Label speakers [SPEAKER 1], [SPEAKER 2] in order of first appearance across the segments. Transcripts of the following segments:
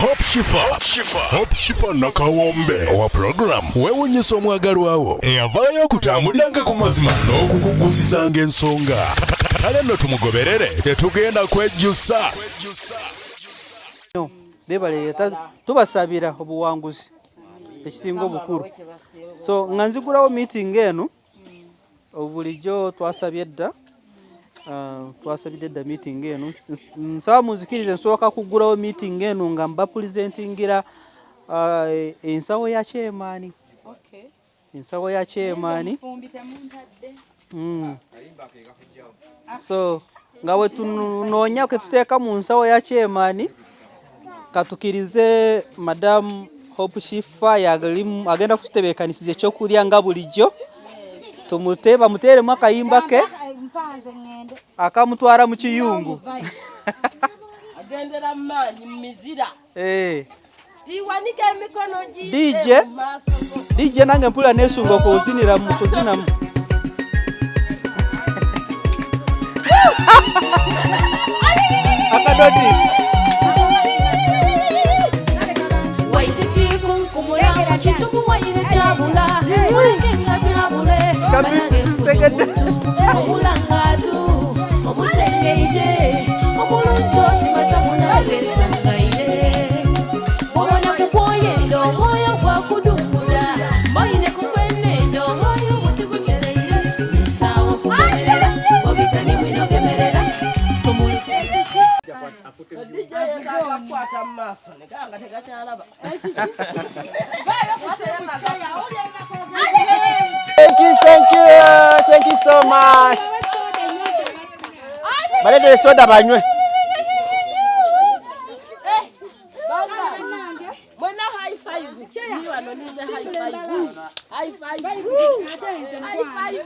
[SPEAKER 1] Hope Shifa, Hope Shifa Nakawombe owa program weewunyisa omwagalwawo eyavaayo okutambuliranga ku mazima n'okukugusizanga ensonga. Kale nno tumugoberere, tetugenda kwejjusa.
[SPEAKER 2] Bebale, tubasabira obuwanguzi ekisinga obukulu. So nga nzigulawo meeting eno, bulijjo twasabye dda, twasabidde dda meeting eno. Nsaba munzikirize nsooka kuggulawo meeting eno nga mbapresentingira ensawo ya chairman. Ensawo ya chairman. So nga bwe tunoonya ke tuteeka mu nsawo ya chairman, katukirize Madam Hope Shifa agenda kututebeekanisiza ekyokulya nga bulijjo. Tumute bamuteeremu akayimba ke akamutwara mu kiyungu.
[SPEAKER 3] Agendera mu maanyi mu mizira. Tiwanika emikono
[SPEAKER 2] DJ, DJ nange mpulira neesunga okuzinira mu kuzinamu. Akadodi.
[SPEAKER 4] Thank you, thank you, thank you so much. Balete soda banywe.
[SPEAKER 3] Mwena high five. High five. High five. High five. High five. High five.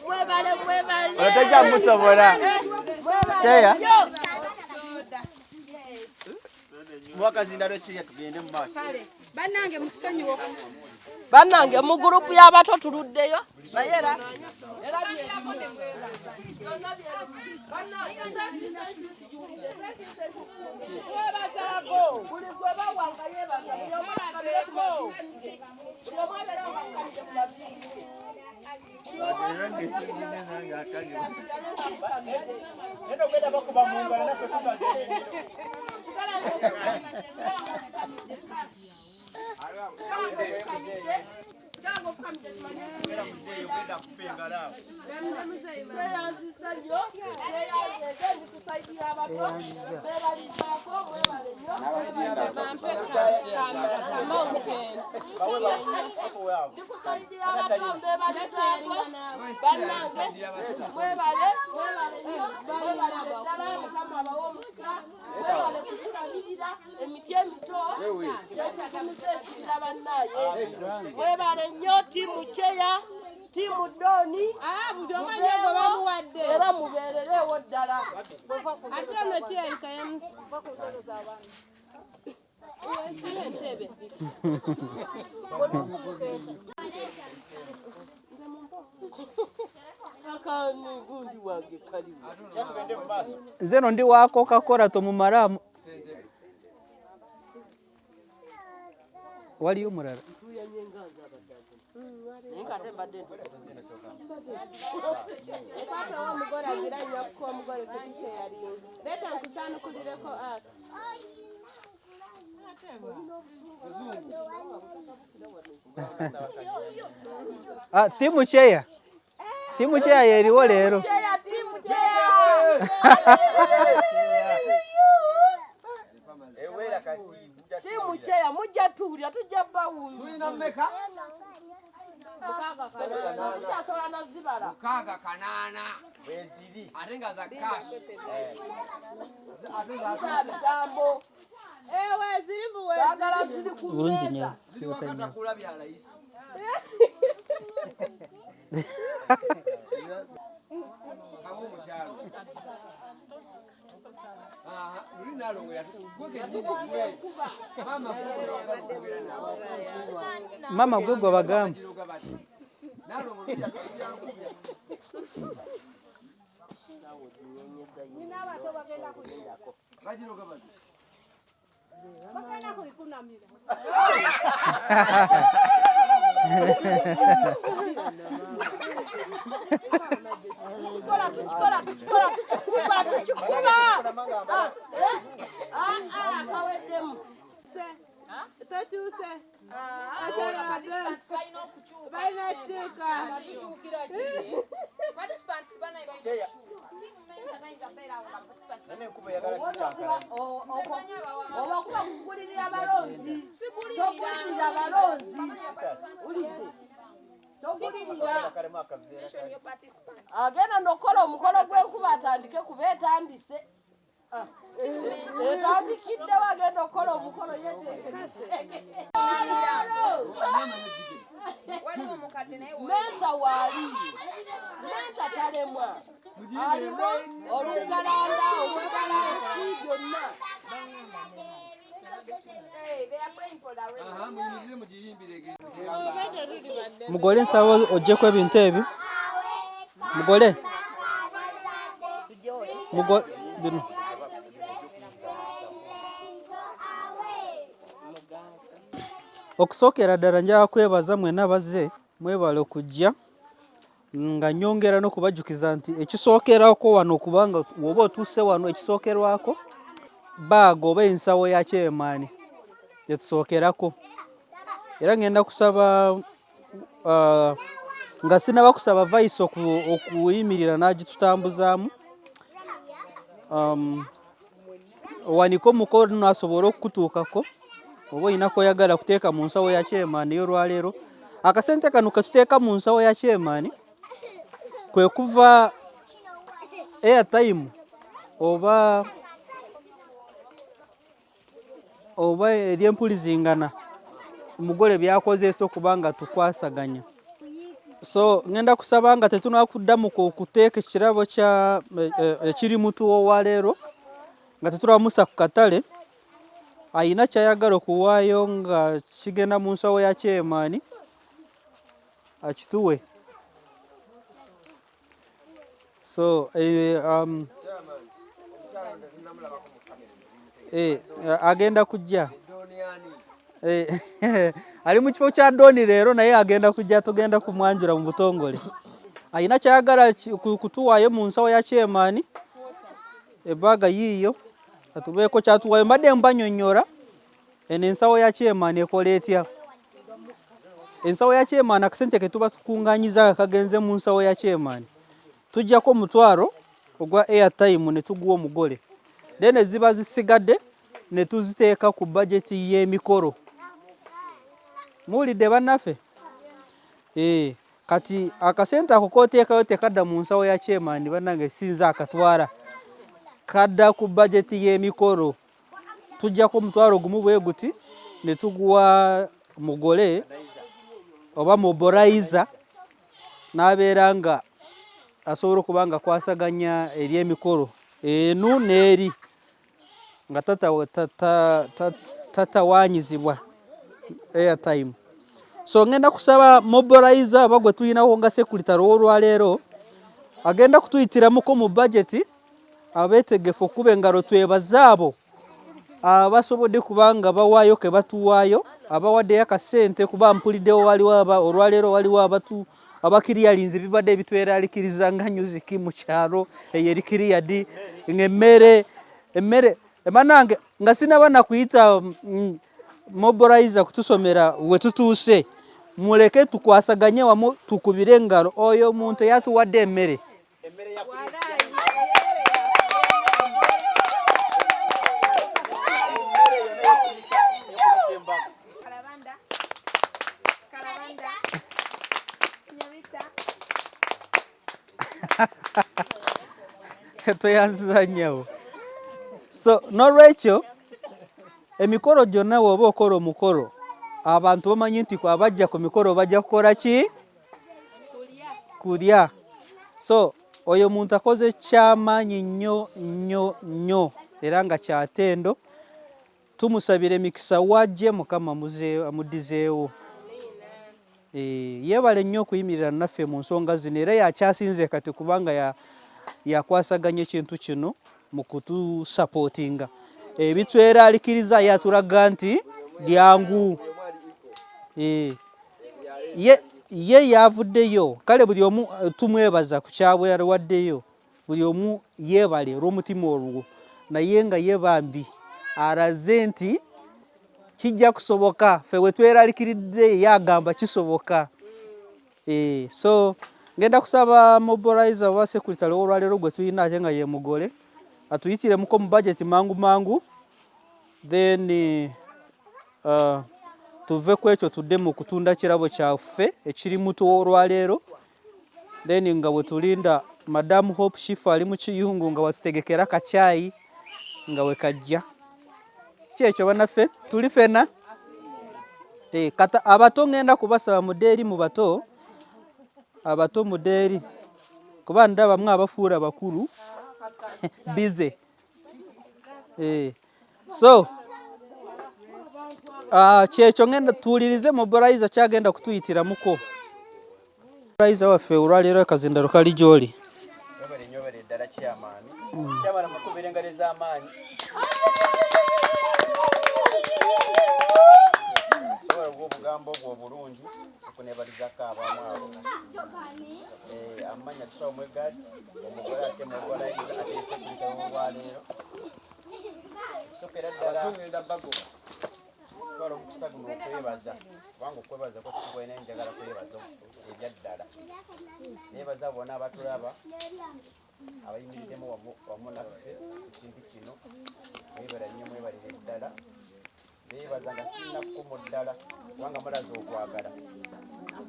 [SPEAKER 3] Mwebale, mwebale.
[SPEAKER 4] Otajja musobola. Cheya. Mwakazindalo cheya tugende mu maaso.
[SPEAKER 5] Bannange mutusonyiwe.
[SPEAKER 3] Bannange mu group y'abato tuluddeyo. Naye era Emiti emito mwebale nnyo tiimu Cheya, tiimu Doni, era mubeererewo ddala.
[SPEAKER 2] Nze no ndi wa Coca-Cola tomumalamu. Waliyo omulala. Tiimu Cheya. Tiimu Cheya yeriwo leero.
[SPEAKER 3] Tiimu Cheya mujja tuwulira tujja bawuyu.
[SPEAKER 6] Tulina mmeka?
[SPEAKER 3] Mukyasobola nazibala.
[SPEAKER 6] 68.
[SPEAKER 4] Weziri.
[SPEAKER 6] Ate nga za cash. Ate za
[SPEAKER 3] bigambo.
[SPEAKER 5] Ewe ziri mbuwe.
[SPEAKER 3] Zaagala ziri ku
[SPEAKER 2] Bulungi
[SPEAKER 3] mmeeza.
[SPEAKER 2] nnyo.
[SPEAKER 6] Ziri wakatakula bya layisi. Kaba omukyalo. Luli Nalongo gwe kennyini gwe. Maama gwe oyagala okwogera naawe.
[SPEAKER 2] Maama gwe gwe bagamba.
[SPEAKER 6] Nalongo luli yankubya.
[SPEAKER 3] Oba kuba kugulirira abalonzi, togulirira abalonzi, togulirira. Agenda nokukola omukolo gw'enkuba atandike kuba etandise, etandikiddewo, agenda okukola omukolo yeteeketeeke. Menta waali, menta talemwa, alimu olukalanda, olukalansi byonna.
[SPEAKER 2] Mugole, nsaba oggyeko ebintu ebyo. Mugole, mugole bino. Okusookera ddala njagala kwebaza mwenna bazze, mwebale okujja, nga nyongera n'okubajjukiza nti ekisookerwako wano, kubanga woba otuuse wano, ekisookerwako bag oba ensawo ya chairman etusookerako. Era ngenda kusaba nga sinaba kusaba vice okuyimirira n'agitutambuzaamu, owanike omukono asobole okukutuukako oba olina koyagala kuteeka mu nsawo ya chairman ey'olwaleero. Akasente kano ketuteeka mu nsawo ya chairman kwe kuva airtime oba ebyempulizingana omugole byakozesa okuba nga tukwasaganya. So ngenda kusaba nga tetunakuddamu kuteeka ekirabo kya ekiri mutuwo olwaleero, nga tetulamusa ku katale, ayina kyayagala okuwaayo nga kigenda mu nsawo ya chairman akituwe. So agenda kujja, ali mu kifo kya Doni leero, naye agenda kujja, tugenda kumwanjula mu butongole. Ayina kyayagala kutuwaayo mu nsawo ya chairman, ebaaga yiiyo, atubeeko kyatuwaayo. Mbadde mbanyonyola eno ensawo ya chairman ekola etya. Ensawo ya chairman, akasente ke tuba tukunganyiza nga kagenze mu nsawo ya chairman, tujjako omutwalo ogwa airtime ne tuguwa omugole, then eziba zisigadde ne tuziteeka ku bajeti y'emikolo. Muwulidde bannaffe? Kati akasente ako koteekayo tekadda mu nsawo ya chairman, bannange, sinza akatwala, kadda ku bajeti y'emikolo. Tujjako omutwalo gumu bwe guti ne tuguwa mugole oba mobilizer, n'abeera nga asobola okuba nga akwasaganya eri emikolo enu n'eri nga tatawaanyizibwa airtime. So ngenda kusaba mobilizer oba gwe tulinawo nga secretary ow'olwaleero agenda kutuyitiramuko mu budget. Abeetegefu okuba engalo, twebaze abo abasobodde kubanga bawaayo ke batuwaayo, abawaddeyo akasente, kuba mpuliddewo waliwo olwaleero waliwo abatu abakiriyalinze bibadde bitweraalikiriza nga music mu kyalo eyo eri kiriyadi ng'emmere emmere. Emanange nga sinaba nakuyita mobilizer kutusomera we tutuuse, muleke tukwasaganye wamu tukubire engalo oyo omuntu eyatuwadde emmere.
[SPEAKER 4] Emmere ya emmere yonna ey'okumisa embaga.
[SPEAKER 5] Kalabanda. Kalabanda. Señorita.
[SPEAKER 2] Toyanziza nnyawo. So n'olwekyo emikolo gyonna, bw'oba okola omukolo, abantu bamanyi nti abajja ku mikolo bajja kukola ki? Kulya. So oyo muntu akoze kyamaanyi nnyo nnyo nnyo era nga kyatendo. Tumusabira emikisa, wajje Mukama amuddizeewo. Yeebale nnyo okuyimirira naffe mu nsonga zino, era yakyasinze kati kubanga ya Yakwasaganya ekintu kino mu kutusapootinga. Ebitweraalikiriza yatulaga nti byangu. Eh, ye ye yavuddeyo kale buli omu tumwebaza ku kyabwe yalwaddeyo buli omu yeebale olw'omutima olwo naye nga ye bambi araze nti kijja kusoboka ffe we tweralikiridde ye agamba kisoboka. Eh, so ngenda kusaba mobilizer oba secretary w'olwaleero gwe tulina ate nga ye mugole atuyitiremuko mu budget mangu mangu then tuve ku ekyo tudde mu kutunda kirabo kyaffe ekiri muto olwaleero then nga bwe tulinda Madam Hope Shifa ali mu kiyungu nga watutegekera kacyayi nga we kajja. Si kyekyo bannaffe tuli fena? Eh, kata abato ngenda kubasaba mudde eri mu bato abato mudde eri kuba ndaba mwe abafuula bakulu busy. Eh, so kyekyo ngenda tuwulirize mobilizer kyagenda kutuyitiramuko. Mobilizer waffe olwaleero akazindalo kali gy'oli.
[SPEAKER 4] Webale nnyo webale ddala chairman. Chairman mukubira engalo ez'amaanyi. Webale obw'obugambo obwo obulungi okunebalizako abamu abo. Eh, amannya tusawo mwegati omugole ate mobilizer ate secretary w'olwaleero. Okusookera ddala twala omukisa guno okwebaza kubanga okwebaza kwekitukoye naye njagala kwebaza ebyaddala. Neebaza bonna abatulaba abayimiriddemu wamu naffe ku kintu kino. Mwebala nnyo mwebalire ddala. Beebaza nga sirina kkomo ddala kubanga mulaze okwagala.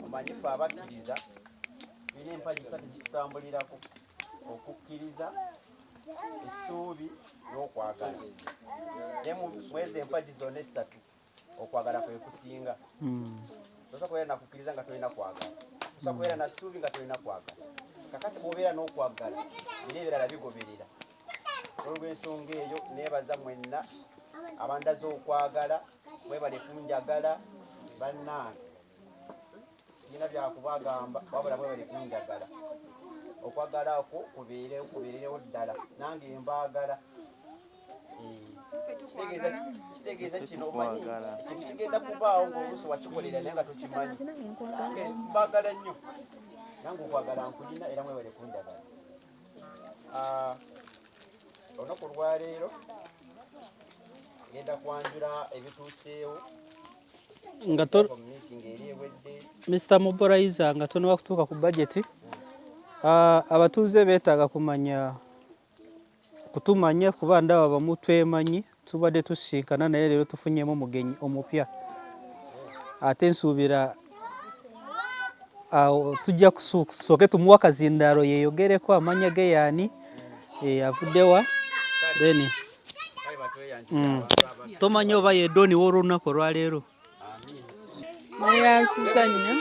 [SPEAKER 4] Omanyi ffe abakkiriza tulina empagi ssatu zitutambulirako: okukkiriza, essuubi n'okwagala. Naye mu ezo empagi zonna essatu okwagala kwe kusinga. Tosobola kubeera na kukkiriza nga tolina kwagala, tosobola kubeera na ssuubi nga tolina kwagala. Kakati bw'obeera n'okwagala era ebirala bigoberera. Olw'ensonga eyo neebaza mwenna abandaze okwagala, mwebale kunjagala bannange. Sirina byakubagamba wabula mwebale kunjagala. Okwagala okwo kubeerewo kubeererewo ddala nange mbaagala. Kitegeeza kino omanyi ekintu kigenda kubaawo ng'oluusi wakikolera naye nga tokimanyi. Mbaagala nnyo nange okwagala nkulina era mwebale kunjagala. Olunaku olwaleero ngenda kwanjula ebituuseewo
[SPEAKER 2] nga to Mr. Mobilizer nga tonaba kutuuka ku budget, abatuuze beetaaga kumanya kutumanya kuba ndaba bamu twemanyi tubadde tusisinkana naye leero tufunyemu omugenyi omupya ate nsuubira awo tujja tusooke tumuwe akazindaalo yeeyogereko amannya ge yaani, avudde wa then tomanyi oba ye Doni w'olunaku olwaleero.
[SPEAKER 7] Neyansiza nnyo,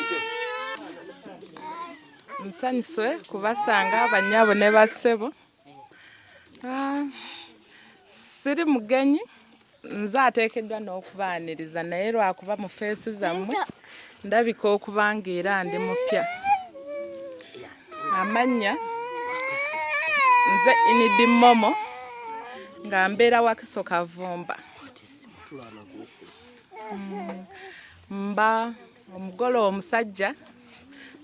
[SPEAKER 7] nsanyuse kubasanga bannyabo ne bassebo. Siri mugenyi, nze ateekeddwa n'okubaaniriza naye lwakuba mu feesi zammwe ndabika okuba nga era ndi mupya. Amannya nze Inidi Momo nga mbeera Wakiso Kavumba. Mba omugole omusajja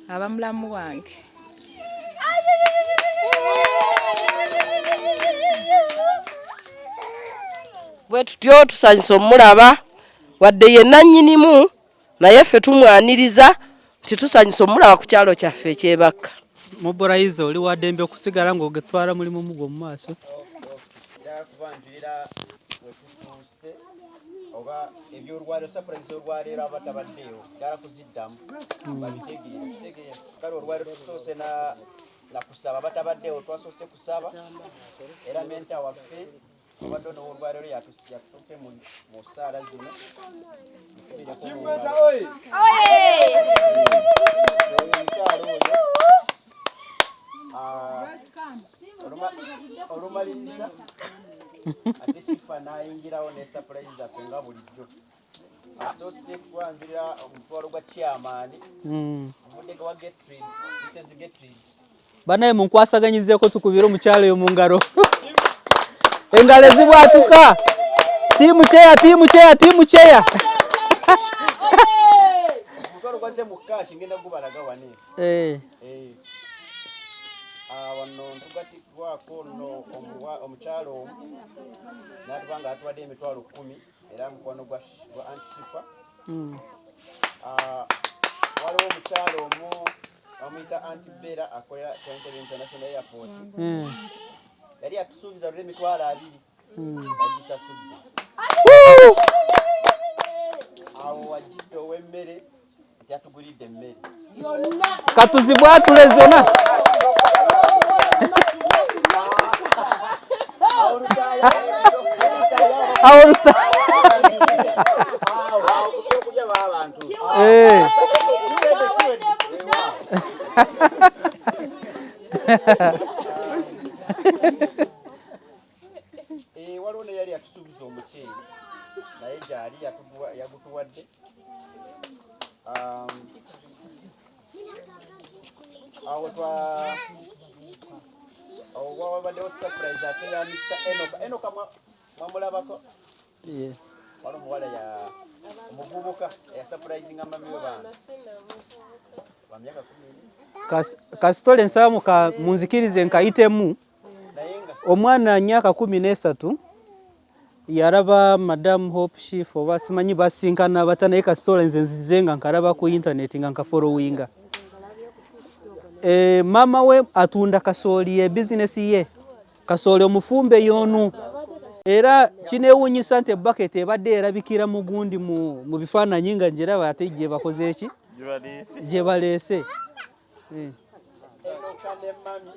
[SPEAKER 7] aba mulamu wange.
[SPEAKER 3] Bwe tutyo tusanyusa omulaba wadde ye nannyinimu naye ffe tumwaniriza nti tusanyusa omulaba ku kyalo kyaffe eky'e Bakka.
[SPEAKER 2] Mobilizer oli wa ddembe okusigala ng'ogetwala mulimu mugwo mu maaso.
[SPEAKER 4] Njagala kubanjulira we tutuuse oba ebyolwaleero surprise z'olwaleero abatabaddeewo njagala kuziddamu babitegeere kitegeere. Kale olwaleero tusoose na kusaba, abatabaddeewo twasoose kusaba era mentor waffe obadde ono w'olwaleero yatututte mu ssaala zino. Mukubireko mu ngalo. Oyo omukyala oyo olumaliriza ate Shifa n'ayingirawo ne surprise zaffe nga bulijjo. Asoose kwanjulira omutwalo gwa chairman, ovudde wa Getrid, Mrs. Getrid.
[SPEAKER 2] Banaye munkwasaganyizeeko tukubire omukyalo oyo mu ngalo. Engalo ezibwatuka. Tiimu cheya, tiimu cheya, tiimu cheya.
[SPEAKER 4] Omutwalo gwazze mu cash ngenda gubalaga wano.
[SPEAKER 2] Eh.
[SPEAKER 4] Eh. Ah, wano ntugatiddwako nno omukyalo omu n'atuba nga atuwadde emitwalo 10 era mukwano gwa Aunt Shifa. Ah, waliwo omukyalo omu bamuyita Aunt Bella akolera Entebbe International Airport. Yali atusuubiza luli emitwalo 20 yagisasudde. Awo wajjidde ow'emmere nti atugulidde emmere.
[SPEAKER 2] Katuzibwatule zona. Awo luta.
[SPEAKER 4] Ekyokulya b'abantu.
[SPEAKER 2] Eh.
[SPEAKER 4] Kiwedde, kiwedde. Eh, waliwo neyali atusuubiza omuceere naye gyali yagutuwadde. Awo twa awo wabaddewo surprise ate ya Mr. Enoka. Enoka mwamulabako?
[SPEAKER 2] Yeah.
[SPEAKER 4] Waliwo omuwala ya omuvubuka eyasurprisinga mami we bambi wa myaka 10.
[SPEAKER 2] Kasitole nsaba munzikirize nkayitemu.
[SPEAKER 4] Naye nga
[SPEAKER 2] Omwana myaka 13 yalaba Madam Hope Shifa oba simanyi basinkana bata, naye kasitole nze nzize nga nkalaba ku internet nga nkafollowinga. Maama we atunda kasooli, ye bizinesi ye kasooli omufumbe yoonu, era kinewuunyisa nti ebaketi ebadde erabikira mu gundi mu bifaananyi nga njiraba ate gye bakoze eki gye baleese.
[SPEAKER 4] Enoka ne mami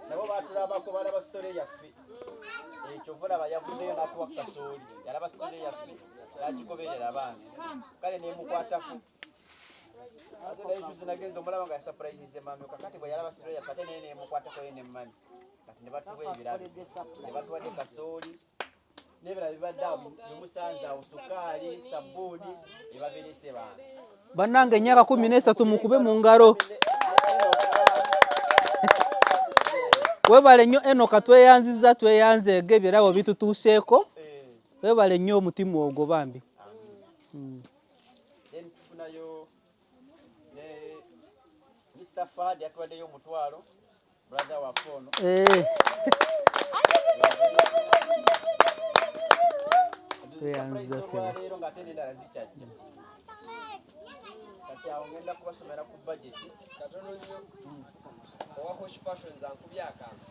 [SPEAKER 4] nabo batulabako, balaba story yaffe. Ekyo vulaba yavuddeyo n'atuwa kasooli, yalaba story yaffe n'agigoberera abaana kale nemukwatako. Ate naye juzi nagenza omulaba nga yasurprisinze mami. Kakati bwe yalaba story yaffe ate naye nemukwatako ye ne mami, kati ne batuwa ebirabo, ne batuwadde kasooli n'ebirala bibadde awo bimusanze awo, sukaali, sabbuuni, ebaberese bantu.
[SPEAKER 2] Bannange, emyaka 13, mukube mu ngalo. Webale nnyo Enoka, tweyanziza, tweyanzeege ebirabo bitutuuseeko. Webale nnyo omutima ogwo bambi.
[SPEAKER 4] Then tufunayo ne Mr. Fad yatuwaddeyo omutwalo, brother waffe ono.
[SPEAKER 2] Tweyanziza ssebo.
[SPEAKER 4] Olwaleero ng'ate n'endala zikyajja. Kati awo ngenda kubasomera ku budget.
[SPEAKER 6] Katono nnyo, owa Hosh Fashions ankubye akantu.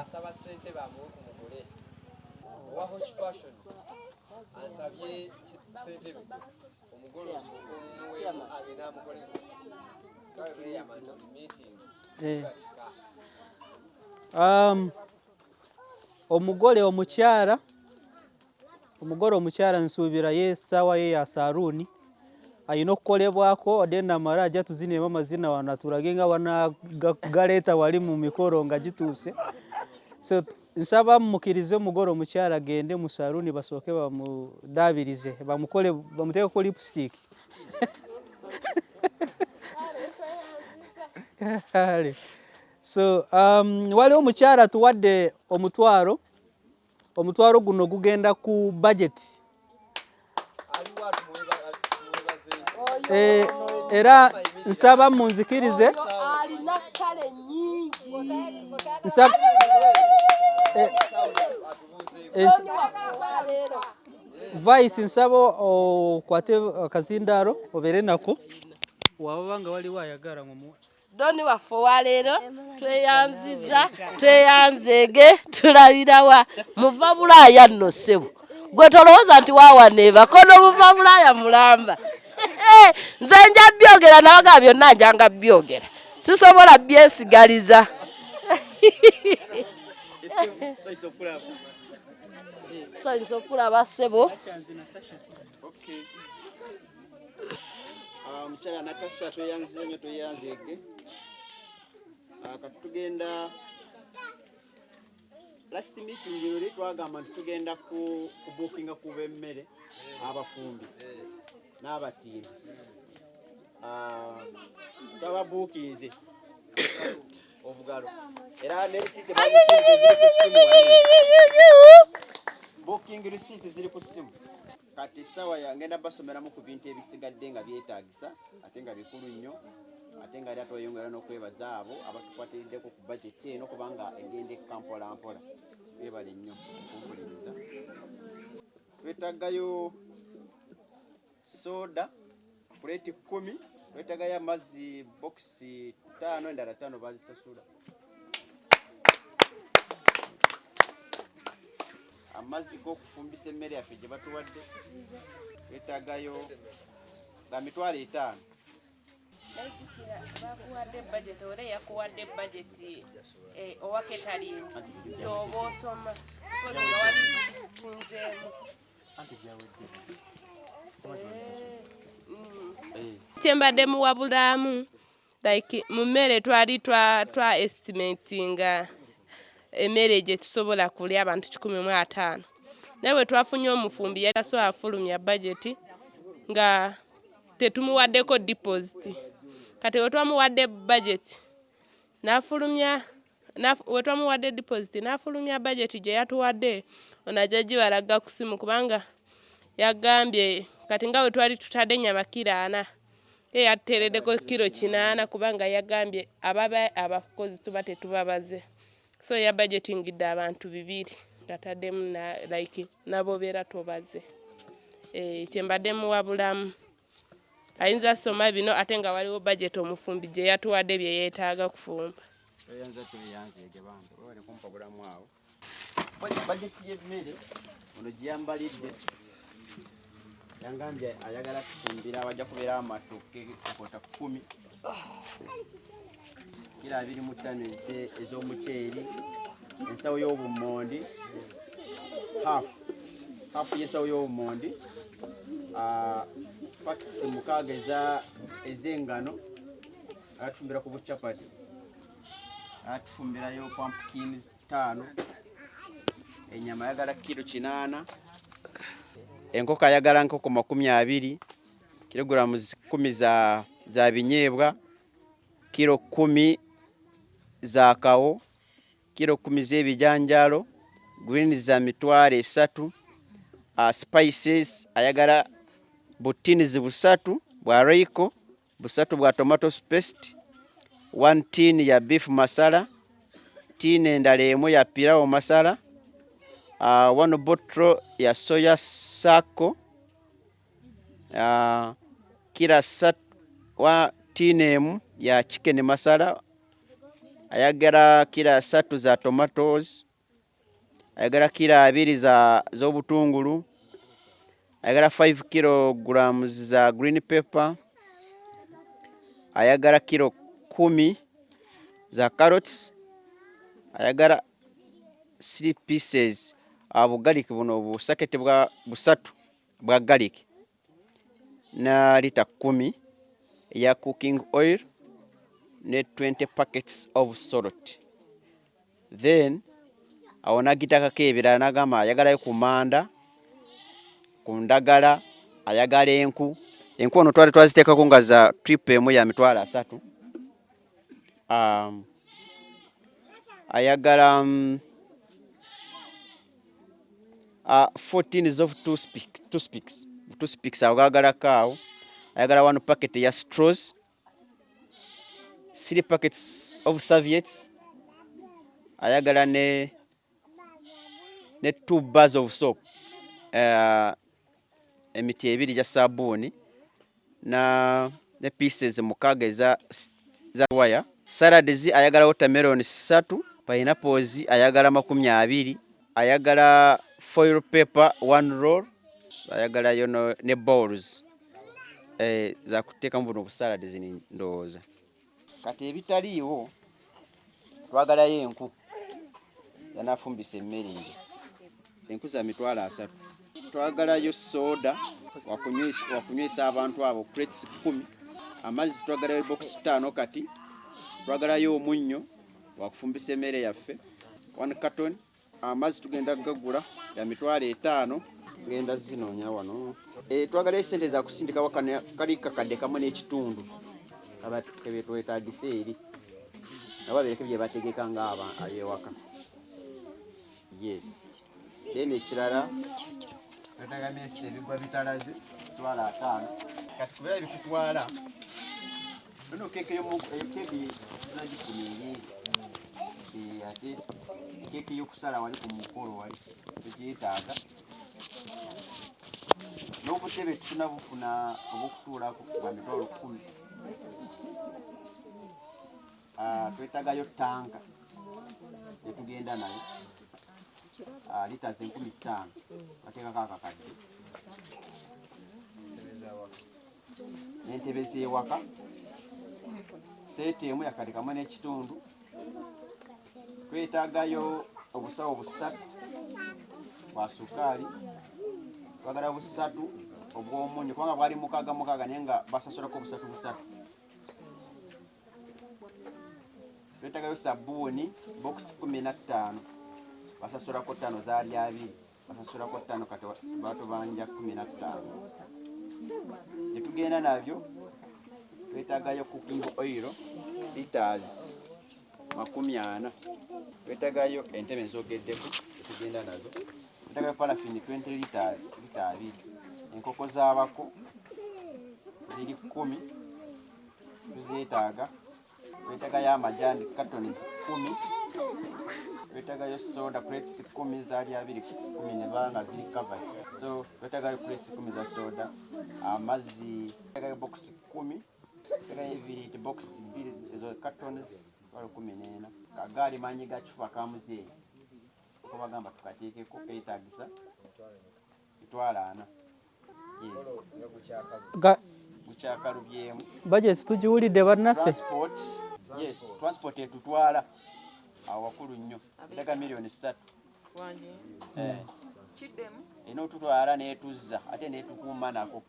[SPEAKER 6] Asaba ssente bamuwe ku mugole. Owa Hosh Fashion ansabye ssentebe omugole osooka omumuweemu agende amukoleko kale bweyama nti buli meeting.
[SPEAKER 2] Omugole omukyala nsuubira ye essaawa ye ya saaluuni alina okukolebwako, then namala ajja tuzinemu amazina wano atulage nga wanagaleeta wali mu mikolo nga gituuse. So nsaba mukirize omugole omukyala agende mu saaluuni basooke bamudaabirize, bamukole, bamuteekeko lipstick. Kale so waliwo omukyala atuwadde omutwalo. Omutwalo guno gugenda ku budget.
[SPEAKER 6] Aliwo tumwebaze.
[SPEAKER 2] Era nsaba munzikirize
[SPEAKER 3] alina kale nyingi.
[SPEAKER 2] Nsaba vice, nsaba okwate akazindaalo obeere nako wababa nga waliwo ayagala mumuwe.
[SPEAKER 3] Doni waffe owaleero, tweyanziza, tweyanzeege. Tulabirawa muva Bulaaya nno ssebo. Gwe tolowooza nti wawaneebako no muva Bulaaya mulamba. Nze nja byogera nabagaa byonna, njanga byogera, sisobola byesigaliza. Tusanyusa okulaba ssebo.
[SPEAKER 4] Okay. Ah, omukyala Natasha, tweyanziza nnyo, tweyanzeege. Ah, kati tugenda last meeting luli twagamba nti tugenda ku kubookinga ku b'emmere, abafumbi n'abatimbi. Ah, twababuukinze. Obugalo era ne receipt bazisize ku ssimu, booking receipt ziri ku ssimu. Kati essaawa ngenda basomeramu ku bintu ebisigadde nga byetaagisa ate nga bikulu nnyo, ate nga era tweyongera n'okwebaza abo abatukwatiriddeko ku budget eno, kubanga egenda ekka mpola mpola. Webale nnyo okumpuliriza. Twetagayo soda crate 10, twetagayo amazzi bokisi 5, endala 5 bazisasula. Amazzi g'okufumbisa emmere yaffe gye batuwadde twetagayo ga 50,000.
[SPEAKER 8] Najjukira bakuwadde budget, era yakuwadde budget owa catering kyoba osoma nga wabisinzeemu. Kyembadde muwabulamu, like mu mmere twali twa estimatinga emmere gye tusobola kulya abantu 150, naye bwe twafunye omufumbi yali tasobola afulumya budget nga tetumuwaddeko deposit. Kati bwe twamuwadde budget n'afulumya, we twamuwadde deposit n'afulumya budget gye yatuwadde, ono ajja gibalaga ku simu, kubanga yagambye kati nga bwe twali tutadde ennyama kiro 40, ye yatuteereddeko kiro 80, kubanga yagambye ababa abakozi tuba tetubabaze. So ya budgetingidde abantu 200 ng'ataddemu na like n'abobeera tobaze. Kyembadde muwabulamu, ayinza soma bino ate nga waliwo budget omufumbi gye yatuwadde bye yeetaaga kufumba.
[SPEAKER 4] Tweyanza, tweyanzeege bambi, webale kumpa bulamu awo. Bajeti y'emmere ono gyeyambalidde, yangambye ayagala tufumbira wajja kubeerawo amatooke enkota 10, kiro 25 ez'omuceeri, ensawo y'obummondi, half y'ensawo y'obummondi, pakiti 6 ez'engano, atufumbira ku bucapati, atufumbirayo pumpkins 5, enyama ayagala kiro 8, enkoko ayagala nkoko 20, kiloguramu 10 za binyeebwa, kiro 10 za kawo, kiro 10 z'ebijanjaalo, green za 30,000, spices ayagala butins 3 bwa Royco, 3 bwa tomato paste, 1 tin ya beef masala, tin endala emu ya pilau masala, 1 bottle ya soya sako, kira wa tin emu ya chicken masala, ayagala kiro 3 za tomatoes, ayagala kiro 2 z'obutungulu, ayagala 5 kilograms za green pepper, ayagala kiro 10 za carrots, ayagala 3 pieces abugarlic, buno busakete bwa 3 bwa garlic, na lita 10 ya cooking oil ne 20 packets of salt. Then awo nagitakako ebirala, nagamba ayagalayo ku manda, ku ndagala, ayagala enku. Enku ono twali twaziteekako nga za trip emu ya 30,000. Ayagala 14 of toothpicks awo gagalako awo. Ayagala 1 packet ya straws, 3 packets of serviettes, ayagala ne 2 bars of soap, emiti 2 gya sabuni na ne pieces 6 eza za waya. Salads ayagala watermelon 3, pineapples ayagala 20, ayagala foil paper 1 roll, ayagala yono ne bowls za kuteekamu buno obusalad zini ndowooza. Kati ebitaliiwo twagalayo enku yanafumbisa emmere nge enku za 30,000. Twagalayo soda wakunywesa abantu abo crates 10, amazzi twagalayo box 5, kati twagalayo omunnyo wakufumbisa emmere yaffe 1 carton, amazzi tugenda gagula ya 50,000, ngenda zinoonya wano. Twagalayo sente za kusindika wakano kali kakadde kamu n'ekitundu kebetwetagisa eri. Nabo babeereko bye bategeka nga ab'ewaka. Yes. Then ekirala twetaaga minisita ebigwa bitalaze 50,000. Kati kubeera bitutwala nono keeke keeke tunagifuna eri ate keeke y'okusala wali ku mukolo wali tugyetaaga n'obutebe tunabufuna obw'okutuulako bwa 10,000. Ah, twetagayo tanka etugenda nayo ah, litas 5,000 bateekako akakadde n'entebe z'ewaka seeti emu yakadde kamwe n'ekitundu. Twetagayo obusawo busatu bwa sukaali, twagala busatu obw'omunnyo kubanga bwali mukaaga mukaaga naye nga basasulako busatu busatu. Twetagayo sabbuuni bokisi 15, basasulako ttaano zaali abiri, basasulako ttaano kati batubanja 15. Gyetugenda nabyo twetagayo cooking oil liters 40, twetagayo entebe nzogeddeko tetugenda nazo, twetagayo paraffin 20 liters lita abiri, enkoko z'abako ziri 10 tuzeetaaga, twetagayo amajani cartons 10, twetagayo soda crates 10 zaali abiri kumi ne banga ziri covered, so twetagayo crates 10 za soda, amazzi twetagayo box 10, twetagayo ebiriiti box bbiri ezo cartons twalo 14, kagaali maanyi ga kifuba ka muzeeyi ko bagamba tukateekeko keetaagisa 40,000. Yes. Gukyakalubyemu.
[SPEAKER 2] Budget tugiwulidde bannaffe.
[SPEAKER 4] Transport, yes, transport etutwala awo wakulu nnyo etaga 3 million. Erina otutwala n'etuzza ate n'etukuuma nako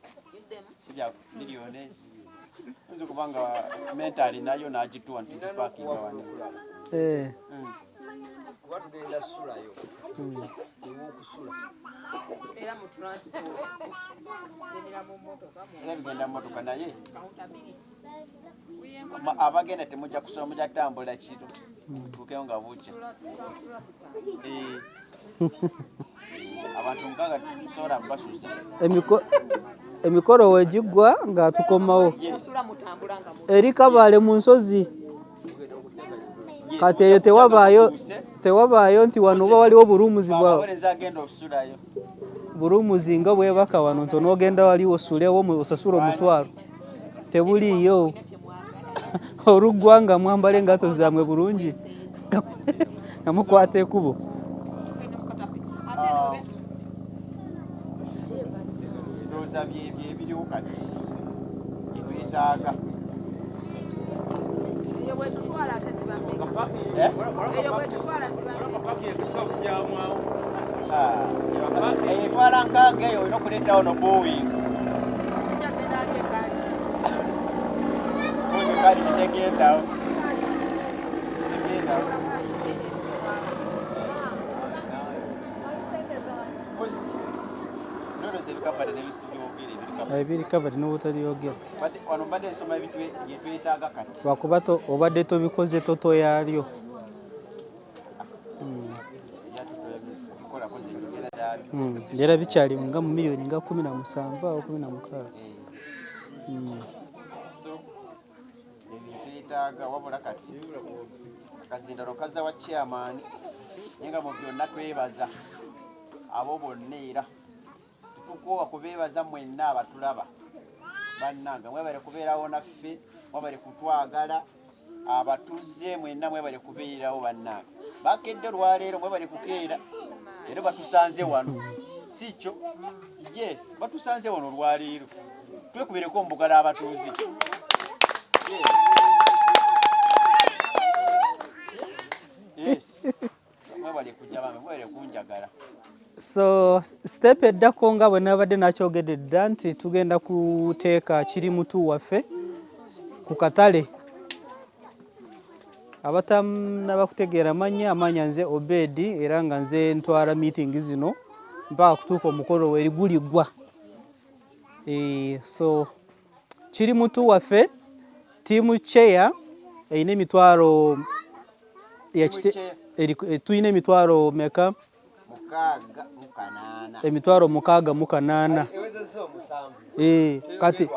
[SPEAKER 4] si bya miliyoni ezi oyinza okuba nga mentali nayo n'agituwa nti tupakinga wano.
[SPEAKER 6] Kuba tugenda sulayo ewokusula.
[SPEAKER 5] Era mu transport gendera mu mmotoka.
[SPEAKER 4] Era bigenda mu motoka naye abagenda temujja kusoma, mujja kutambula kiro tuukeyo nga bukya. Abantu nkaaga tusobola basuza.
[SPEAKER 2] Emikolo wegiggwa nga tukomawo
[SPEAKER 5] Musula mutambula nga mu
[SPEAKER 2] eri Kabale mu nsozi. Kati eyo tewabaayo tewabaayo nti wano oba waliwo burumuzi bwa
[SPEAKER 4] abawereza agenda okusulayo.
[SPEAKER 2] Burumuzi nga bwebaka wano nti onoogenda wali osulewo osasula omutwalo, tebuliiyo. Oluggwa nga mwambala engato zammwe bulungi nga mukwata ekubo.
[SPEAKER 4] Ndowooza byebyo ebiriwo kati byetwetaaga.
[SPEAKER 5] Eyo bwetutwala ate ziba mmeka?
[SPEAKER 4] Eh?
[SPEAKER 5] Eyo bwetutwala ziba mmeka?
[SPEAKER 4] Ah, eyo etwala nkaaga, eyo olina okuleetawo no Boeing.
[SPEAKER 5] Tujja genda ali ekaali.
[SPEAKER 4] Boeing kali kitegendawo tegendawo. Mpozi, ndowooza ebikabada nebisibyogere ebiri.
[SPEAKER 2] Ebiri covered n'obutabyogera.
[SPEAKER 4] Wano mbadde nsoma ebintu byetwetaaga kati.
[SPEAKER 2] Lwakuba obadde tobikoze toto yaalyo.
[SPEAKER 4] Bikolako nze njogera kyabyo.
[SPEAKER 2] Era bikyali nga mu miliyoni nga 17 awo 16.
[SPEAKER 4] So ebintu twetaaga, wabula kati akazindalo kaza wa chairman, naye nga mu byonna twebaza abo bonna era tetukoowa kubeebaza mwenna abatulaba. Bannanga mwebale kubeerawo naffe, mwebale kutwagala, abatuze mwenna mwebale kubeerawo. Bannange bakedde olwaleero, mwebale kukeera era batusanze wano, si kyo? Yes, batusanze wano olwaleero, twekubireko omubugalo abatuuze. Yes. Mwebale kujja bange, mwebale kunjagala.
[SPEAKER 2] So step eddako nga bwe nabadde nakyogedde dda nti tugenda kuteeka kiri mutu waffe ku katale. Abatanaba kutegeera manya amanya, nze Obedi, era nga nze ntwala meeting zino mpaka kutuuka omukolo weri guliggwa. So kiri mutu waffe team chair erina emitwalo Tulina emitwalo meka? Emitwalo 68. Eh, kati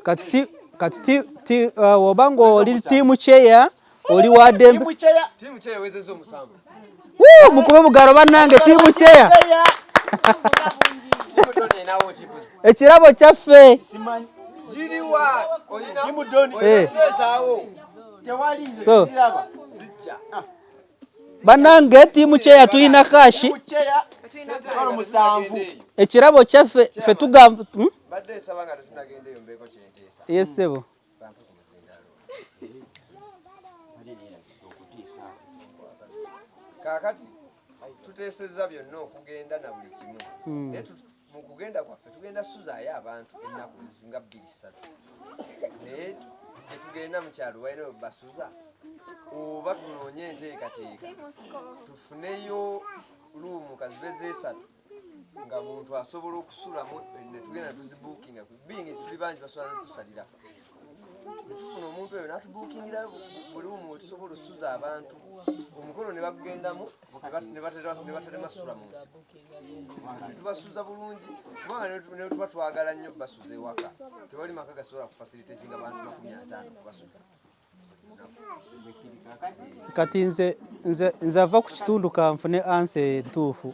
[SPEAKER 2] kati kati ti oba ng'oli team chair oli wa dembe.
[SPEAKER 6] Team chair ewezezza omusanvu.
[SPEAKER 2] Woo, mukube bugalo bannange team chair. Ekirabo kyaffe.
[SPEAKER 6] Giriwa? Olina sente awo.
[SPEAKER 2] So bannange team chair tulina kashi. Ekirabo kyaffe ffe tugamba.
[SPEAKER 6] Badde nsaba nga tetunagenda eyo mbeeko kye nteesa.
[SPEAKER 2] Yes ssebo.
[SPEAKER 6] Kaakati tuteesezza byonna okugenda na buli kimu. Naye mu kugenda kwaffe tugenda suzaayo abantu ennaku nga bbiri ssatu. Naye gye tugenda mu kyalo balina we basuza oba tunoonye enteekateeka tufuneyo luumu kazibe z'esatu nga muntu asobola okusulamu ne tugenda tuzibuukinga bingi tuli bangi basobola notusalira netufuna omuntu oyo natubuukingira buli luumu wetusobola osuza abantu omukolo ne bagugendamu ne baterema sula mu nsiko tubasuza bulungi kubanga netuba twagala nnyo basuza ewaka tewali maka gasobola kufasilitatinga bantu 50 kubasuza.
[SPEAKER 2] Kati nze nze nze ava ku kitundu kanfune ansa entuufu.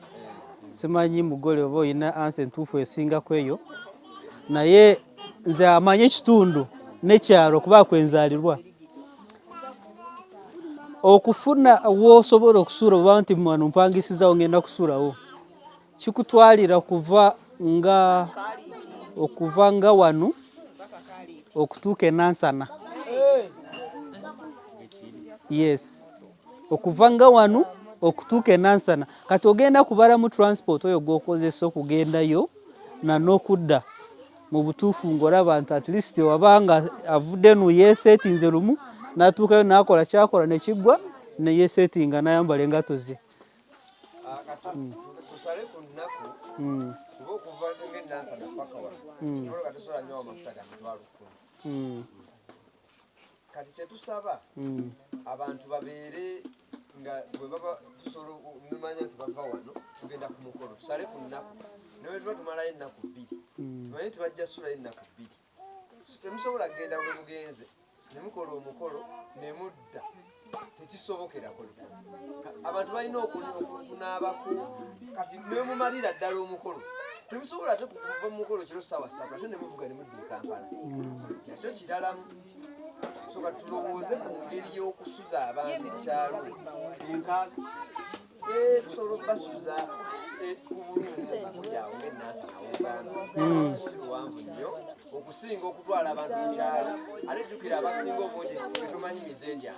[SPEAKER 2] Simanyi mugole oba olina ansa entuufu esingako eyo, naye nze amanyi ekitundu n'ekyalo kuba kwenzaalirwa. Okufuna w'osobola okusula oba nti wano mpangisizawo ngenda kusulawo kikutwalira kuva nga okuva nga wano okutuuka e Nansana. Yes, okuva nga wano okutuuka e Nansana. Kati ogenda kubalamu transport oyo gw'okozesa okugendayo na n'okudda mu butuufu ng'olaba nti at least waba nga avudde eno yeeseetinze lumu n'atuukayo n'akola kyakola ne kiggwa ne yeeseetinga n'ayambala engatto ze.
[SPEAKER 6] Tusale ku nnaku kuba okuva ng'enansana paka wano emmotoka tesobola nywawo mafuta ga 100,000. Kati kyetusaba abantu babeere nga bwe baba tusobola mumanya nti bava wano tugenda ku mukolo, tusale ku nnaku ne bwe tuba tumalayo ennaku bbiri tumanye nti bajja sulayo ennaku bbiri. Temusobola kugenda bwe mugenze ne mukola omukolo ne mudda, tekisobokerako. Abantu balina okunaabako kati ne mumalira ddala omukolo temusobola ate kuva mu mukolo kiro ssaawa 3 ate ne muvuga ne mudda e Kampala, nakyo kiralamu. So kati tulowooze ku ngeri y'okusuza abantu ku kyalo. Tusobola okubasuza ku bulungi obuli awo ng'enansi awogamba si luwanvu nnyo okusinga okutwala abantu ku kyalo. Ate jjukira abasinga obungi tetumanyi mize gyange,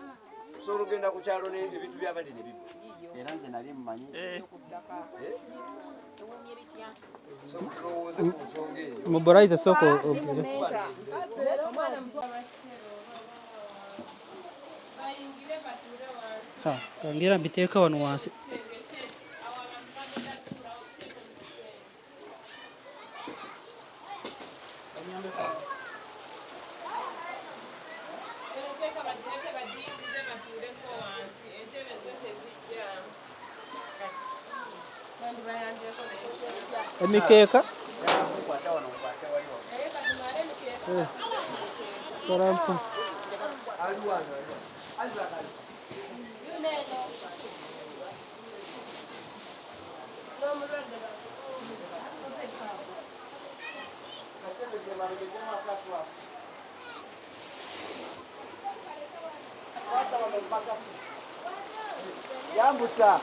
[SPEAKER 6] osobola okugenda ku kyalo n'ebintu by'abandi ne bibba.
[SPEAKER 4] Era nze nali mmanyi.
[SPEAKER 6] So tulowooze ku nsonga eyo.
[SPEAKER 2] Mobilize sooka ogere. Kangira mbiteeka wano wansi. Emikeeka
[SPEAKER 4] Yambusa.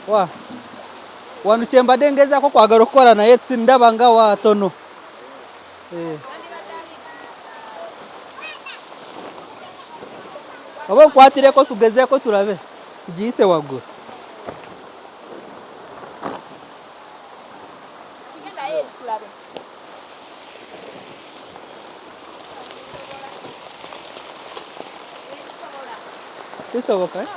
[SPEAKER 2] Wa wano kyembadde ngezaako kwagala okukola naye sindaba nga watono. Oba nkwatireko tugezeeko tulabe tugiyise waggulu.
[SPEAKER 5] Naye eri tulabe.
[SPEAKER 2] Kisoboka eh?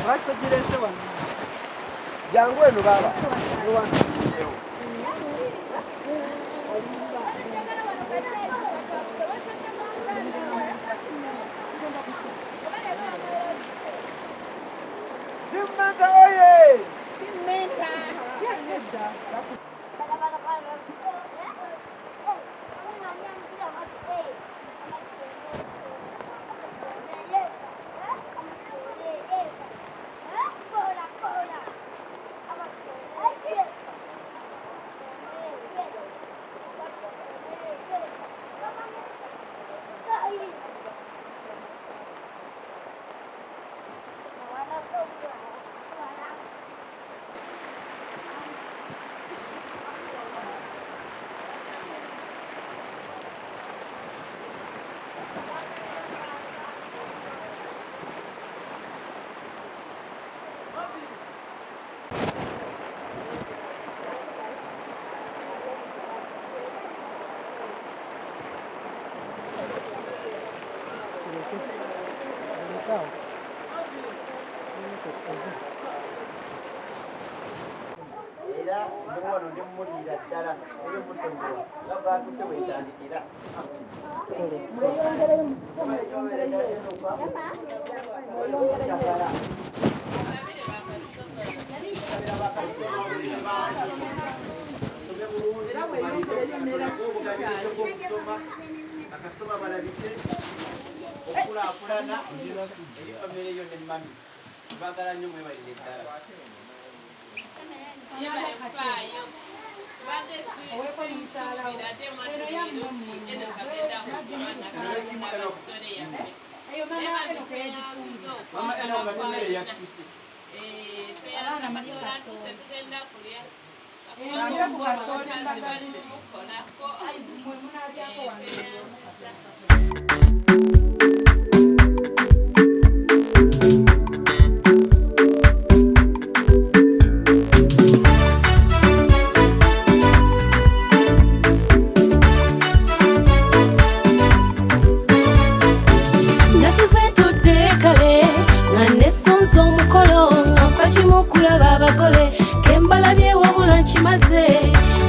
[SPEAKER 2] Lwaki togireese wano?
[SPEAKER 6] Jangu eno baba. Timmenta oye! Era ndi wano ndi mumuliira ddala eri musonyiwa nga bwatuuse wetandikira. Akasoma balabike okukulaakulana eri famire yo ne mami baagala nnyo mwebalire ddala. Mama eno nga emmere yattuse.
[SPEAKER 9] Nasize ntudde kale nga nesonze omukolo nga nfa kimu kulaba abagole kembalabye wabula nkimaze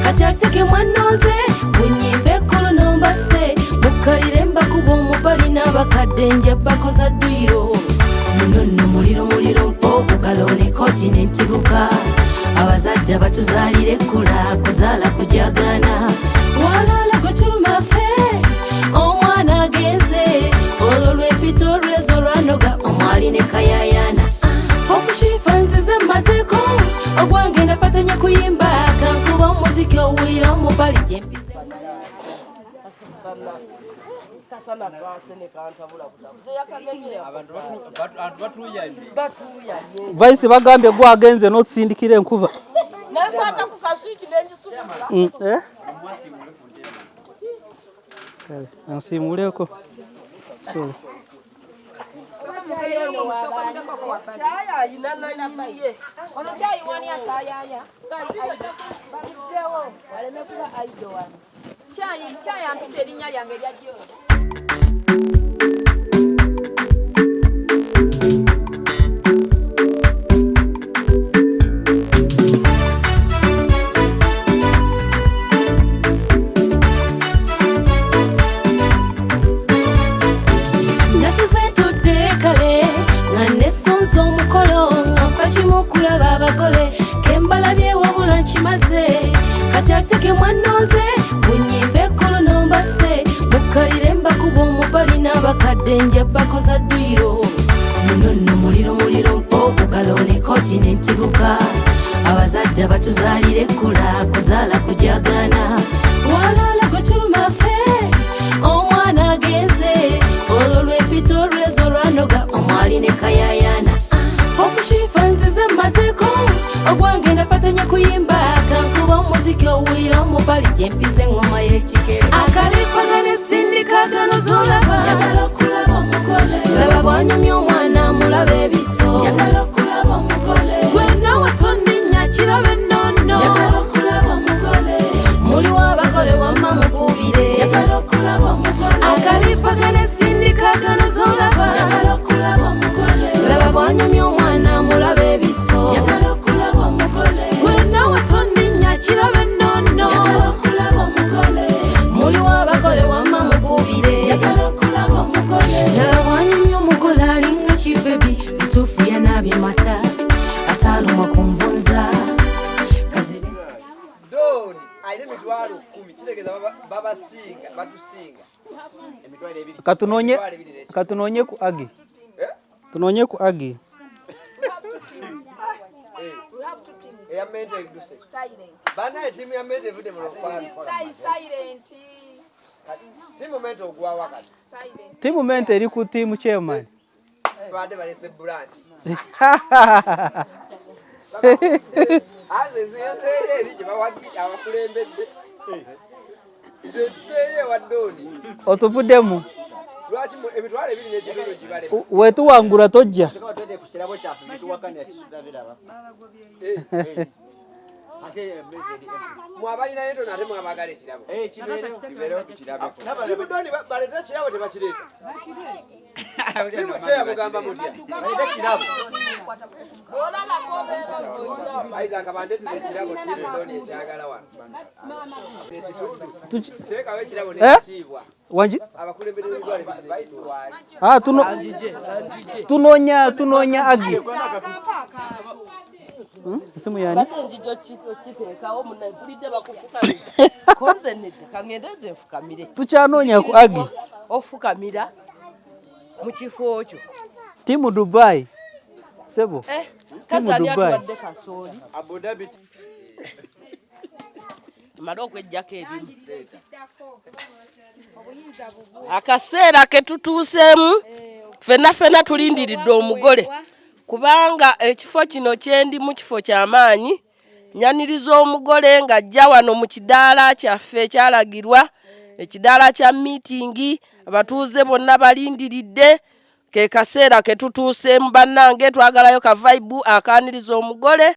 [SPEAKER 9] kati ate ke mwannonze munyimbe ekkulu nombase mukkalire mbakuba omubali n'abakadde nja bakoza dduyiro muno nno muliro muliro mpa obugalo nekooti nentiguka abazadde abatuzaalira ekkula kuzaala kujagaana walaala gwe tuluma ffe omwana agenze olwo lwempita olwezo lwanoga omwali ne kayayana okushifa nzize mmazeeko ogwange napatanya kuyimba kankuba omuziki owulira omubali gyempize.
[SPEAKER 2] Vice bagambye gwe agenze n'otusindikira enkuba.
[SPEAKER 3] Nenkwata ku kaswiki nengisumulula.
[SPEAKER 2] Eh? Kale, ansiimuleko. Sorry.
[SPEAKER 3] Kyayi ayina nanyiniye.
[SPEAKER 5] Ono kyayi wani akyayaya ngali aido bamugyewo aleme kuba aido wano. Kyayi kyayi ampita erinnya lyange erya Gyozi.
[SPEAKER 9] Nasize ntudde kale nga nesonze omukolo nga nfa kimu kulaba abagole kembalabye wabula nkimaze kati ate ke mwannonze munyimbe ekkulu nombase mukkalire mbakuba omubali n'abakadde nja bakoza dduyiro muno nno muliro muliro mpa obugalo nekooti nentiguka abazadde abatuzaalira ekkula kuzaala kujagaana walaala gwe tuluma ffe omwana agenze olwo lwempita olwezo lwanoga omwali. omwali ne kayayana. Okushifa nzize mazeko ogwange napatanya kuyimba kankuba omuziki owulira omubali gyempise engoma y'ekikere akalipagane sindikagano zolaba njagala okulaba omugole laba bwanyumya omwana mulaba ebiso njagala okulaba omugole gwe nawe tonninya kirabe nnono njagala okulaba omugole muliwo abagole wamma mupuubire njagala okulaba omugole akalipagane sindikagano zolaba njagala okulaba omugole laba bwanyumya omwana mulaba ebiso njagala okulaba omugole gwe nawe tonninya kirabe nnono njagala okulaba omugole muliwo abagole wamma mupuubire njagala okulaba omugole laba bwanyumya omugole alinga kibebi bituufu yanaabye mata ataalumwa kunvunza.
[SPEAKER 6] Doni alina 100,000 kitegeeza babasinga batusinga.
[SPEAKER 2] Katunonye ku Agi. Tunonye ku Agi.
[SPEAKER 6] Eya mente eduse. Banaye tiimu ya mente evudde mu lukwago. Tiimu mente ogwa wakati.
[SPEAKER 2] Tiimu mente eri ku tiimu chairman.
[SPEAKER 6] Babadde balese branch. Aze nzeeyo eri gye bawagi abakulembedde. Nzeeyo ewa Doni.
[SPEAKER 2] Otuvuddemu.
[SPEAKER 6] Lwaki 2,200 gibale.
[SPEAKER 2] Wetuwangula tojja.
[SPEAKER 4] Ku kirabo kyaffe bituwakanya kisudabiraba.
[SPEAKER 6] Mwabalinayo entono ate mwabagala ekirabo. Tiimu Doni baleete ekirabo tebakireeta. Tiimu kyeya mugamba mutya. Isaac bandeetera ekirabo tiimu Doni ekyagala wano. Ekitundu. Teekawo ekirabo n'ekitiibwa.
[SPEAKER 2] Wangi?
[SPEAKER 6] Abakulembeze b'emitwalo 2.
[SPEAKER 2] Ah, tunonya Agi. Esimu yani? Tukyanonya ku Agi.
[SPEAKER 3] Ofukamira mu kifo kyo.
[SPEAKER 2] Tiimu Dubai. Sebo. Tiimu Dubai.
[SPEAKER 4] Abu Dhabi.
[SPEAKER 3] Tumale okwejjako ebimu. Akaseera ke tutuuseemu ffenna ffenna tulindiridde omugole kubanga ekifo kino kyendimu kifo kyamaanyi. Nyaniriza omugole ng'ajja wano mu kidaala kyaffe ekyalagirwa, ekidaala kya miitingi, abatuuze bonna balindiridde. Ke kaseera ke tutuuseemu bannange, twagalayo ka vibe akaaniriza omugole.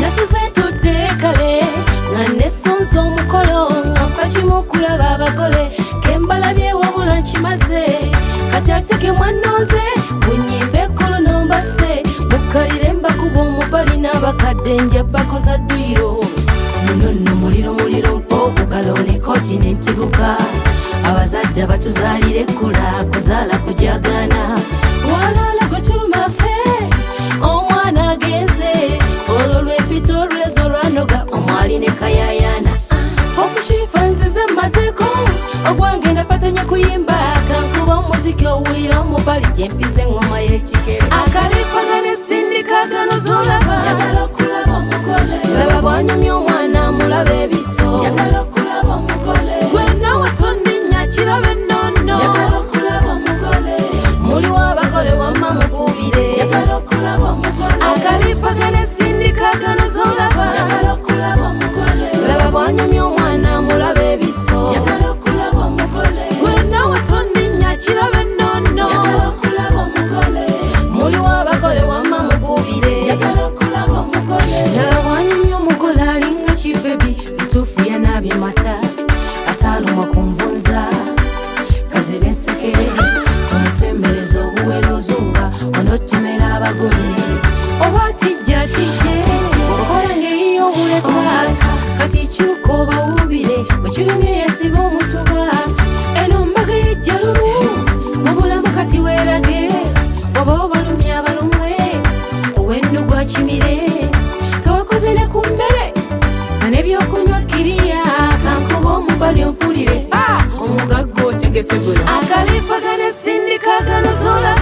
[SPEAKER 9] Nasuze ntudde kale nga nesunze omukolo nga nfa kimu kulaba abagole kembalabye wabula nkimaze kati ate ke mwannonze munyimbe ekkulu nombase mukkalire mbakuba omubali n'abakadde nja bakoza dduyiro muno nno muliro muliro mpa obugalo n'ekkooti ne ntiguka abazadde abatuzaalira ekkula kuzaala kujagaana walaala gwe tuluma ffe omwana agenze olwo lwempita olwezo lwanoga omwali ne kayayana. Okushifa nzize mazeko ogwange napatanya kuyimba kankuba omuziki owulira omubali gyempise engoma y'ekikere akalipagane sindikagano zolaba njagala okulaba omugole laba bwanyumya omwana mulaba ebiso njagala okulaba omugole gwe nawe tonninya kirabe nnono njagala okulaba omugole muliwo abagole wamma mupuubire njagala okulaba omugole akalipagane sindikagano zolaba njagala okulaba omugole laba bwanyumya omwana mulaba ebiso njagala okulaba omugole gwe nawe tonninya kirabe nnono njagala okulaba omugole muliwo abagole wamma mupuubire njagala okulaba omugole laba bwanyumya omugole alinga kibebi bituufu yanaabye mata ataalumwa kunvunza kazibe enseke tomusembereza obuwero ozunga onootumera abagole oba tijja tijje okola ng'eyiyo omulekwa kati kyuka obawuubire bwe kirumye yasiba omutuba eno mbaga yejja lumu mu bulamu kati weerage oba obalumya abalumwe ow'ennugu akimire kewakoze ne ku mmere nga n'ebyokunywa kkiriya kankuba omubali ompulire omugagga otegese guno akalipagane sindikagano zolaba.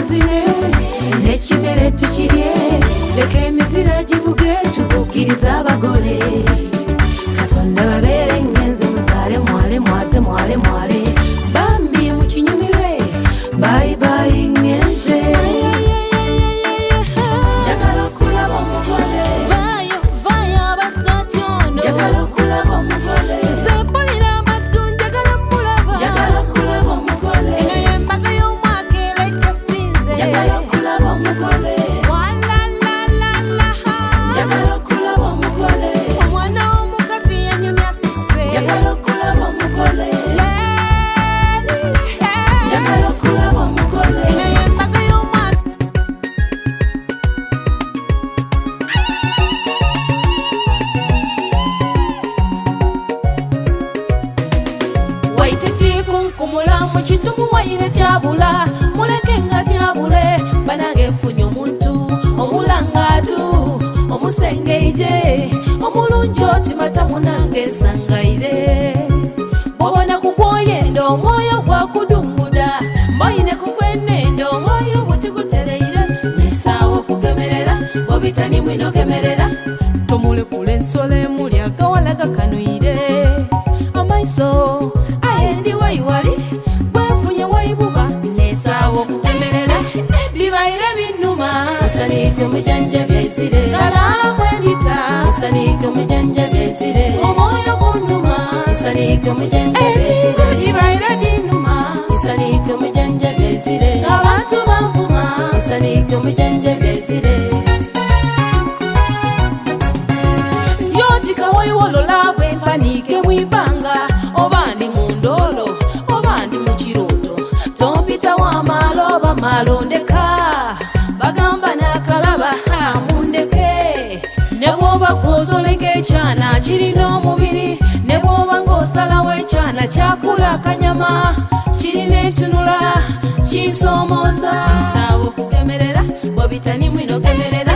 [SPEAKER 9] tuzine n'ekimere tukirye leka emizira givuge tubuukirize abagole katonda babeere ngenze muzaale mwale mwaze mwale mwale bambi mukinyumirwe bayibayi ngenze njagala okulaba omugole
[SPEAKER 10] Vayo, vayo abatatyono.
[SPEAKER 9] Njagala okulaba omugole
[SPEAKER 10] Nze mpulira amattu njagala mulaba.
[SPEAKER 9] Njagala okulaba omugole
[SPEAKER 10] Eno y'embaga y'omwaka era ekyasinze.
[SPEAKER 9] Njagala okulaba omugole
[SPEAKER 10] Walalalala.
[SPEAKER 9] Njagala okulaba omugole
[SPEAKER 10] Omwana w'omukazi yanyumya susse.
[SPEAKER 9] Njagala okulaba omugole Njagala okulaba omugole
[SPEAKER 10] Eno y'embaga y'omwaka.
[SPEAKER 9] Waititi kunkumula mu kintu muwayire tyabula muleke nga tyabule banange nfunye omuntu omulangatu omusengeide omulungi otimata munange nsangaire bwobona kugwoyenda omwoyo gwakudunguda mboyine kugwenenda omwoyo butigutereire nesaawa okugemerera bobitani mwinogemerera tomulekula ensolo emuli agawala gakanwire amaiso ayendi wayiwali gwefunye wayibuba nesaawa okugemerera bibaire binuma
[SPEAKER 10] Nsanike mujanja byezire.
[SPEAKER 9] galabwendita
[SPEAKER 10] Nsanike mujanja byezire.
[SPEAKER 9] omwoyo gunduma
[SPEAKER 10] Nsanike mujanja byezire.
[SPEAKER 9] bibaire dinuma
[SPEAKER 10] Nsanike mujanja byezire.
[SPEAKER 9] abantu banvuma
[SPEAKER 10] Nsanike mujanja byezire.
[SPEAKER 9] Yoti kawayiwolola bwe mpaniike mwibanga oba ndi mu ndoolo oba ndi mu kirooto tompitawo amaalo oba maalo ndeka bagamba n'akalaba ha mundeke ne bw'oba gw'ozoleka ekyana kirina omubiri ne bw'oba ng'osalawo ekyana kyakula akanyama kirina entunula kinsoomooza nsaawa okugemerera bw'obitani mwinogemerera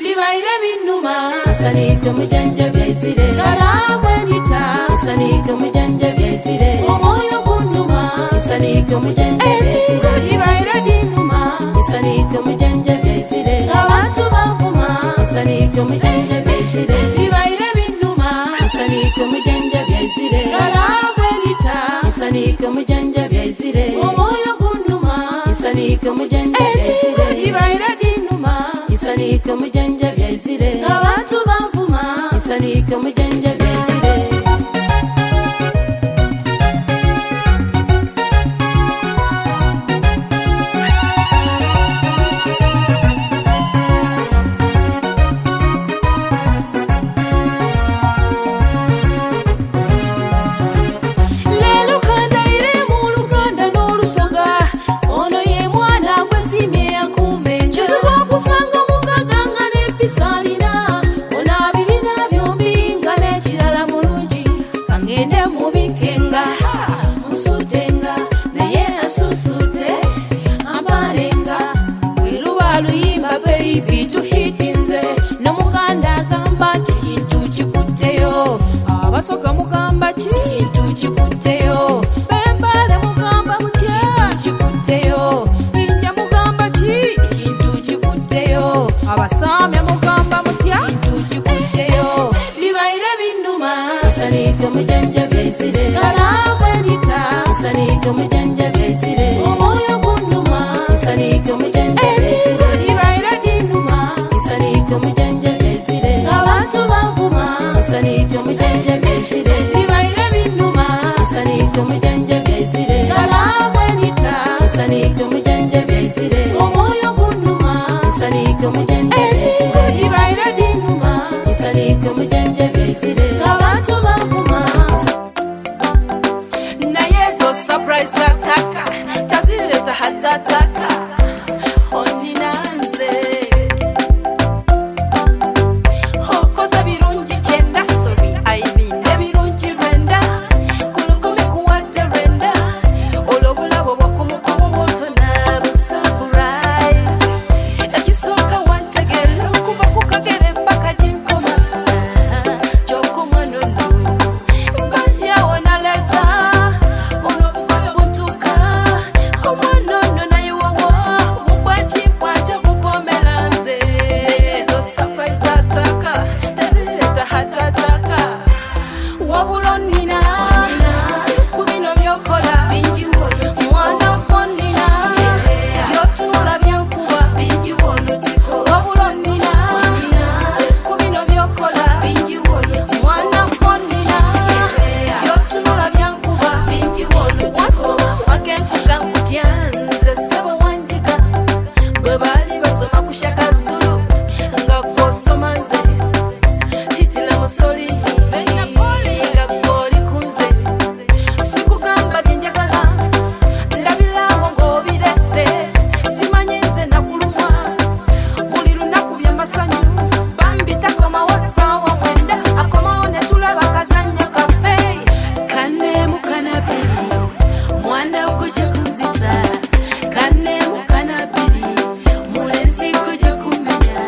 [SPEAKER 9] bibaire binnuma
[SPEAKER 10] Nsanike mujanja byezire.
[SPEAKER 9] galabwendita
[SPEAKER 10] Nsanike mujanja byezire.
[SPEAKER 9] omwoyo gunduma
[SPEAKER 10] Nsanike mujanja byezire.
[SPEAKER 9] bibaire dinuma
[SPEAKER 10] Nsanike mujanja byezire.
[SPEAKER 9] abantu banvuma
[SPEAKER 10] Nsanike mujanja byezire.
[SPEAKER 9] bibaire binnuma
[SPEAKER 10] Nsanike mujanja byezire.
[SPEAKER 9] galabwendita
[SPEAKER 10] Nsanike mujanja byezire.
[SPEAKER 9] omwoyo gunduma
[SPEAKER 10] Nsanike mujanja byezire.
[SPEAKER 9] bibaire dinuma
[SPEAKER 10] Nsanike mujanja byezire.
[SPEAKER 9] abantu banvuma
[SPEAKER 10] Nsanike mujanja byezire.
[SPEAKER 9] Leero kandayire mu Luganda n'Olusoga ono ye mwana gwesiimye yakuumenga kizibu okusanga mugaga nga n'empisa alina ono abirina byombi nga n'ekirala mulungi kaŋŋende mubikenga musuutenga naye asusuute ampalenga bwe luba luyimba beyibi tuhitinze nomuganda agamba nti kintu kikutteyo abasoga mugamba ki kintu kikutteyo bembale mugamba mutya kikutteyo inja mugamba ki kintu kikutteyo abasamya mugamba mutya kintu kikutteyo bibaire binnuma
[SPEAKER 10] Nsanike mujanja byezire.
[SPEAKER 9] galabwendita
[SPEAKER 10] Nsanike mujanja byezire.
[SPEAKER 9] omwoyo gunduma
[SPEAKER 10] Nsanike mujanja byezire.
[SPEAKER 9] bibaire dinuma
[SPEAKER 10] Nsanike mujanja byezire.
[SPEAKER 9] abantu banvuma
[SPEAKER 10] Nsanike mujanja byezire.
[SPEAKER 9] bibaire binnuma
[SPEAKER 10] Nsanike mujanja byezire.
[SPEAKER 9] galabwendita
[SPEAKER 10] Nsanike mujanja byezire.
[SPEAKER 9] omwoyo gunduma
[SPEAKER 10] Nsanike mujanja byezire.
[SPEAKER 9] bibaire dinuma
[SPEAKER 10] Nsanike mujanja byezire.
[SPEAKER 9] abantu banvuma naye ezo surprise ataka Onnina si ku bino by'okola, mwana gw'onnina, by'otunula byankuba. Wabula onnina si ku bino by'okola, mwana gw'onnina, by'otunula byankuba. Wasoma wakenkuka nkutya nze ssebo wanjika, bwe baali basoma ku Shaka Zulu nga gw'osoma nze Hitler Mussolini nga gw'oli ku nze. Sikugamba bye njagala, ndabirawo ng'obirese. Simanyi nze nakulumwa buli lunaku byamasanyu. Bambi takomawo ssaawa 9, akomawo ne tulaba kazannyo kaffe.
[SPEAKER 10] Kane mukanabiri, mwana gujja kunzita. Kane mukanabiri, mulenzi gujja kumenya.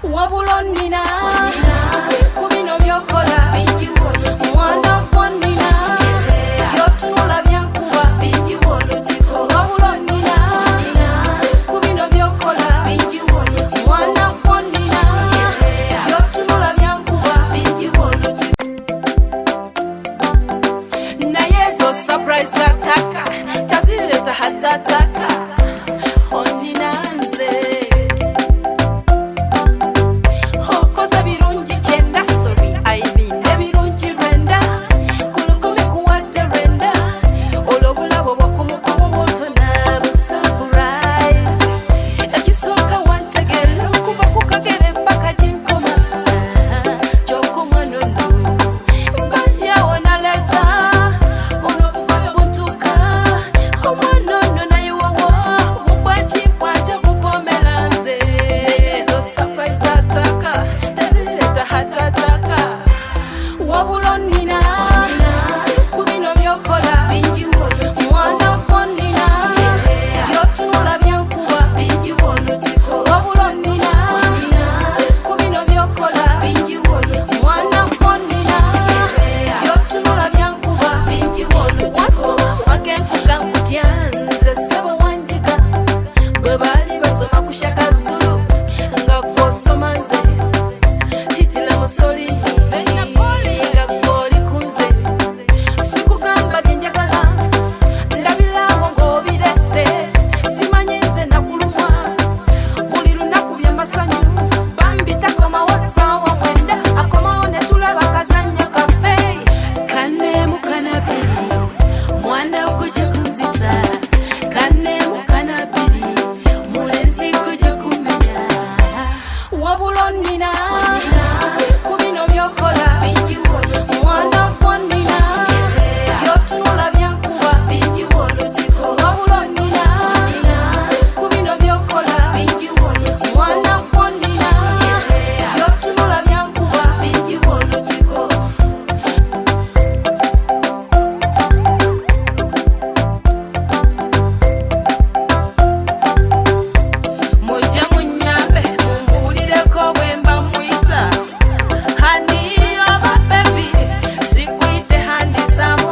[SPEAKER 9] Wabula onnina si ku bino by'okola, mwana gw'onnina, by'otunula byankuba. Wabula onnina si ku bino by'okola, mwana gw'onnina, by'otunula byankuba. Naye ezo surprise ataka tazireta hatataka. Onnina nze okoze birungi 90, sorry, I mean ebirungi 90 ku 1,000 kuwadde 90. Olwo obulabo bwakumukumu butona bu surprise. Ekisooka wantegeera okuva ku kagere paka gyenkoma, kyokoma nono mbadyawo naleeta olwo obugoyo butuuka. Omwana ono naye wawo bubwakimbwajo bupomera nze. Ezo surprise ataka tezireta hatataka. Wabula onnina si ku bino by'okola, mwana gw'onnina, by'otunula byankuba. Wabula onnina si ku bino by'okola, mwana gw'onnina, by'otunula byankuba. Wasoma wakenkuka nkutya nze ssebo wanjika, bwe baali basoma ku Shaka Zulu nga gw'osoma nze Hitler Mussolini nga gw'oli ku nze. Sikugamba bye njagala, ndabirawo ng'obirese. Simanyi nze nakulumwa buli lunaku byamasanyu. Bambi takomawo ssaawa 9, akomawo ne tulaba kazannyo kaffe.
[SPEAKER 10] Kane mukanabiri, mwana gujja kunzita. Kane mukanabiri, mulenzi gujja kumenya.
[SPEAKER 9] Wabula onnina si ku bino by'okola, mwana gw'onnina, by'otunula byankuba. Wabula onnina si ku bino by'okola, mwana gw'onnina, by'otunula byankuba. Mujje munyambe mumbuulireko bwe mba muyita honey oba baby. Sikuyite handsome,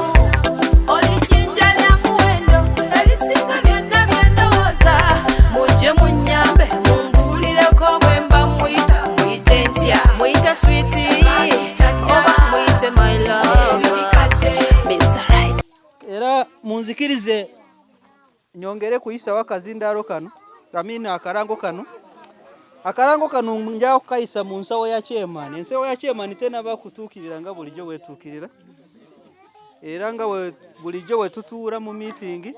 [SPEAKER 9] oli jjinja lya muwendo erisinga byonna bye ndowooza. Mujje munyambe mumbuulireko bwe mba muyita. Muyite ntya? Muyite sweetie oba muyite my love, Mr. Right?
[SPEAKER 2] Era munzikirize nyongere kuyisawo akazindaalo kano, amina akarango kano. Akarango kano nja kukayisa mu nsawo ya chairman. Ensawo ya chairman tenaba kutuukirira nga bulijjo wetuukirira, era nga bulijjo we tutuula mu meeting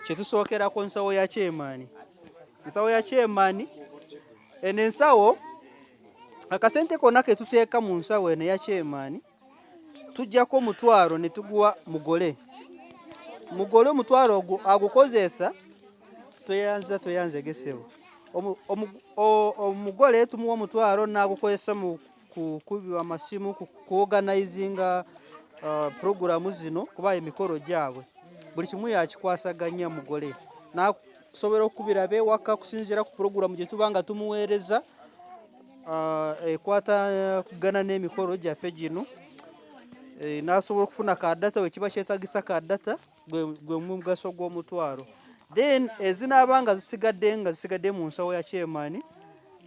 [SPEAKER 2] kyetusookerako nsawo ya chairman. Ensawo ya chairman eno, ensawo akasente konna ke tuteeka mu nsawo eno eya chairman, tujjako 10 ne tuguwa mugole. Mugole 10 ogwo agukozesa. Tweyanza, tweyanze gesebo. Omugole tumuwa 10 n'agukozesa mu kukubiwa amasimu, kuorganizinga programu zino, kuba emikolo gyabwe buli kimu yakikwasaganya mugole, nasobola okukubira ab'ewaka kusinziira ku puroguramu gye tuba nga tumuweereza ekwata kugana n'emikolo gyaffe gino. N'asobola okufuna ka data we kiba kyetagisa ka data. Gwe mugaso gw'omutwalo. Then ezinaaba nga zisigadde mu nsawo ya chairman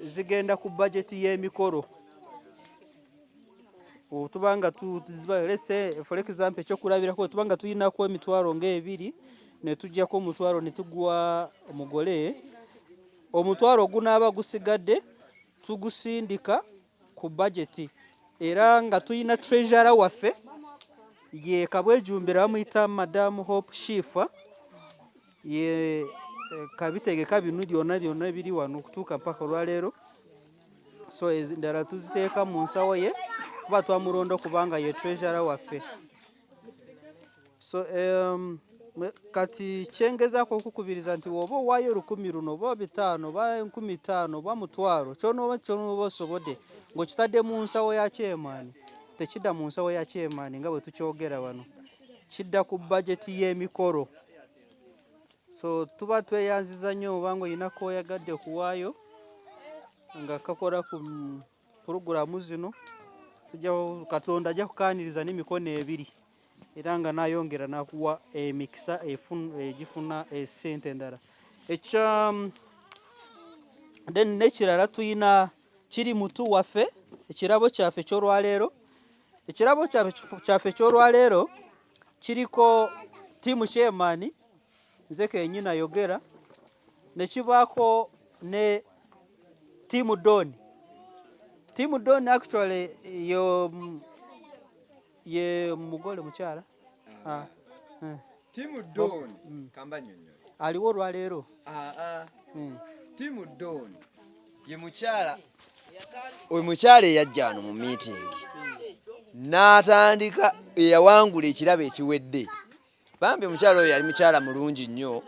[SPEAKER 2] zigenda ku budget y'emikolo. Tuba nga let's say for example, ekyokulabirako, tuba nga tulinako emitwalo ng'ebiri ne tuggyako omutwalo ne tuguwa omugole, omutwalo ogunaaba gusigadde tugusindika ku budget, era nga tulina treasurer waffe ye Kabwejumbira, bamuyita Madam Hope Shifa, ye kabitegeka bino byonna byonna ebiri wano okutuuka mpaka olwaleero. So endala tuziteeka mu nsawo ye kuba twamulonda okubanga ye treasurer waffe. So kati kyengezaako okukubiriza nti woba owaayo 1,000 luno oba 500 oba 5,000 oba 500, kyonoba osobodde ng'okitadde mu nsawo ya chairman, tekidda mu nsawo ya chairman nga bwe tukyogera wano, kidda ku budget y'emikolo. So tuba tweyanziza nnyo obanga olina koyagadde okuwaayo nga kakola ku puroguramu zino, tujja Katonda ajja kukaaniriza n'emikono ebiri, era nga nayongera n'akuwa emikisa egifuna esente endala. Ekya then n'ekirala, tuyina kiri mutu waffe ekirabo kyaffe eky'olwaleero. Ekirabo kyaffe eky'olwaleero kiriko team chairman, nze kenyini ayogera, ne kibaako ne team Don. Team Don actually yo ye mugole mukyala. Ah.
[SPEAKER 6] Team Don kamba nnyonnyole.
[SPEAKER 2] Aliwo olwaleero.
[SPEAKER 6] Aa, Team Don ye mukyala, oyo mukyala eyajja wano mu meeting n'atandika, eyawangula ekirabo ekiwedde. Bambi omukyala oyo yali mukyala mulungi nnyo,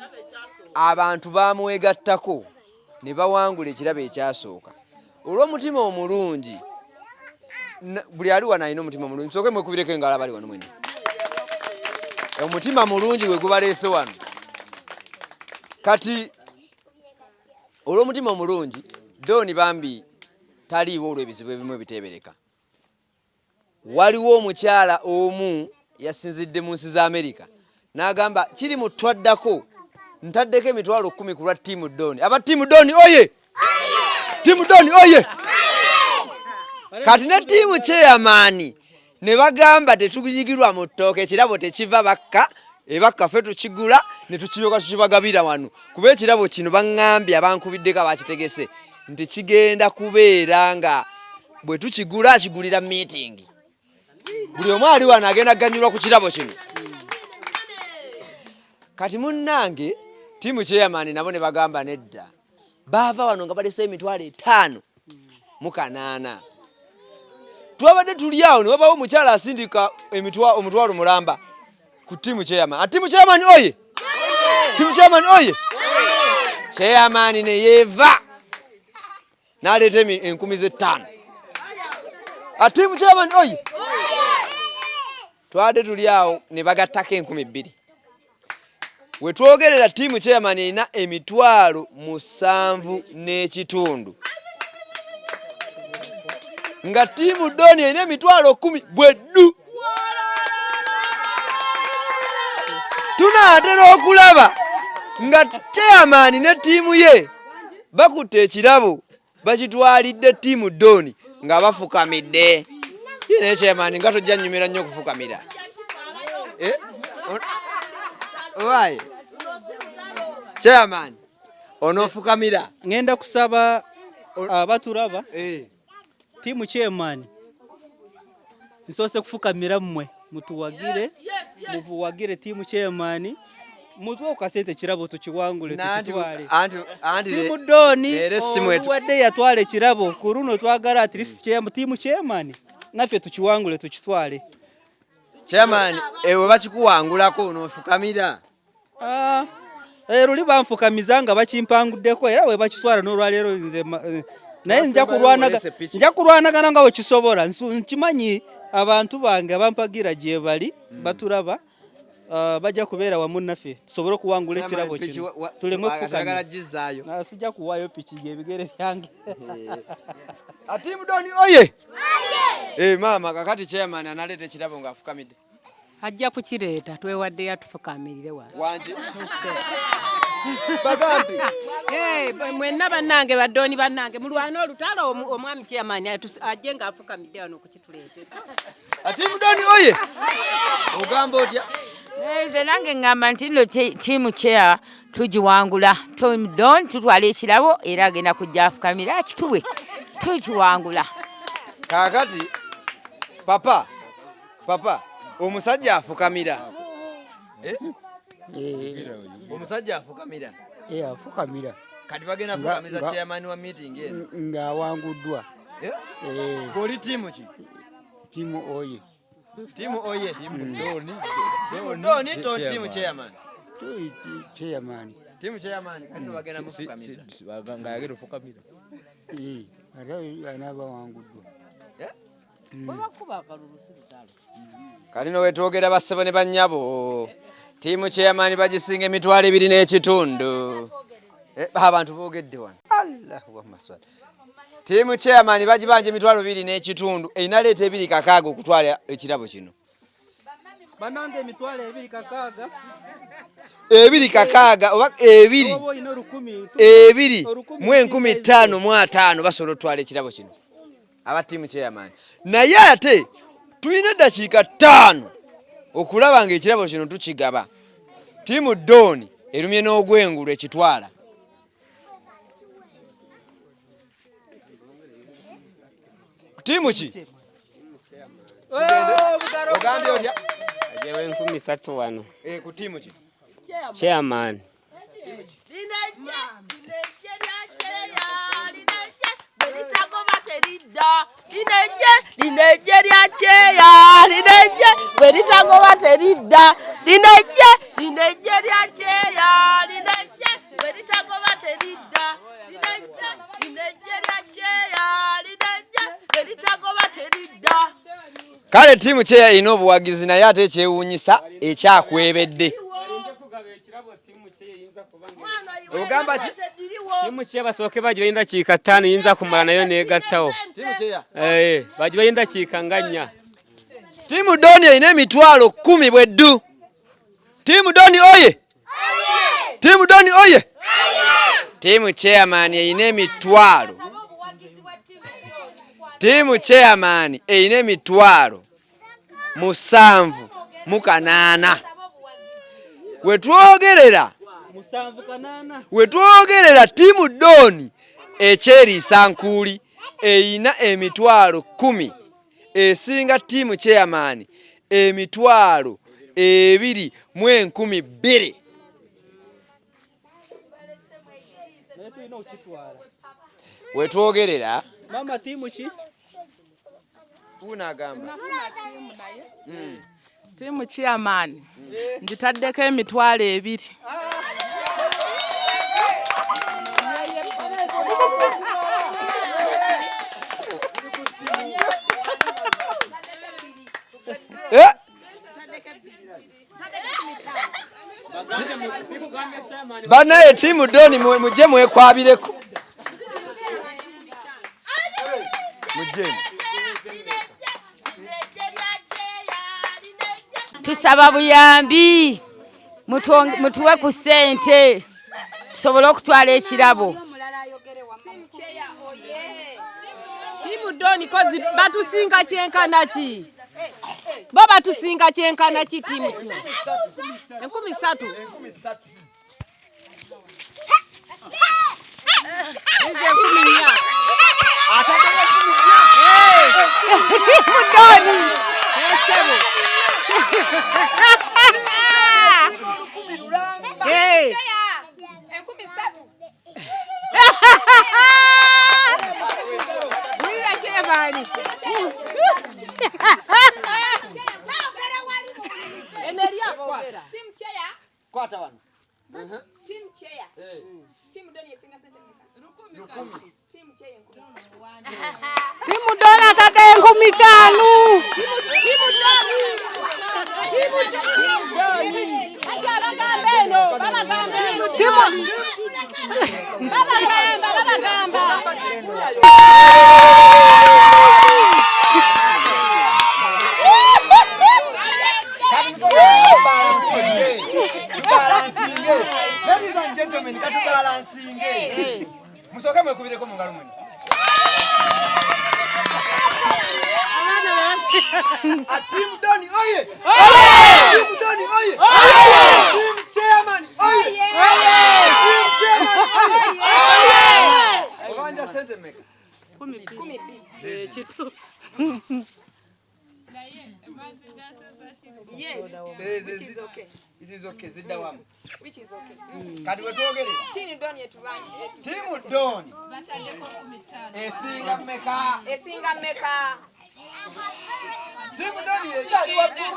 [SPEAKER 6] abantu bamwegattako ne bawangula ekirabo ekyasooka olw'omutima omulungi. Buli ali wano alina omutima omulungi, musooke mwekubireko engalo abali wano mwena. Omutima mulungi gwe gubaleese wano. Kati olw'omutima omulungi, Dooni bambi taliiwo olw'ebizibu ebimu ebiteebereka. Waliwo omukyala omu yasinzidde mu nsi za Amerika n'agamba kiri mu twaddako ntaddeko 100,000 ku lwa team Dooni. Aba team Dooni oye! Team Dooni oye! Kati ne team chairman ne bagamba tetunyigirwa mu ttooke, ekirabo tekiva bakka ebakka, ffe tukigula ne tukiyoka tukibagabira wano, kuba ekirabo kino baŋŋambye abankubiddeko abakitegese nti kigenda kubeera nga bwe tukigula kigulira meeting, buli omu ali wano agenda kuganyulwa ku kirabo kino. Kati munnange team chairman nabo ne bagamba nedda, baava wano nga balese 508,000. Twabadde tuli awo ne wabawo omukyala asindika 1,000,000 ku team chairman. A team chairman oye! Team chairman oye! Chairman ne yeeva n'aleeta 5,000. A team chairman oye! Twabadde tuli awo ne bagattako 2,000. We twogerera team chairman erina 7,500,000, nga team Doni erina 10,000 bweddu. Tunaatera okulaba nga chairman ne ttiimu ye bakutte ekirabo bakitwalidde team Doni nga bafukamidde. Ye naye chairman nga tojja nnyumira nnyo okufukamira. Eh? Owaaye chairman onoofukamira?
[SPEAKER 2] Ngenda kusaba abatulaba, team chairman nsoose kufukamira, mmwe mutuwagire, muwagire team chairman, mutuwe ku kasente ekirabo tukiwangule, tukitwale.
[SPEAKER 6] Anti
[SPEAKER 2] Team Doni
[SPEAKER 6] leero essimu
[SPEAKER 2] oluwadde yatwala ekirabo, ku luno twagala at least team chairman naffe tukiwangule, tukitwale.
[SPEAKER 6] Chairman, ewe bakikuwangulako onoofukamira?
[SPEAKER 2] Ah, luli banfukamiza nga bakimpanguddeko, era bwe bakitwala n'olwaleero nze naye nja kulwanaga, nja kulwanagana nga wekisobola. Nkimanyi abantu bange abampagira gye bali batulaba, bajja kubeera wamu naffe tusobole okuwangula ekirabo kino, tuleme
[SPEAKER 6] oyagala
[SPEAKER 2] kufukamira.
[SPEAKER 6] Gizaayo.
[SPEAKER 2] Ah, sijja kuwaayo piki, ebigere byange.
[SPEAKER 6] A team Doni oye! Eh, maama, kakati chairman analeeta ekirabo ng'afukamidde.
[SPEAKER 11] Ajja kukireeta, twewaddeyo atufukamirire wano.
[SPEAKER 6] Wangi bagambe.
[SPEAKER 11] Mwenna bannange badooni bannange mulwane olutalo omwami chairman ajje ng'afukamidde wano okukituleetera.
[SPEAKER 6] Tiimu Doni oye! Ogamba otya?
[SPEAKER 12] Nze nange ŋŋamba nti nno tiimu chair tugiwangula. Tom Don tutwala ekirabo era agenda kujja afukamira akituwe tukiwangula.
[SPEAKER 6] Kaakati papa papa omusajja afukamira. Eh? Omusajja afukamira.
[SPEAKER 13] Eh, afukamira.
[SPEAKER 6] Kati bagenda fukamiza chairman wa meeting eno.
[SPEAKER 13] Ng'awanguddwa.
[SPEAKER 6] Eh? Eh. Goli tiimu ki?
[SPEAKER 13] Tiimu oye.
[SPEAKER 6] Tiimu oye. Tiimu Doni. Doni to tiimu chairman.
[SPEAKER 13] Chairman.
[SPEAKER 6] Tiimu chairman kati bagenda mufukamiza.
[SPEAKER 14] Ng'ayagala ofukamira.
[SPEAKER 13] Eh, ate anaaba awanguddwa.
[SPEAKER 6] Eh?
[SPEAKER 11] Bwe bakuba akalulu si lutalo.
[SPEAKER 6] Kati no wetwogera bassebo ne bannyabo. Tiimu chairman bagisinga 25,000. Eh, abantu boogedde wano. Allahu akbar. Tiimu chairman bagibanja 25,000 erina leeta 206 okutwala ekirabo kino.
[SPEAKER 2] Banange 26,000.
[SPEAKER 6] 206 oba ebiri
[SPEAKER 2] Oba olina olukumi
[SPEAKER 6] ebiri mu 5,050 basobola okutwala ekirabo kino aba tiimu chairman. Naye ate tulina eddakiika 5 okulaba ng'ekirabo kino tukigaba. Tiimu Doni erumye n'ogwengulu ekitwala. Tiimu ki? Ogambye otya?
[SPEAKER 4] Ajewo 3,000 wano.
[SPEAKER 6] Eh, ku tiimu ki?
[SPEAKER 4] Chairman.
[SPEAKER 3] Bweritagoba teridda linejje linejje lya kyeya linejje bweritagoba teridda linejje linejje lya kyeya linejje bweritagoba teridda linejje linejje lya kyeya linejje bweritagoba teridda.
[SPEAKER 6] Kale ttiimu kyeya erina obuwagizi naye ate ekyewuunyisa ekyakwebedde. Ogamba ki?
[SPEAKER 4] Tiimu kyeya basooke bagibayo endakiika 5 yinza kumala nayo negattawo.
[SPEAKER 6] Tiimu kyeya.
[SPEAKER 4] Eh, bagibayo endakiika nga 4.
[SPEAKER 6] Tiimu Doni erina 10,000 bweddu. Tiimu Doni oye! Tiimu Doni oye! Tiimu chairman erina emitwalo. Tiimu chairman erina 78,000. Wetwogerera
[SPEAKER 2] 78.
[SPEAKER 6] Wetwogerera tiimu Doni ekyeriisa nkuuli erina 10,000 esinga tiimu chairman 22,000.
[SPEAKER 2] Naye tulina okukitwala.
[SPEAKER 6] Wetwogerera
[SPEAKER 2] Maama tiimu ki?
[SPEAKER 6] Wuuno agamba.
[SPEAKER 7] Tiimu chairman ngitaddeko 20,000.
[SPEAKER 6] Eh? Banaye tiimu Doni mujje mwekwabireko. Mujje.
[SPEAKER 12] Tusaba buyambi mutuwe ku ssente tusobole okutwala ekirabo.
[SPEAKER 11] Tiimu Doni kozi batusinga kyenkana ki? Bo batusinga kyenkana ki tiimu ki? 3,000. Nze 4,000. Tiimu Doni. Esebo. Hey.
[SPEAKER 5] 3,000.
[SPEAKER 11] Wulira chairman. Eno eri aboogera.
[SPEAKER 5] Team chair.
[SPEAKER 6] Kwata wano.
[SPEAKER 5] Team chair. Team Doni esinga sente mmeka? Team chair 4,000.
[SPEAKER 11] Tiimu Doni atadde 5,000.
[SPEAKER 3] Tiimu Doni. Tiimu Doni. Babagamba eno, babagamba eno.
[SPEAKER 11] Tiimu
[SPEAKER 3] Babagamba, babagamba.
[SPEAKER 6] Balansinge. Ladies and gentlemen, katubalansinge. Musooke mwekubireko mu ngalo mwena. A team Doni oye! Team Doni oye! Team Chairman oye! Team Chairman oye! Obanja sente mmeka?
[SPEAKER 11] Kituufu.
[SPEAKER 5] Yes,
[SPEAKER 6] Eh,
[SPEAKER 5] which is okay.
[SPEAKER 6] It is okay, zidda wamu.
[SPEAKER 5] Which is okay.
[SPEAKER 6] Kati wetwogerera.
[SPEAKER 5] Team Don yetubanje.
[SPEAKER 6] Team Don esinga mmeka?
[SPEAKER 5] Esinga mmeka?
[SPEAKER 6] Team Don ekyali waggulu.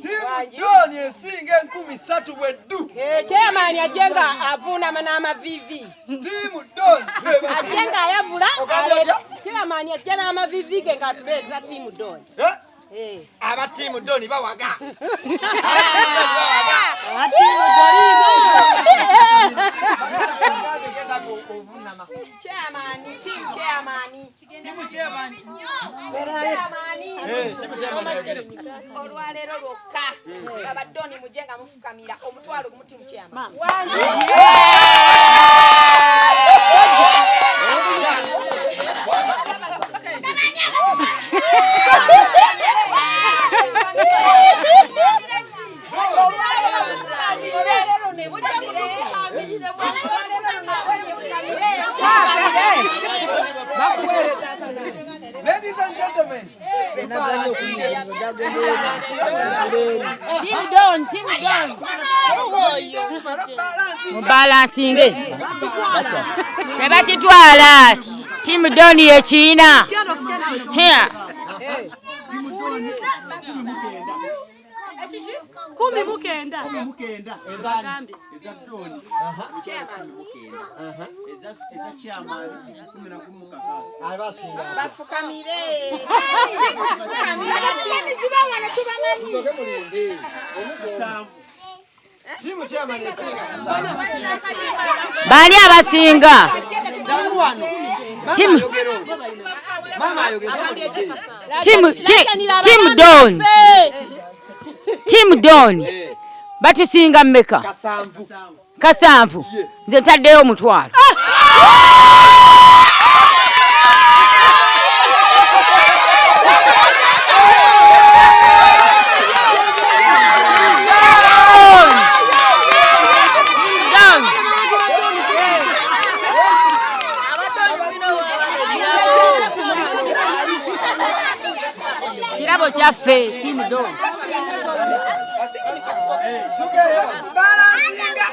[SPEAKER 6] Team Don esinga 3000 bweddu.
[SPEAKER 11] Chairman ajje nga avuunama n'amaviivi.
[SPEAKER 6] Team Don
[SPEAKER 11] ajje nga ayavula.
[SPEAKER 6] Ogambye otya?
[SPEAKER 11] Chairman ajje n'amaviivi ge ng'atuleetera Team Don.
[SPEAKER 6] Eh? Aba Team Don bawaga.
[SPEAKER 5] Chairman, team chairman.
[SPEAKER 4] Team chairman.
[SPEAKER 5] Chairman.
[SPEAKER 6] Eh, team chairman ayogere.
[SPEAKER 5] Olwaleero lwokka abadoni mujje nga mufukamira 10,000 team chairman.
[SPEAKER 6] Ladies and gentlemen,
[SPEAKER 12] Team Don, Team Don. Mubalansinge. Tebakitwala. Team Don yekiina. Here.
[SPEAKER 10] 19.
[SPEAKER 4] Eza Doni 19, eza chairman 16.
[SPEAKER 5] Bafukamire.
[SPEAKER 6] Musooke mulinde. Team chairman esinga.
[SPEAKER 12] Baani abasinga?
[SPEAKER 6] Ddamu wano. Mama ayogera olwo. Mama ayogera.
[SPEAKER 12] Team Don. Team Don. Batusinga mmeka?
[SPEAKER 6] 7.
[SPEAKER 12] 7. Nze ntaddeyo 50,000. Kirabo kyaffe Team Don.
[SPEAKER 6] Tugeze kubalansinga.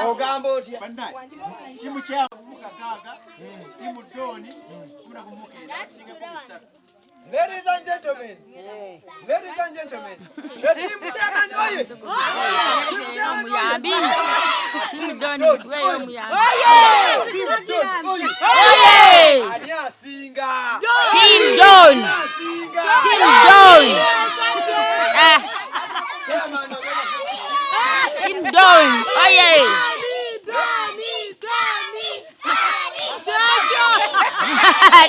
[SPEAKER 6] Ogamba otya?
[SPEAKER 4] Team chairman 16, Team Don 19.
[SPEAKER 6] Ladies and gentlemen, ladies and gentlemen, the team chairman oye! Team chairman oye!
[SPEAKER 12] Omuyambi. Team Don mutuweeyo omuyambi.
[SPEAKER 6] Team Don oye!
[SPEAKER 12] Oye!
[SPEAKER 6] Ani asinga?
[SPEAKER 12] Team Don.
[SPEAKER 6] Ani asinga?
[SPEAKER 12] Team Don. Ah.
[SPEAKER 6] Chairman ogenda
[SPEAKER 12] Team Don. Oye!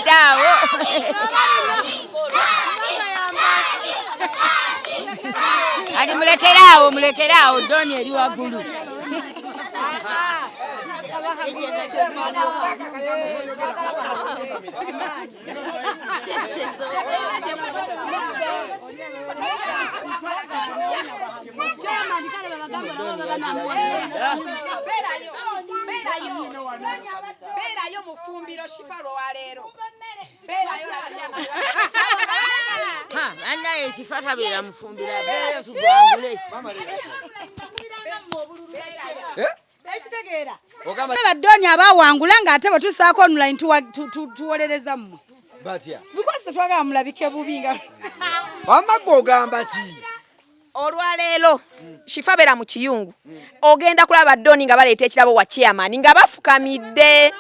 [SPEAKER 12] Daawo. Kati mulekeraawo, mulekeraawo, Don eri waggulu.
[SPEAKER 5] Beerayo mu ffumbiro Shifa lwaleero. Beerayo laba chairman.
[SPEAKER 12] Ha, bannaye Shifa tabeera mufumbiro, abeereyo tugwangule.
[SPEAKER 14] Ekitegeera.
[SPEAKER 6] Ogamba
[SPEAKER 14] Badoni abawangula ng'ate bwe tusaako online tuwolereza mmwe.
[SPEAKER 6] Batya?
[SPEAKER 14] Because tetwagala mulabike bubi nga
[SPEAKER 6] Wamma gwe ogamba ki?
[SPEAKER 5] Olwaleero Shifa beera mu kiyungu. Ogenda kulaba Doni nga baleeta ekirabo wa chairman nga bafukamidde.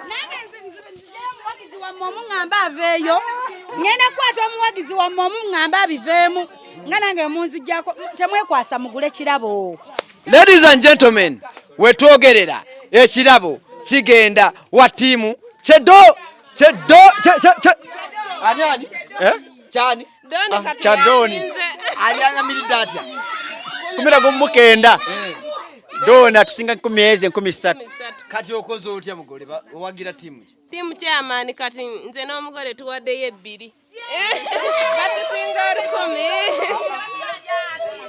[SPEAKER 14] Nange nzireyo omuwagizi wammwe omuŋŋamba aveeyo. Ŋŋenda kukwata omuwagizi wammwe omuŋŋamba abiveemu. Nga nange munzijjako temwekwasa mugule kirabo.
[SPEAKER 6] Ladies and gentlemen, wetwogerera ekirabo kigenda wa ttiimu Kyedo Kyedo kye kye kye ani ani? Eh? Kyani?
[SPEAKER 8] Doni kati
[SPEAKER 4] Kya Doni.
[SPEAKER 8] yasinze.
[SPEAKER 4] Ali angamiridde atya? 19. Doni atusinga 10 ezo 3000.
[SPEAKER 6] Kati okoze otya mugole owagira ttiimu ki?
[SPEAKER 8] Tiimu chairman kati nze n'omugole tuwaddeyo ebbiri. Batusinga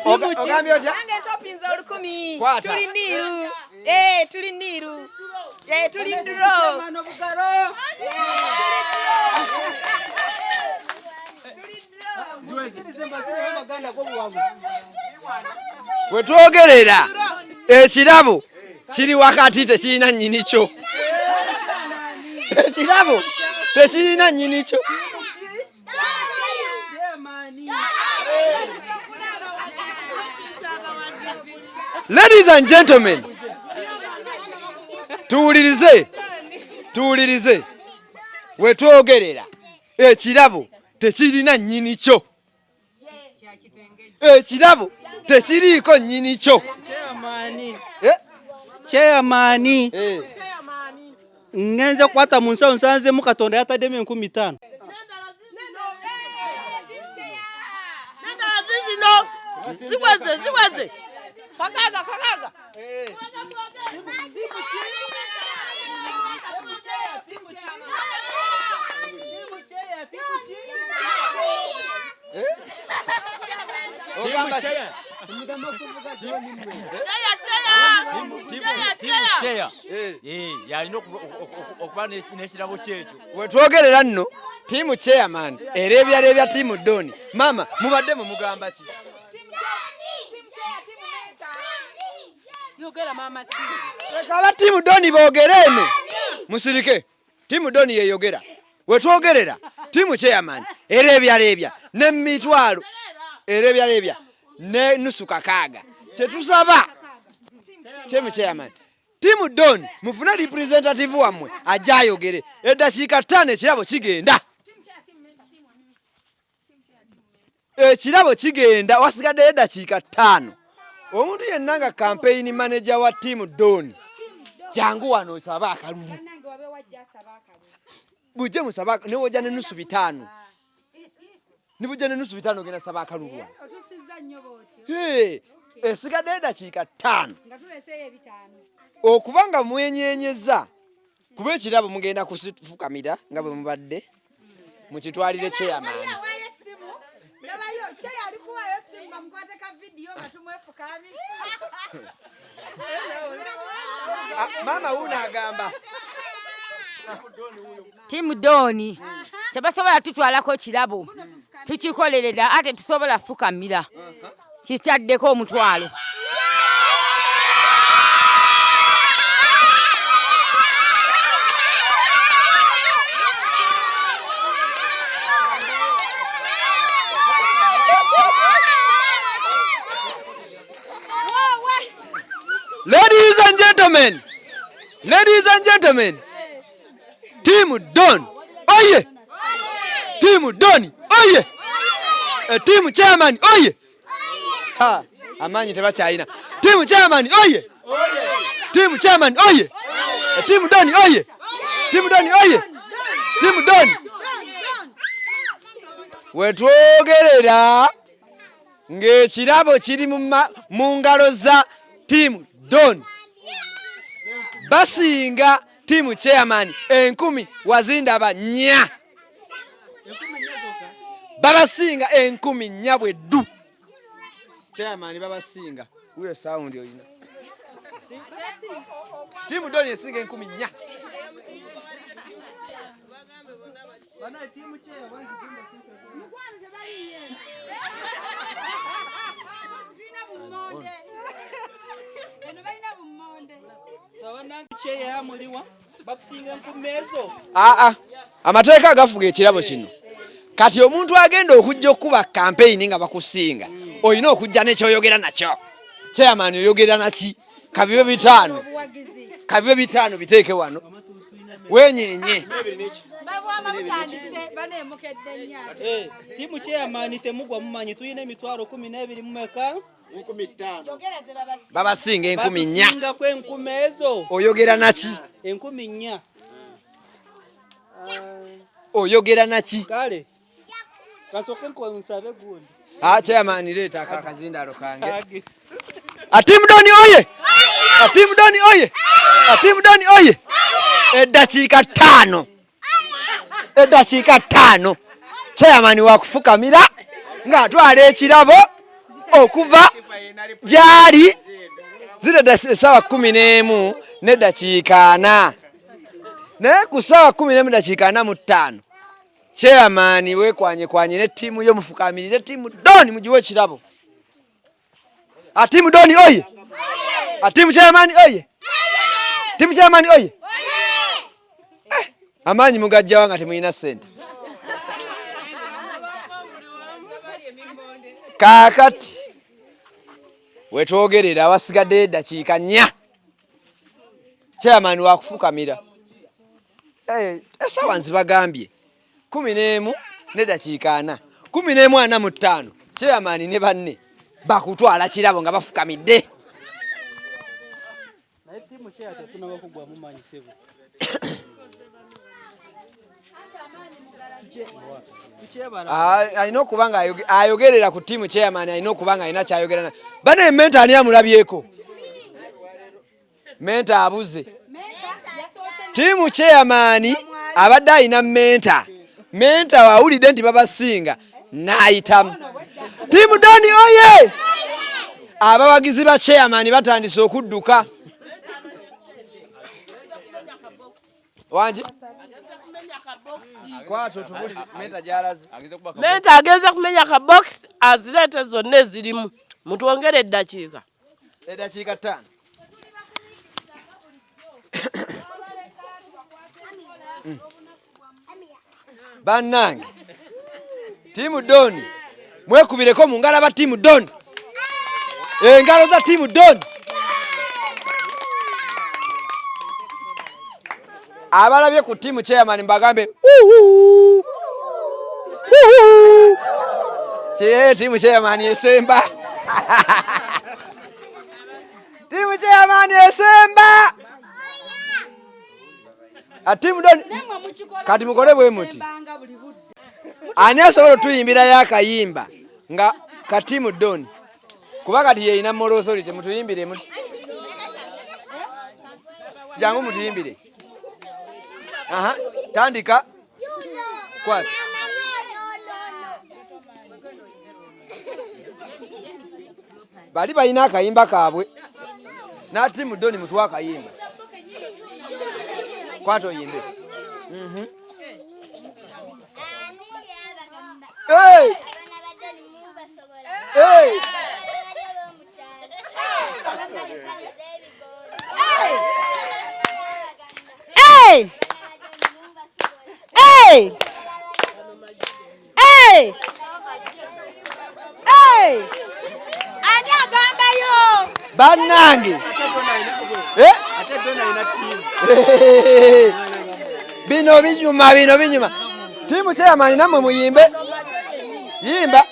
[SPEAKER 8] 1000.
[SPEAKER 6] Ogambye otya?
[SPEAKER 5] Nange ntopinza 1000.
[SPEAKER 6] Kwata.
[SPEAKER 5] Tuli niru. Eh, tuli niru. Eh, tuli draw.
[SPEAKER 6] We twogerera ekirabo kiri wakati tekirina nnyini kyo. Ekirabo tekirina nnyini kyo. Ladies and gentlemen, tuwulirize, tuwulirize. We twogerera ekirabo tekirina nnyini kyo. Ekirabo tekiriiko nnyini kyo.
[SPEAKER 2] Chairman. Ngenze kukwata mu nsawo nsanzemu Katonda yataddemu 5000.
[SPEAKER 3] Nendala zizino ziweze ziweze kakaga kakaga.
[SPEAKER 6] Ogamba ki?
[SPEAKER 15] Chair. Yalina okuba n'ekirabo kyekyo.
[SPEAKER 6] Wetwogerera nno ttiimu chairman ereebyaleebya ttiimu Doni. Maama mubadde mumugamba ki?
[SPEAKER 11] Yogera maama si.
[SPEAKER 6] Leka aba ttiimu Doni boogere eno. Musirike. Ttiimu Doni yeyogera. Wetwogerera ttiimu chairman ereebyaleebya n'emitwalo ereebyaleebya ne nusu kakaaga. Kye tusaba ttiimu chairman ttiimu Don mufune representative wammwe ajje ayogere eddakiika 5 ekirabo kigenda. Ekirabo kigenda wasigaddeyo eddakiika 5. Omuntu yenna nga campaign manager wa ttiimu Don jangu wano osabe akalulu. Bujje musabe ne wojja ne nusu 500. Ne bujja ne nusu 500 ogenda saba akalulu wano. Hey, esigaddeyo eddakiika 5. Okuba nga mwenyenyeza kuba ekirabo mugenda kusifukamira nga bwe mubadde mukitwalire chairman. Maama wuuno agamba
[SPEAKER 12] Tiimu Doni tebasobola tutwalako kirabo, tukikolerera ate tusobola fukamira kitaddeko omutwalo.
[SPEAKER 6] Ladies and gentlemen, ladies and gentlemen, Team Don, oye! Team Don, oye! Team Chairman, oye! Ha, amaanyi tebakyalina. Team Chairman, oye! Team Chairman, oye! Team Don, oye! Team Don, oye! Team Don. Wetwogerera ng'ekirabo kiri mu ngalo za Team Don. Basinga Team Chairman 1000 wazindaba 4. Babasinga 4000 bwe ddu. Chairman babasinga. Uyo sound oyina. Team Don esinga 4000. Aa, amateeka agafuga ekirabo kino. Kati omuntu agenda okujja okukuba campaign nga bakusinga, olina okujja n'ekyoyogera nakyo. Chairman oyogera naki? Kabibe 500. Kabibe 500 biteeke wano. Wenyenye.
[SPEAKER 2] Tiimu chairman temugwa mumanyi tulina emitwalo 12 mumeka?
[SPEAKER 4] 15.
[SPEAKER 6] Babasinga 4000.
[SPEAKER 2] Batusingako 1000 ezo.
[SPEAKER 6] Oyogera naki?
[SPEAKER 2] 4000.
[SPEAKER 6] Oyogera naki?
[SPEAKER 2] Kale. Kasooke nsabe gundi.
[SPEAKER 6] Ah, chairman leeta akazindalo kange. Atimu Doni oye! Atimu Doni oye! Atimu Doni oye! Eddakiika ttaano. Eddakiika ttaano. Chairman wa kufukamira ng'atwala ekirabo okuva gy'ali ziri essaawa 11 n'eddakiika 40. Naye ku ssaawa 11 dakiika 45 chairman wekwanyekwanye ne ttiimu yo mufukamirire ttiimu Doni mugiwe ekirabo. Atimu Doni oye! Atimu chairman oye! Timu chairman oye! Eh, amaanyi mugajjawa nga temulina ssente. Kaakati wetwogerera awasigaddeyo eddakiika nnya chairman wakufukamira. Eh, essaawa nzibagambye 11 n'eddakiika 40, 11:45 chairman ne banne bakutwala kirabo nga bafukamidde.
[SPEAKER 2] Naye ttiimu chair tetunaba kugwamu maanyi ssebo.
[SPEAKER 6] Alina okuba nga ayogerera ku ttiimu chairman, alina okuba nga alina kyayogera. Bane menta ani amulabyeko? Menta abuze. Ttiimu chairman abadde alina menta. Menta wawulidde nti babasinga n'ayitamu. Ttiimu Doni oye! Abawagizi ba chairman batandise okudduka. Wangi? Kwata otubulire menta gy'alaze.
[SPEAKER 3] Menta agenze kumenya ka box azireete zonna ezirimu. Mutwongere eddakiika.
[SPEAKER 6] Eddakiika ttaano. Bannange tiimu Doni mwekubireko mu ngalo aba tiimu Doni, engalo za tiimu Doni. Abalabye ku tiimu chairman mbagambe tiimu chairman esemba, tiimu chairman esemba. Tiimu Doni kati mukole bwe muti, ani asobola otuyimbirayo akayimba nga katiimu Doni, kuba kati yeyina moral authority. Mutuyimbire, jangu mutuyimbire. Aha, tandika kwata. Bali balina akayimba kaabwe na tiimu Doni mutuwa akayimba. Kwata oyimbe. Hey! Hey!
[SPEAKER 14] Hey! Hey! Hey! Hey! Ani agambayo?
[SPEAKER 6] Bannange. Bino binyuma, bino binyuma. Tiimu chairman nammwe muyimbe. Yimba.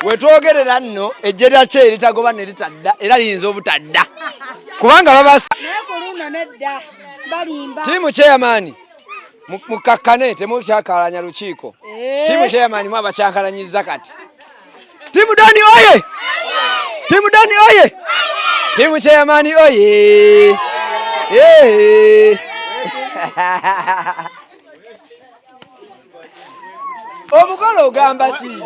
[SPEAKER 6] Wetwogerera nno ejje lya kye eritagoba ne litadda era liyinza obutadda kubanga babasa. Tiimu chairman mukakkane, temukyakalanya lukiiko. Tiimu chairman mu abakyankalanyiza kati. Tiimu Doni oye! Tiimu Doni oye! Tiimu chairman oye! Omugole ogamba ki?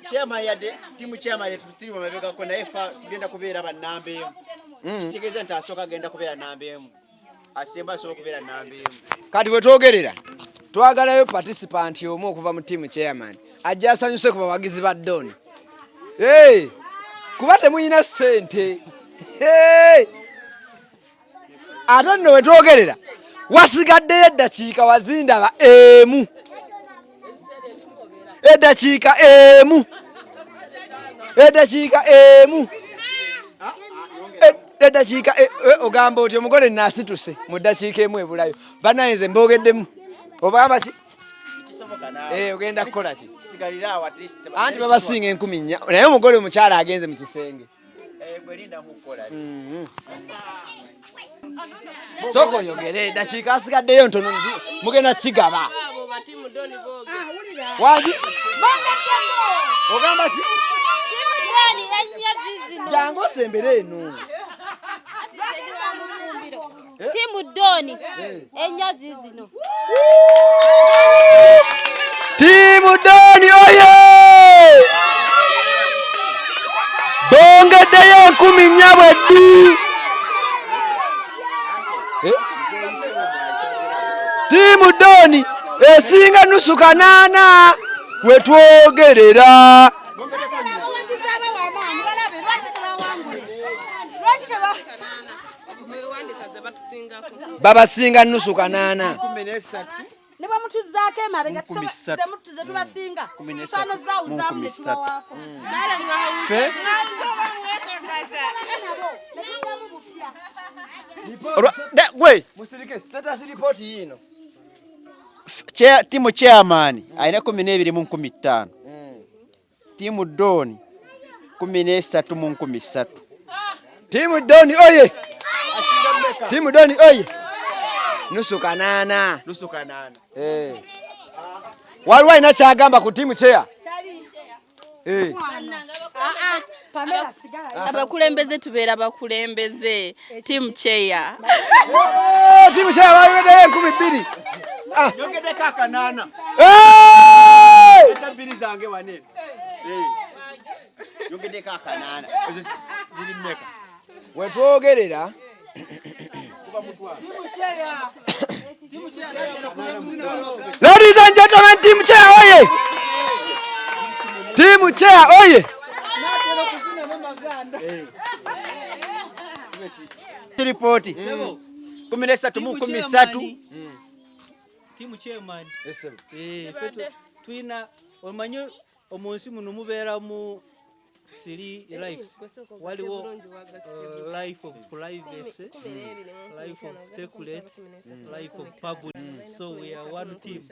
[SPEAKER 4] Chairman yadde tiimu chairman tuli mabegako naye fa tugenda kubeera bannamba emu. Kitegeeza nti asooka agenda kubeera namba emu, asemba asobola okubeera namba emu.
[SPEAKER 6] Kati wetwogerera twagalayo participant omu okuva mu tiimu chairman ajja asanyuse ku bawagizi ba Don. Hey, kuba temuyina ssente. Hey! Ate nno wetwogerera wasigaddeyo eddakiika wazindaba emu, eddakiika emu, eddakiika emu, eddakiika ogamba oti omugole naasituse mu ddakiika emu ebulayo. Bannange nze mbogeddemu obagamba ki? Eh, ogenda kukola ki? Anti babasinga 4000 naye omugole omukyala agenze mu kisenge.
[SPEAKER 4] Eh,
[SPEAKER 6] Mm-hmm. Sooka oyogere dakiika asigaddeyo ntono mugenda kigaba. Wangi? Ogamba ki? Jangu osembere eno.
[SPEAKER 16] Timu Doni enyazi zino.
[SPEAKER 6] Timu Doni oye! Bongeddeyo 4000 bweddu. Eh? Timu Doni esinga nusu kanaana wetwogerera. Babasinga nusu kanaana.
[SPEAKER 14] Ne bwe mutuzaako emabega ze tubasinga tusaano zaawuzaamu ne tubawaako.
[SPEAKER 4] Ffe gwe
[SPEAKER 6] musirike status report yiino.
[SPEAKER 4] Timu chairman alina 12 mu 15. Timu Doni 13 mu 13.
[SPEAKER 6] Timu Doni oye! Timu Doni oye! Nusu kanaana.
[SPEAKER 4] Nusu kanaana.
[SPEAKER 6] Eh. Waliwo alina kyagamba ku timu chair? Eh.
[SPEAKER 8] Abakulembeze tubeera bakulembeze. Team chair.
[SPEAKER 6] Oh, team chair bayogeddeyo 2000. Ah.
[SPEAKER 4] Yongeddeko akanaana.
[SPEAKER 6] Hey!
[SPEAKER 4] Eta bbiri zange wane. Eh. Yongeddeko akanaana. Ezo ziri mmeka?
[SPEAKER 6] Wetwogerera. Ladies and gentlemen, team chair oye! Team chair oye!
[SPEAKER 4] Ripoti 13 mu 13.
[SPEAKER 2] Timu chairman. Eh, twina omanyi omunsi muno mubeera mu three lives. Waliwo life of privacy, life of secret, life of public. So we are one team.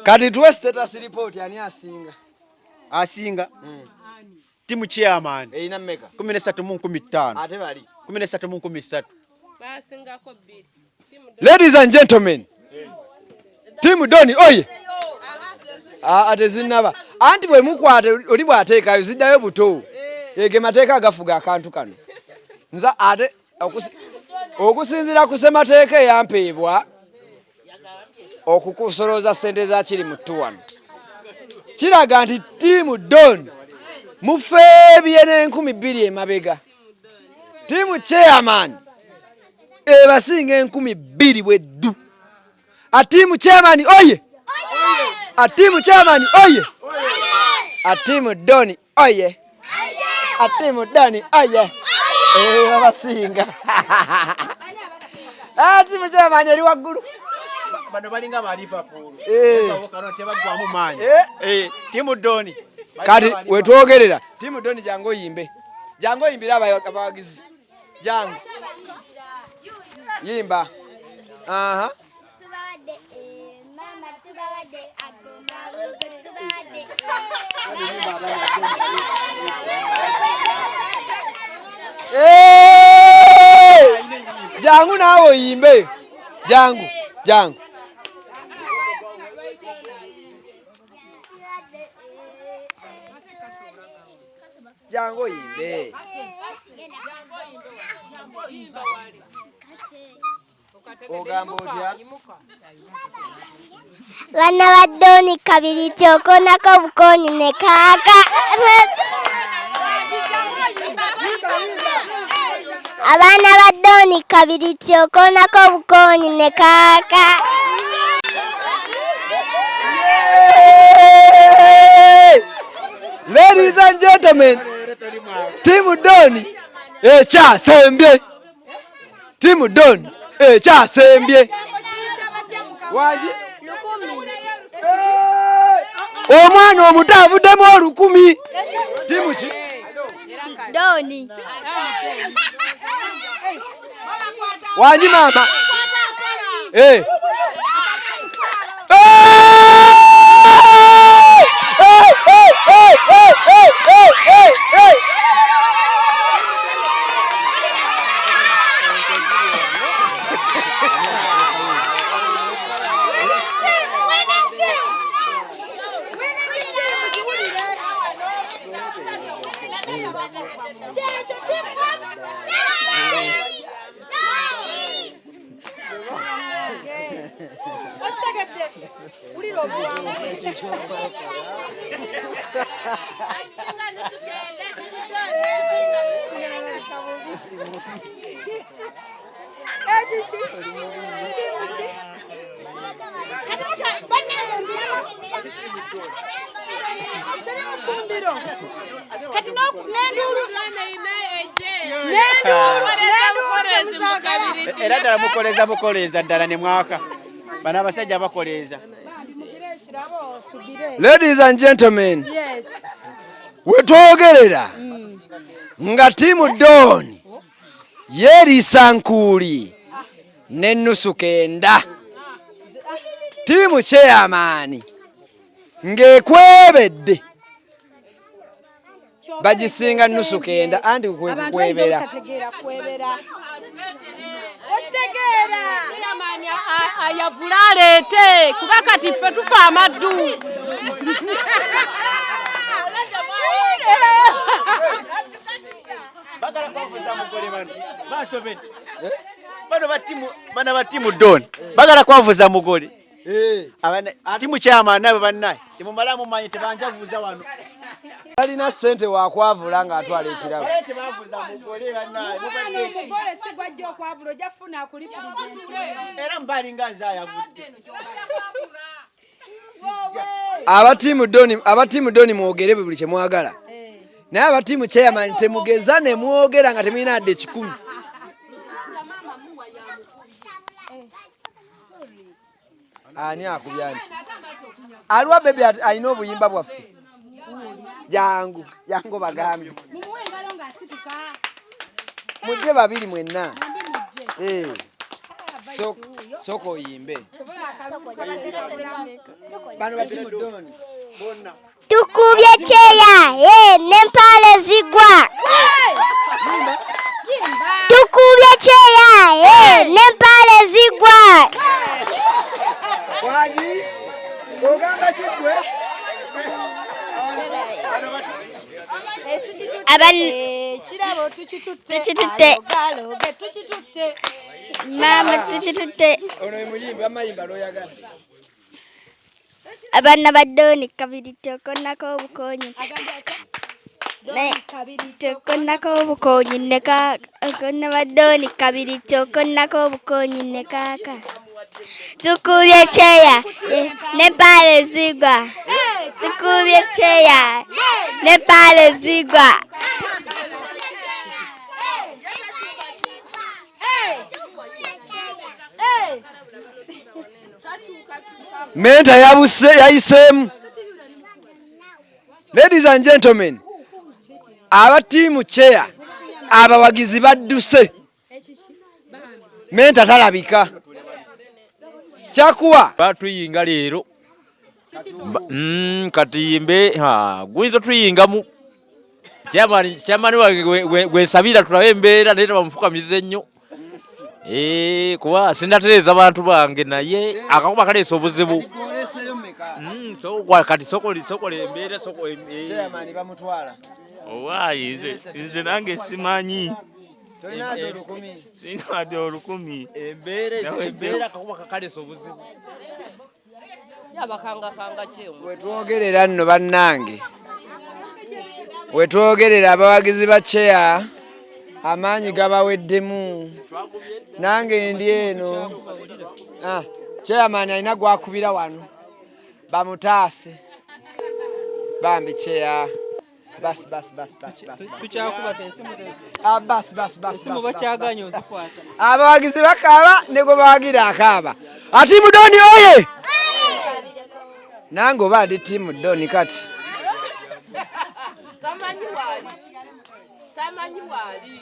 [SPEAKER 6] Kati tuwe status report ani asinga?
[SPEAKER 4] Asinga. Timu chairman.
[SPEAKER 6] Erina mmeka?
[SPEAKER 4] 13 mu 15.
[SPEAKER 6] Ate bali
[SPEAKER 4] 13 mu 13.
[SPEAKER 8] Basingako bbiri.
[SPEAKER 6] Ladies and gentlemen, Timu Doni oye! Ah, tezinnaba. Anti bwe mukwata oli bw'ateekayo ziddayo buto. Ege mateeka agafuga akantu kano. Nza ate okusinziira ku ssemateeka eyampeebwa okukusolooza ssente za kiri mu ttu wano. Kiraga nti Timu Don mufeebye n'enkumi bbiri emabega. Timu chairman ebasinga 2000 bweddu. Atimu chairman oye! Atimu chairman oye! Atimu Doni oye! Atimu Doni oye! Eh, babasinga. Atimu chairman eri waggulu.
[SPEAKER 4] Bano balinga ba Liverpool.
[SPEAKER 6] Eh.
[SPEAKER 4] Tebaggwamu maanyi.
[SPEAKER 6] Eh.
[SPEAKER 4] Eh, Timu Doni.
[SPEAKER 6] Kati wetwogerera Timu Doni jangu oyimbe. Jangu oyimbire abawagizi. Jangu. Yimba. Aha.
[SPEAKER 17] Tubawadde mama tubawadde ago mabugo tubawadde.
[SPEAKER 6] Eh! Jangu naawe oyimbe. Jangu, jangu. Jangu oyimbe. Ogamba otya?
[SPEAKER 17] Bana ba Doni kabiri kyokonako bukooni ne kaaka. Abaana ba Doni kabiri kyokonako bukooni ne kaaka.
[SPEAKER 6] Ladies and gentlemen, Timu Doni ekyasembye. Timu Doni ekyasembye. Wangi? Omwana omuto avuddemu olukumi. Timu ki?
[SPEAKER 17] Doni.
[SPEAKER 6] Wangi maama?
[SPEAKER 14] Fumbiro kati n'enduulu
[SPEAKER 4] Era ddala mukoleza bukoleeza ddala ne mwaka. Bano abasajja bakoleeza.
[SPEAKER 6] Ladies and gentlemen,
[SPEAKER 14] Yes.
[SPEAKER 6] wetwogerera nga tiimu Don yeeriisa nkuuli n'ennusu kenda, tiimu chairman ng'ekwebedde bagisinga nnusu kenda, anti kwe
[SPEAKER 14] Abantu
[SPEAKER 6] kukwebera.
[SPEAKER 14] bayinza obutategeera kwebera. Okitegeera.
[SPEAKER 10] Chairman ayavule aleete kuba kati ffe tufa amaddu.
[SPEAKER 4] Bagala kwavuza mugole bano. Basobedde. Bano ba timu bana ba timu Don. Bagala kwavuza mugole. Abana timu chairman nabo bannaye. Temumalamu manyi tebanjavuza wano.
[SPEAKER 6] Talina ssente wakwavula ng'atwala ekirabo.
[SPEAKER 4] Bale tebavuza mugole bannaye.
[SPEAKER 14] Omwana omugole si gwajja okwavula, ojja kufuna akulipiriza.
[SPEAKER 4] Era mbalinga nze ayavudde.
[SPEAKER 6] Aba tiimu Doni mwogere buli kye mwagala, naye aba tiimu chairman temugeza ne mwogera nga temulina yadde 100. Ani akubye ani? Aliwa bebi alina obuyimba bwaffe. Jangu jangu bagambye
[SPEAKER 14] Mumuwe engalo ng'asituka.
[SPEAKER 6] Mujje babiri mwenna. Eh. Sooka oyimbe. Bano ba tiimu Doni.
[SPEAKER 17] Tukubye kyeya eh, n'empale zigwa. Tukubye kyeya eh, n'empale zigwa.
[SPEAKER 6] Wagi ogamba ki gwe?
[SPEAKER 14] Ekirabo tukitutte.
[SPEAKER 17] Tukitutte.
[SPEAKER 14] Alogaloge tukitutte.
[SPEAKER 17] Maama tukitutte.
[SPEAKER 6] Ono ye muyimbi amayimba lwoyagadde.
[SPEAKER 17] Abaana ba Doni kabiri tokonako obukonyi. Tokonako obukonyi ne kaaka. Abaana ba Doni kabiri tokonako obukonyi ne kaaka. Tukubye kyeya eh, n'empale zigwa. Tukubye kyeya n'empale zigwa.
[SPEAKER 6] Menta yabuse yayiseemu. Ladies and gentlemen, aba tiimu chair abawagizi badduse. Menta talabika. Kyakuwa
[SPEAKER 15] Batuyinga leero. Kati yimbe ha, guyinza tuyingamu. Chairman wange gwe nsabira tulabe embeera naye tabamufukamiza ennyo. Eh, kuba sinatereeza bantu bange naye akakuba kaleese obuzibu. So kati sokole sokole embeera soko
[SPEAKER 6] Chairman bamutwala.
[SPEAKER 18] Owaayi nze nange simanyi.
[SPEAKER 6] Tolina wadde 1000.
[SPEAKER 18] Sirina wadde 1000.
[SPEAKER 15] Embeera akakuba kakaleese obuzibu.
[SPEAKER 3] Yabakangakanga kyemu.
[SPEAKER 6] Wetwogerera nno bannange, wetwogerera abawagizi ba chair amaanyi gabaweddemu. Nange ndi eno. Ah, chairman alina gwakubira wano bamutaase bambi chair. Bas, bas, bas, bas, bas.
[SPEAKER 2] Tukyakuba ensimu.
[SPEAKER 6] Ah, bas, bas, bas,
[SPEAKER 2] Esimu
[SPEAKER 6] bas, bas,
[SPEAKER 2] bakyaganye
[SPEAKER 6] bas.
[SPEAKER 2] ozikwata.
[SPEAKER 6] Abawagizi bakaaba ne gwe bawagira akaaba. Atiimu Doni oye! Nange oba ndi tiimu Doni kati.
[SPEAKER 3] Tamanyi waali. Tamanyi waali.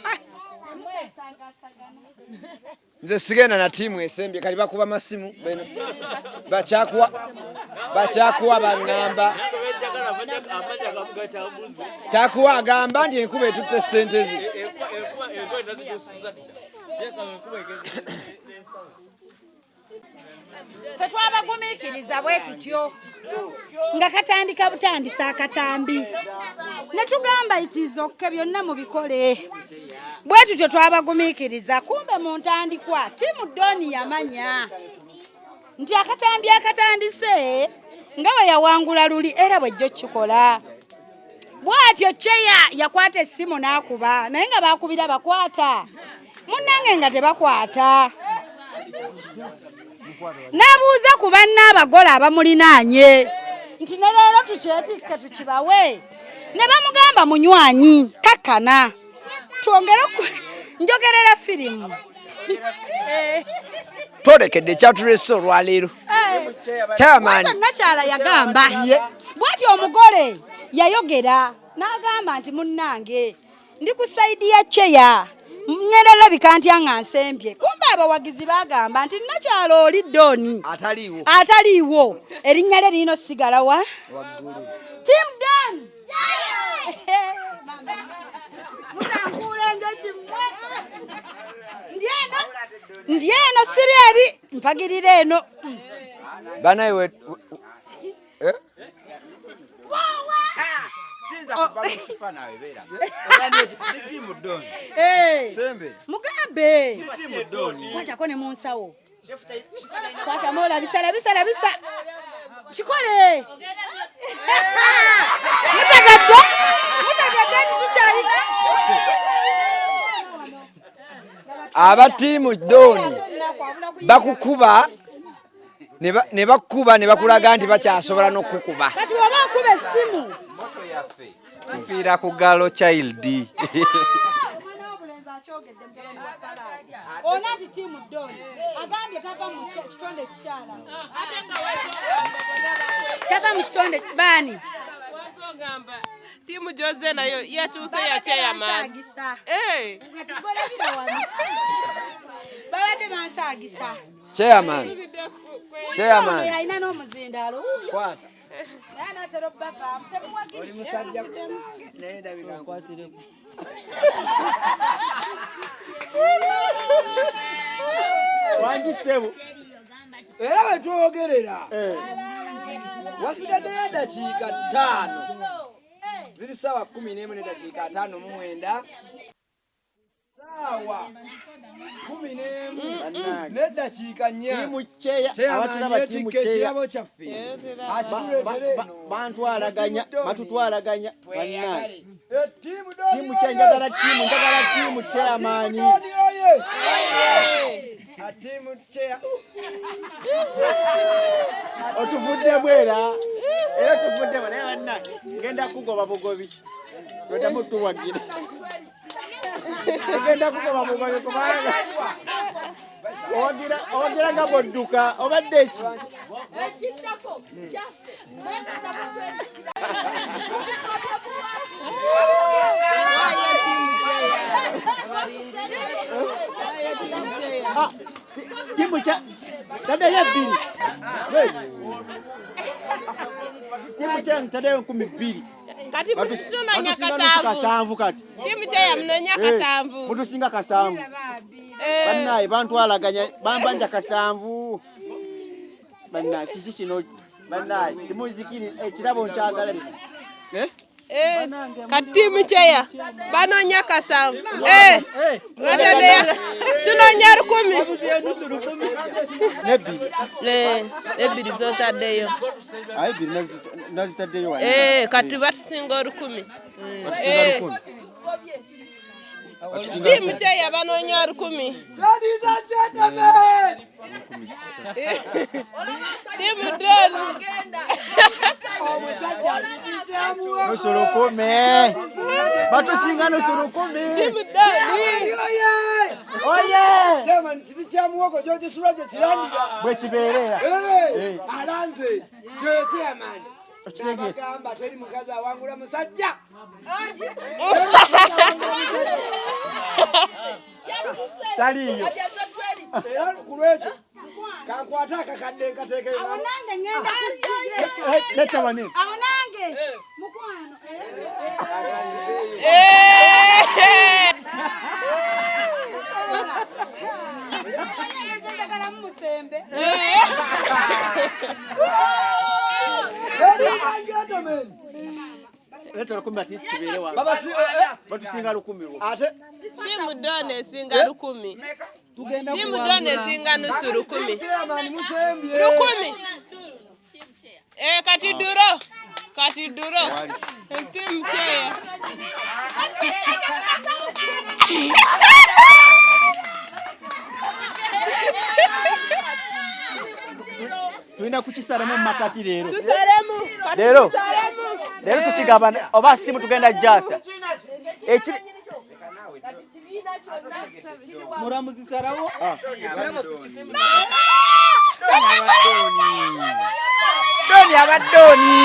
[SPEAKER 6] Nze sigenda na tiimu esembye kati bakuba masimu beno. Bakyakuwa bakyakuwa bangamba. Kyakuwa agamba nti enkuba etutte ssente ze.
[SPEAKER 14] Ffe twabagumiikiriza bwe tutyo nga katandika butandisa akatambi ne tugamba it is okay, byonna mubikole bwe tutyo twabagumiikiriza. Kumbe mu ntandikwa tiimu Doni yamanya nti akatambi akatandise Nga bwe yawangula luli era bwejjo kikola. Bw'atyo Cheya yakwata essimu n'akuba naye nga baakubira bakwata munnange nga tebakwata. N'abuuza ku banne abagole abamulinaanye nti ne leero tukyetikke tukibawe ne bamugamba munywanyi kakkana twongere njogerera firimu.
[SPEAKER 6] Twolekedde ekyatuleese olwaleero. Chairman.
[SPEAKER 14] Nakyala yagamba bw'atyo omugole yayogera n'agamba nti munnange ndi ku sayidi ya Cheya ngenda labika ntya nga nsembye. Kumbe abawagizi bagamba nti nakyala oli Doni
[SPEAKER 6] ataliiwo,
[SPEAKER 14] ataliiwo erinnya lye lirina osigala wa Team Don. Mutankuula enjoki mmwe. Ndi eno, ndi eno siri eri mpagirira eno.
[SPEAKER 6] Banaye we eh?
[SPEAKER 14] Mugambe kwatako ne mu nsawo kwatamu olabisa labisa labisa kikole mutegedde mutegedde nti tukyalina
[SPEAKER 6] aba tiimu Doni bakukuba ne bakukuba ne bakulaga nti bakyasobola n'okukuba.
[SPEAKER 14] Kati waba akuba essimu
[SPEAKER 19] tufiira ku galo child.
[SPEAKER 14] Ona nti tiimu Doni agambye tava mu kitonde ekikyala tava mu kitonde baani
[SPEAKER 8] Tiimu Jose nayo yakyuse ya chairman.
[SPEAKER 14] Babadde bansaagisa.
[SPEAKER 6] Chairman. Chairman.
[SPEAKER 14] Alina n'omuzindaalo wuuyo.
[SPEAKER 6] Kwata.
[SPEAKER 14] Naye anaatera obbavaamu temuwagira.
[SPEAKER 6] Oli musajja naye ndabika
[SPEAKER 2] nkwatireko.
[SPEAKER 4] Wangi ssebo.
[SPEAKER 6] Era we twogerera wasigaddeyo eddakiika 5 ziri ssaawa 11 n'eddakiika 59 ssaawa 11 n'eddakiika 4
[SPEAKER 4] Chairman
[SPEAKER 6] yetikka ekirabo kyaffe akituleetere eno.
[SPEAKER 4] Bantwalaganya, batutwalaganya bannange.
[SPEAKER 6] Tiimu
[SPEAKER 4] kye njagala tiimu, njagala tiimu chairman.
[SPEAKER 6] Tiimu chair.
[SPEAKER 4] Otuvuddemu era era tuvuddemu naye bannange ngenda kugoba bugobi todamu tuwagira ngenda kugoba bugobi kubanga owagira nga bwodduka obadde ki Timu cha taddeyo ebbiri timu kya ntaddeyo 2000
[SPEAKER 8] kati mutunonya
[SPEAKER 4] kasanvu kati
[SPEAKER 8] timu kya yamunonya kasanvu
[SPEAKER 4] mutusinga kasanvu bannaye bantwalaganya bambanja kasanvu bannaye kiki kino bannaye timuzikiri ekirabo nkyagala
[SPEAKER 8] Kati tiimu kyeya banoonya kasanvu tunoonya 1000 nebbiri zotaddeyo kati batusinga 1000. Tiimu kyeya banoonya 1000. Tiimu Doni.
[SPEAKER 4] Nusu 1000 batusinga nusu 1000.
[SPEAKER 8] Tiimu Doni.
[SPEAKER 4] Oye!
[SPEAKER 6] Chairman, kiti kya muwogo gy'ogisula gye kirandira.
[SPEAKER 4] Bwe kibeerera.
[SPEAKER 6] Alanze yoyo chairman. Nabagamba teri mukazi awangula musajja.
[SPEAKER 4] Taliiyo.
[SPEAKER 6] Era ku lwekyo kankwate akakadde nkateekeyo.
[SPEAKER 14] Awo nange ngenda
[SPEAKER 4] Leta wano.
[SPEAKER 14] Awo nange mukwano. Njagala mumusembe.
[SPEAKER 6] Ladies and gentlemen.
[SPEAKER 4] Leta 1000 ati kibeere wa. Batusinga 1000 lwo.
[SPEAKER 6] Ate
[SPEAKER 8] Tiimu Doni esinga 1000. Tiimu Doni esinga nusu 1000.
[SPEAKER 6] Chairman musembye.
[SPEAKER 8] 1000. Eh, kati draw. Kati draw. Team chair.
[SPEAKER 4] Tulina kukisalamu mumakati leero.
[SPEAKER 8] Tusalemu. Kati
[SPEAKER 4] Leero.
[SPEAKER 8] tusalemu.
[SPEAKER 4] Leero tukigabana oba simu tugenda jasa. Ekiri
[SPEAKER 2] Muramuzi salawo.
[SPEAKER 4] Doni aba Doni.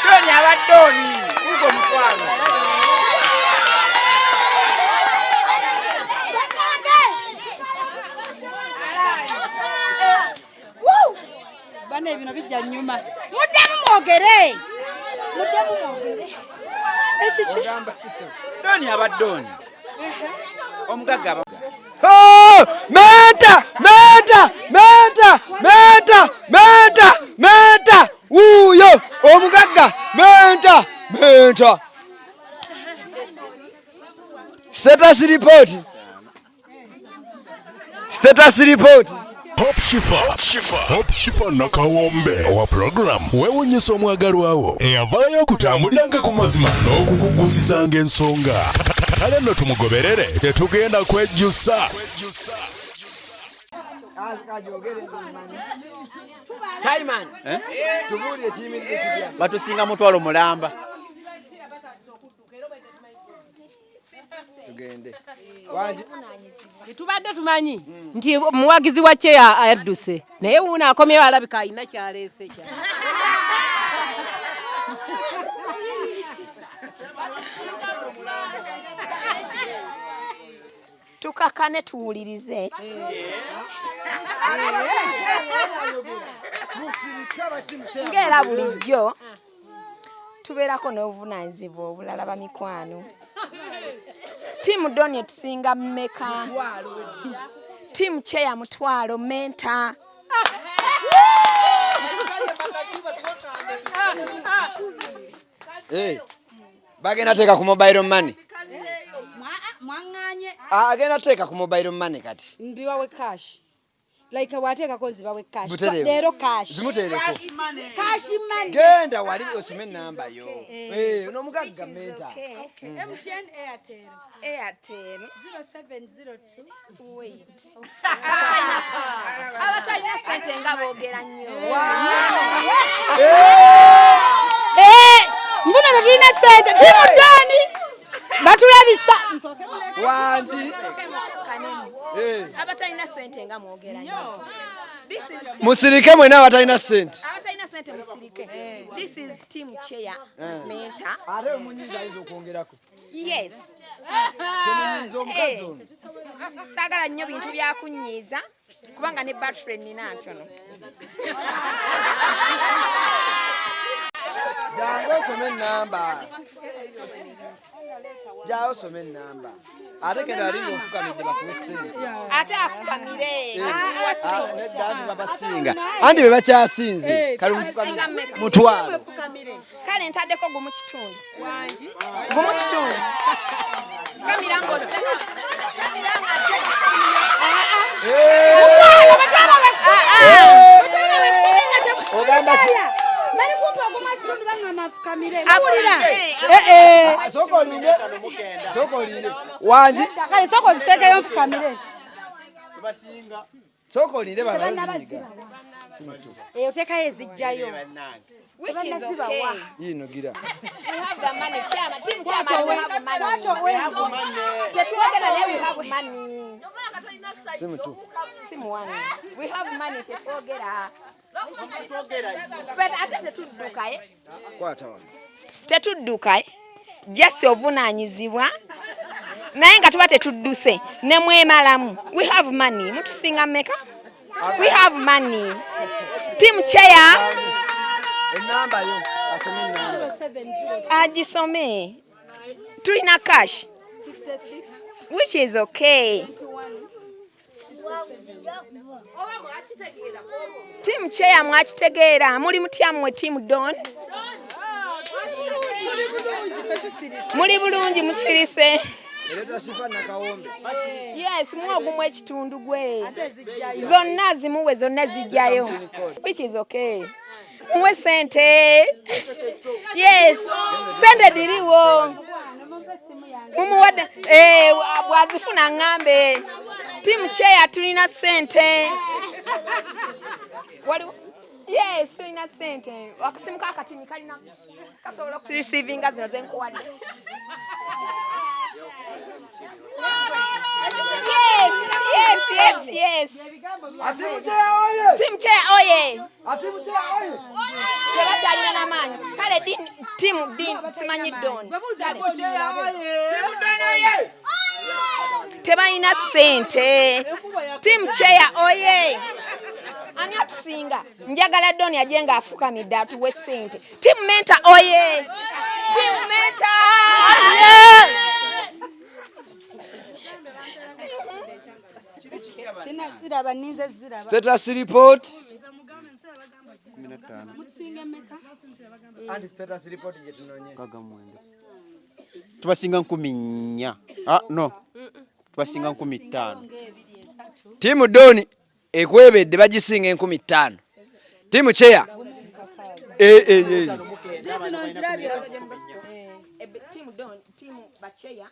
[SPEAKER 4] Doni aba Doni. Ugo mukwano.
[SPEAKER 14] Bana ebino bijja nyuma. Muddemu mwogere. Muddemu mwogere. Ekiki?
[SPEAKER 4] Doni aba Doni. Omugagga aba
[SPEAKER 6] Oh! Menta! Menta! Menta! Menta! Menta! Menta! Wuuyo omugagga menta! Menta! Status report. Status report.
[SPEAKER 1] Hope Shifa, Hope Shifa Nakawombe owa program weewunyisa omwagalwawo eyavaayo okutambuliranga ku mazima n'okukugusizanga ensonga. Kale nno tumugoberere, tetugenda kwejjusa.
[SPEAKER 6] Chairman, tubuulire ekiyimiridde kitya?
[SPEAKER 4] Batusinga mutwalo mulamba.
[SPEAKER 6] Tugende. Wangi.
[SPEAKER 11] Tetubadde tumanyi nti muwagizi wa kyeya adduse naye wuuno akomyewo alabika alina kyaleese kya
[SPEAKER 5] Tukakane tuwulirize. Ng'era bulijjo tubeerako n'obuvunaanyizibwa obulala bamikwano. Ttiimu Doni etusinga mmeka? Ttiimu Kyeya mutwalo menta.
[SPEAKER 6] Eh, bagenda teeka ku mobile money.
[SPEAKER 14] Mwaŋŋaanye.
[SPEAKER 6] Ah, agenda teeka ku mobile money kati.
[SPEAKER 14] Mbiwawe cash. Like bw'ateekako nzibawe cash.
[SPEAKER 6] Butereevu.
[SPEAKER 14] Leero cash.
[SPEAKER 6] Zimuteereko.
[SPEAKER 14] Cash money.
[SPEAKER 6] Genda wali osome enamba yo. Eh, ono omugagga menta.
[SPEAKER 14] MTN Airtel.
[SPEAKER 5] Airtel.
[SPEAKER 14] 0702.
[SPEAKER 5] Wait. Abatalina ssente nga boogera nnyo.
[SPEAKER 14] Eh, mbona tetulina ssente ttiimu Doni batulabisa.
[SPEAKER 6] Wangi.
[SPEAKER 5] Abatalina ssente nga mwogera nnyo. This is
[SPEAKER 6] Musirike mwena abatalina ssente.
[SPEAKER 5] Abatalina ssente musirike. This is team chair mentor.
[SPEAKER 6] Ate omunyiiza ayinza okwongerako.
[SPEAKER 5] Yes.
[SPEAKER 6] Temunyiiza omukazi ono.
[SPEAKER 5] Saagala nnyo bintu byakunyiiza kubanga ne battery nnina ntono.
[SPEAKER 6] Jangu osome enamba. Jangu osome enamba. Ate genda ali ng'ofukamidde bakuwe ssente.
[SPEAKER 5] Ate afukamire.
[SPEAKER 6] Eh.
[SPEAKER 5] Atuwa
[SPEAKER 6] Ah,
[SPEAKER 5] ssente.
[SPEAKER 6] nedda anti babasinga. Anti be bakyasinze. Kale omufukamire. Mutwalo.
[SPEAKER 5] Kale ntaddeko gumu kitundu. Gumu kitundu. Fukamira ng'ozireka. Fukamira ng'azireka.
[SPEAKER 6] Ogamba ki?
[SPEAKER 14] Bali kumpa oguma kitundu baŋŋamba nfukamire.
[SPEAKER 5] Afukamire.
[SPEAKER 14] Muwulira? Eh, eh.
[SPEAKER 6] Sooka olinde. Sooka olinde. Wangi.
[SPEAKER 14] Kale sooka oziteekeyo nfukamire.
[SPEAKER 6] Sooka olinde bano bazinyiga.
[SPEAKER 14] Eh, oteekayo ezijjayo.
[SPEAKER 5] Which is okay.
[SPEAKER 6] Yiino gira.
[SPEAKER 5] We have the money. Chairman, team chairman, we have money. We have money. Tetwogera naye we have money.
[SPEAKER 6] Simu tu.
[SPEAKER 5] Simu one. We have money tetwogera. But ate tetudduka eh?
[SPEAKER 6] Kwata wano.
[SPEAKER 5] Tetudduka eh? Just ovunaanyizibwa naye nga tuba tetudduse ne mwemalamu. We have money. Mutusinga mmeka? We have money. Team chair
[SPEAKER 6] Enamba yo. Asome enamba.
[SPEAKER 5] agisome. Tulina cash which is okay. Team chair mwakitegeera muli mutya mmwe team Don? Muli bulungi musirise.
[SPEAKER 6] Ereeta Shifa Nakawombe.
[SPEAKER 5] Yes, muwe ogumu ekitundu gwe. Zonna zimuwe zonna zijjayo. Which is okay. Muwe sente. Yes, sente diriwo. Mumuwadde eh, bwazifuna ngambe. Team chair tulina sente. Waliwo Yes, tulina sente. Akasimu kakatini kalina kasobola okureceivinga zino zenkuwadde. Yes, yes, yes, yes. Team chair oye. Tebakyalina n'amaanyi. Kale din team din simanyi don. Tebalina sente. Team chair oye. Ani atusinga? Njagala Don aje nga afukamidde atuwe sente. Team mentor oye. Team mentor.
[SPEAKER 6] Status report.
[SPEAKER 4] Tubasinga 14. Ah, no. Tubasinga 15.
[SPEAKER 6] Tiimu Doni ekwebedde bagisinga 5000. Tiimu Chair. Eh eh eh.
[SPEAKER 5] Tiimu Don, tiimu Bacheya.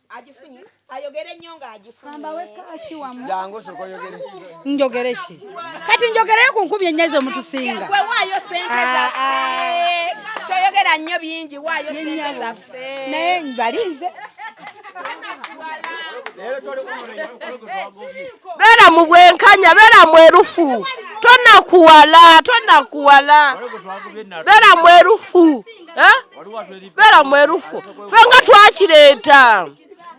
[SPEAKER 5] Agifunye ayogere nnyo ng'agifunye.
[SPEAKER 6] Jangu osooke oyogere.
[SPEAKER 14] Njogere ki? Kati njogereyo ku 40 ze mutusinga.
[SPEAKER 5] Gwe waayo sente zaffe. Toyogera nnyo bingi, waayo sente zaffe.
[SPEAKER 14] Naye mbalinze.
[SPEAKER 3] Beera mu bwenkanya, beera mwerufu, tonakuwala, tonakuwala, beera mwerufu, eh? Beera mwerufu. Ffe nga twakireeta,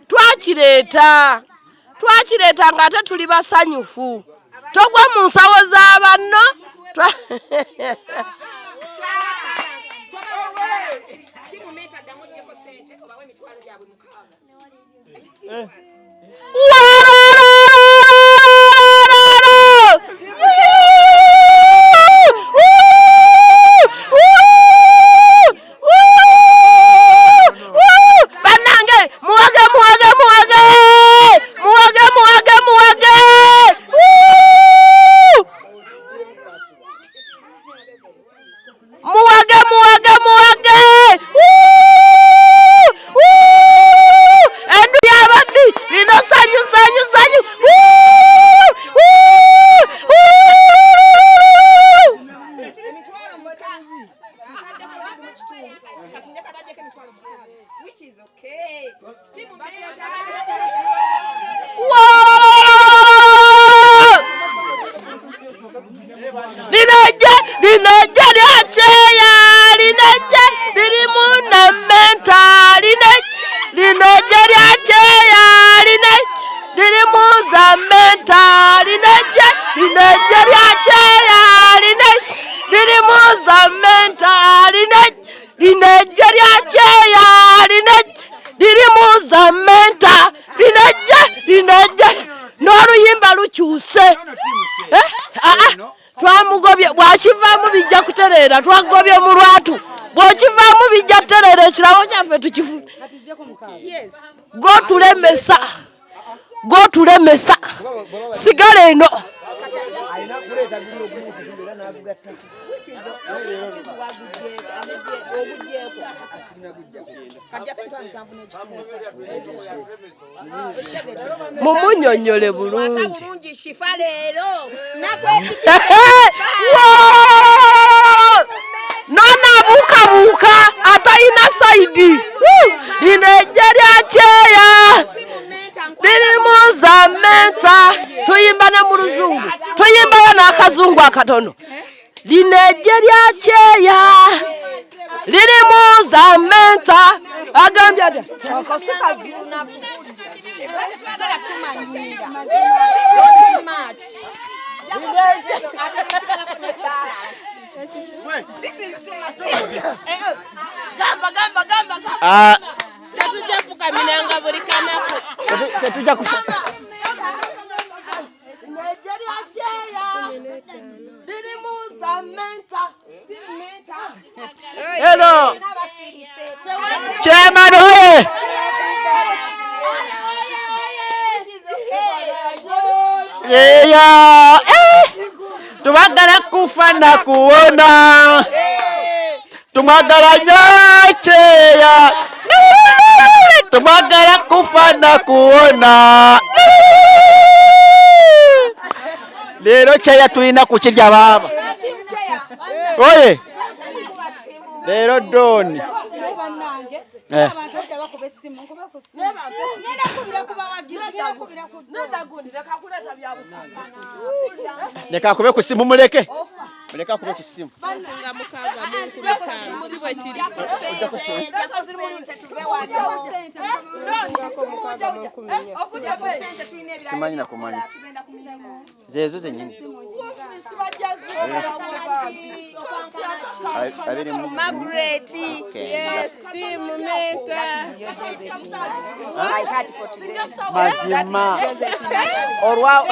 [SPEAKER 3] twakireeta, twakireeta ng'ate tuli basanyufu. Togwa mu nsawo za banno.
[SPEAKER 5] Tiimu mentor ddamu oggyeko sente obawe emitwalo gyabwe 6.
[SPEAKER 3] Bannange, muwage, muwage, muwage, muwage, muwage, muwage. Muwage, muwage, muwage. Endu y'ababbi lino sanyu, sanyu, sanyu.
[SPEAKER 5] Emitwalo 6. Ntaddeko mu kitundu. Kati njagala baggyeko emitwalo 6. Which is okay. Tiimu mentor.
[SPEAKER 3] Linejje, linejje lya kyeya, linejje lirimu nemmenta, linejje lya kyeya, lirimu zammenta, linejje, linejje lya kyeya, lirimu zammenta, linejje lya kyeya, lirimu zammenta, linejje, linejje n'oluyimba lukyuse. Eh? Ah, ah. Twamugobye, bw'akivaamu bijja kutereera. Twagobye mu lwatu, bw'okivaamu bijja kutereera. Ekirabo kyaffe tukifune. Gotulemesa, gotulemesa, sigala eno. Mumunyonyole bulungi.
[SPEAKER 5] Bulungi Shifa leero.
[SPEAKER 3] Nonabuukabuuka atalina sayidi. Lino ejje lya kyeya lirimu zammenta. Tuyimba ne mu luzungu, tuyimbayo n'akazungu akatono. Lino ejje lya kyeya lirimu zammenta. Agambye atya?
[SPEAKER 5] Twagala tumanyiira. Too much. This is too much.
[SPEAKER 3] Gamba, gamba, gamba, gamba.
[SPEAKER 4] Ah.
[SPEAKER 8] Tetujja fukaminanga buli kanaku.
[SPEAKER 4] Tetujja kufa.
[SPEAKER 3] Ejje lya kyeya lirimu zammenta.
[SPEAKER 4] Hello. Chairman oye. Yeah. Eh. Tubagala kufa na kuwona. Tumwagala nnyo kyeya. Tumwagala kufa na kuwona. Leero kyeya tulina kukirya baaba. Oye. Leero Doni. Eh. Leka akube ku ssimu muleke. Muleke akube ku ssimu. Simanyi na kumanya. Zeezo zennyini. Abiri mu
[SPEAKER 5] Margaret.
[SPEAKER 8] Yes, team mentor.
[SPEAKER 4] Mazima. Olwa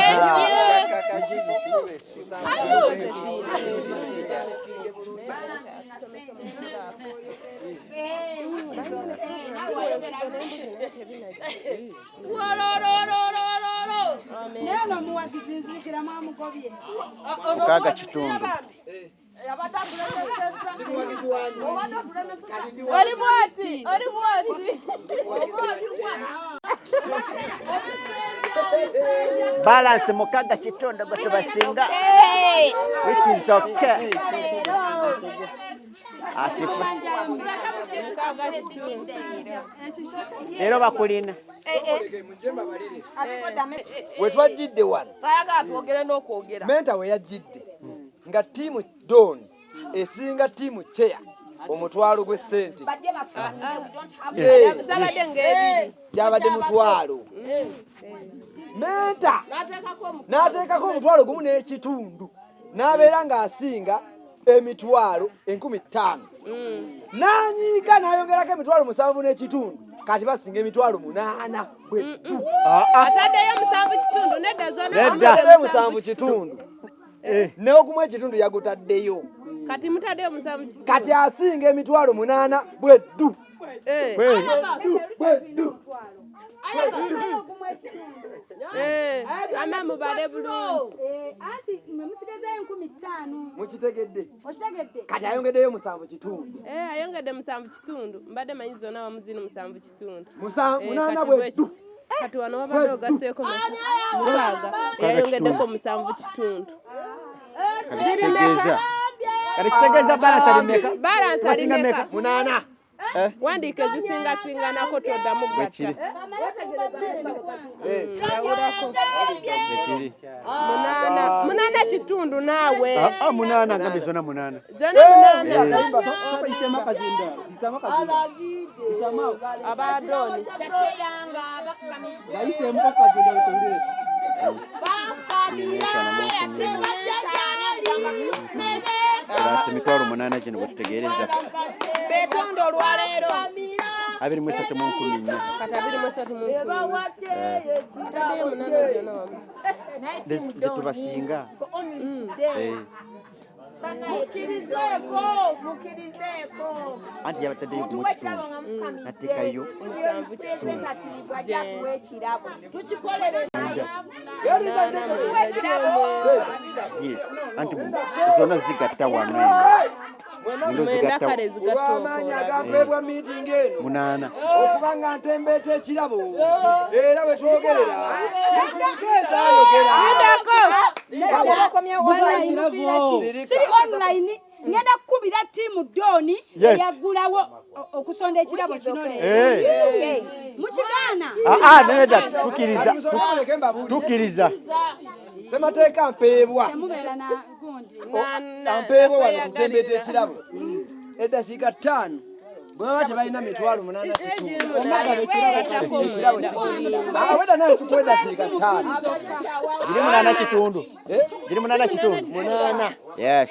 [SPEAKER 14] Naye ono omuwagizi nzijukira mwamugobye.
[SPEAKER 4] 6.5.
[SPEAKER 10] Oli bwati, oli bwati.
[SPEAKER 4] Balance 6.5 gwe tubasinga. Which is okay. Asifa. Leero bakulina.
[SPEAKER 6] We twajjidde wano
[SPEAKER 3] Twayagala twogere n'okwogera.
[SPEAKER 6] Menta we yajjidde nga ttiimu Don esinga ttiimu Chair omutwalo gw'essente.
[SPEAKER 8] Zabadde ng'ebiri.
[SPEAKER 6] Gyabadde mutwalo. Menta n'ateekako 1.5 n'abeera ng'asinga emitwalo 5,000. N'anyiiga n'ayongerako emitwalo 7.5 kati basinga emitwalo 8 bwe.
[SPEAKER 8] Ataddeyo 7.5 nedda zonna.
[SPEAKER 6] Ataddeyo 7.5. N'ogumu ekitundu yagutaddeyo.
[SPEAKER 8] Kati mutaddeyo 7.5.
[SPEAKER 6] Kati asinga emitwalo 8 bwe ddu. Bwe ddu.
[SPEAKER 8] Ama mubale bulungi.
[SPEAKER 14] Anti mwe musigazayo 5,000.
[SPEAKER 6] Mukitegedde.
[SPEAKER 14] Okitegedde?
[SPEAKER 6] Kati ayongeddeyo 7.5.
[SPEAKER 8] Ayongedde 7.5. Mbadde manyi zonna wamu ziri 7.5.
[SPEAKER 6] 8
[SPEAKER 8] Kati
[SPEAKER 6] bwe ddu.
[SPEAKER 8] Kati wano wabadde ogasseeko 6. Yayongeddeko 7.5.
[SPEAKER 4] Kati kitegeeza balance ali mmeka?
[SPEAKER 8] Balance ali
[SPEAKER 4] Basinga
[SPEAKER 8] mmeka?
[SPEAKER 6] 8.
[SPEAKER 8] Wandiika ezisingasinganako toddamu gatta. Yawulako.
[SPEAKER 4] Bwekiri.
[SPEAKER 8] 8, 8.5 naawe.
[SPEAKER 4] Ah, 8 ngambye zonna 8.
[SPEAKER 8] Zonna 8. Abadoni.
[SPEAKER 4] Balance emitwalo 8 gino bwe tutegeereza.
[SPEAKER 5] Betondo olwaleero.
[SPEAKER 4] 23 mu 4,000.
[SPEAKER 8] Kati 23 mu 4,000. Ataddeyo 8 zonna wamu.
[SPEAKER 4] Ze tubasinga.
[SPEAKER 5] Mukirizeeko, mukirizeeko.
[SPEAKER 4] Anti yabataddeyo 1.5 n'ateekayo
[SPEAKER 5] Twetatirivu ajja atuwa ekirabo. Tukikolere.
[SPEAKER 4] Yes, anti zonna zigatta wano eno. Ndo
[SPEAKER 8] Mwenda
[SPEAKER 4] zigatta
[SPEAKER 8] kale zigatta
[SPEAKER 6] Olw'amaanyi agampeebwa miitingi eno
[SPEAKER 4] 8.
[SPEAKER 6] okuba nga ntembeeta ekirabo era bwe twogerera nkezaayogera.
[SPEAKER 14] Siri online ngenda kukubira ttiimu Doni
[SPEAKER 4] Yes.
[SPEAKER 14] eyaggulawo okusonda ekirabo kino leero.
[SPEAKER 4] Eh.
[SPEAKER 14] Mukigaana?
[SPEAKER 4] Ah, ah, nedda tukkiriza. Tukkiriza.
[SPEAKER 6] Ssemateeka mpeebwa.
[SPEAKER 14] Temubeera na gundi.
[SPEAKER 6] Ampeebwa wano kutembeeta ekirabo eddakiika 5 bwe baba tebalina mitwalo 8.5 ekirabo kigenda. Aweda naye tukuwa eddakiika 5.
[SPEAKER 4] Giri 8.5. Giri 8.5.
[SPEAKER 6] 8.
[SPEAKER 4] Yes.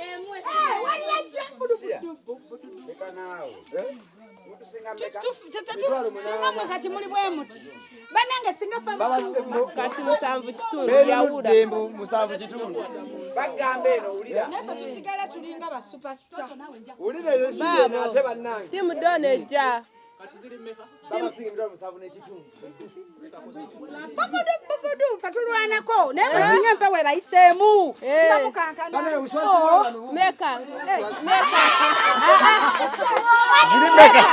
[SPEAKER 14] Singa mwe kati muli bwe muti bannange singa
[SPEAKER 8] Kati 7.5 yawula.
[SPEAKER 6] Beerudde mbu 7.5. Bagamba eno wulira.
[SPEAKER 14] Naffe tusigala tulinga ba superstar.
[SPEAKER 6] Wulira eyo
[SPEAKER 8] Baabo.
[SPEAKER 6] ate bannange.
[SPEAKER 8] Ttiimu Don ejja.
[SPEAKER 14] Bugudu ffe tulwanako naye muzinga empewo ebayiseemu nga mukankana.
[SPEAKER 8] Meka. Meka.
[SPEAKER 20] Ziri mmeka?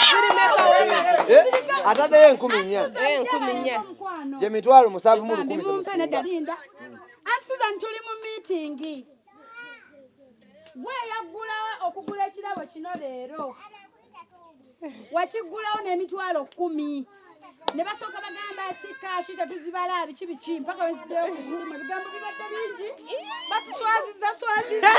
[SPEAKER 8] Ziri meka wema?
[SPEAKER 6] Ataddeyo 4,000.
[SPEAKER 8] 4,000.
[SPEAKER 6] Gye 71,000
[SPEAKER 14] Mumpe nedda linda. Aunt Susan tuli mu meeting. Gwe yaggulawo okugula ekirabo kino leero. Wakiggulawo n'emitwalo 10. Ne basooka bagamba si kaashi tetuzibala biki biki mpaka wenziddeyo ku ssimu ebigambo bibadde bingi batuswaziza swaziza.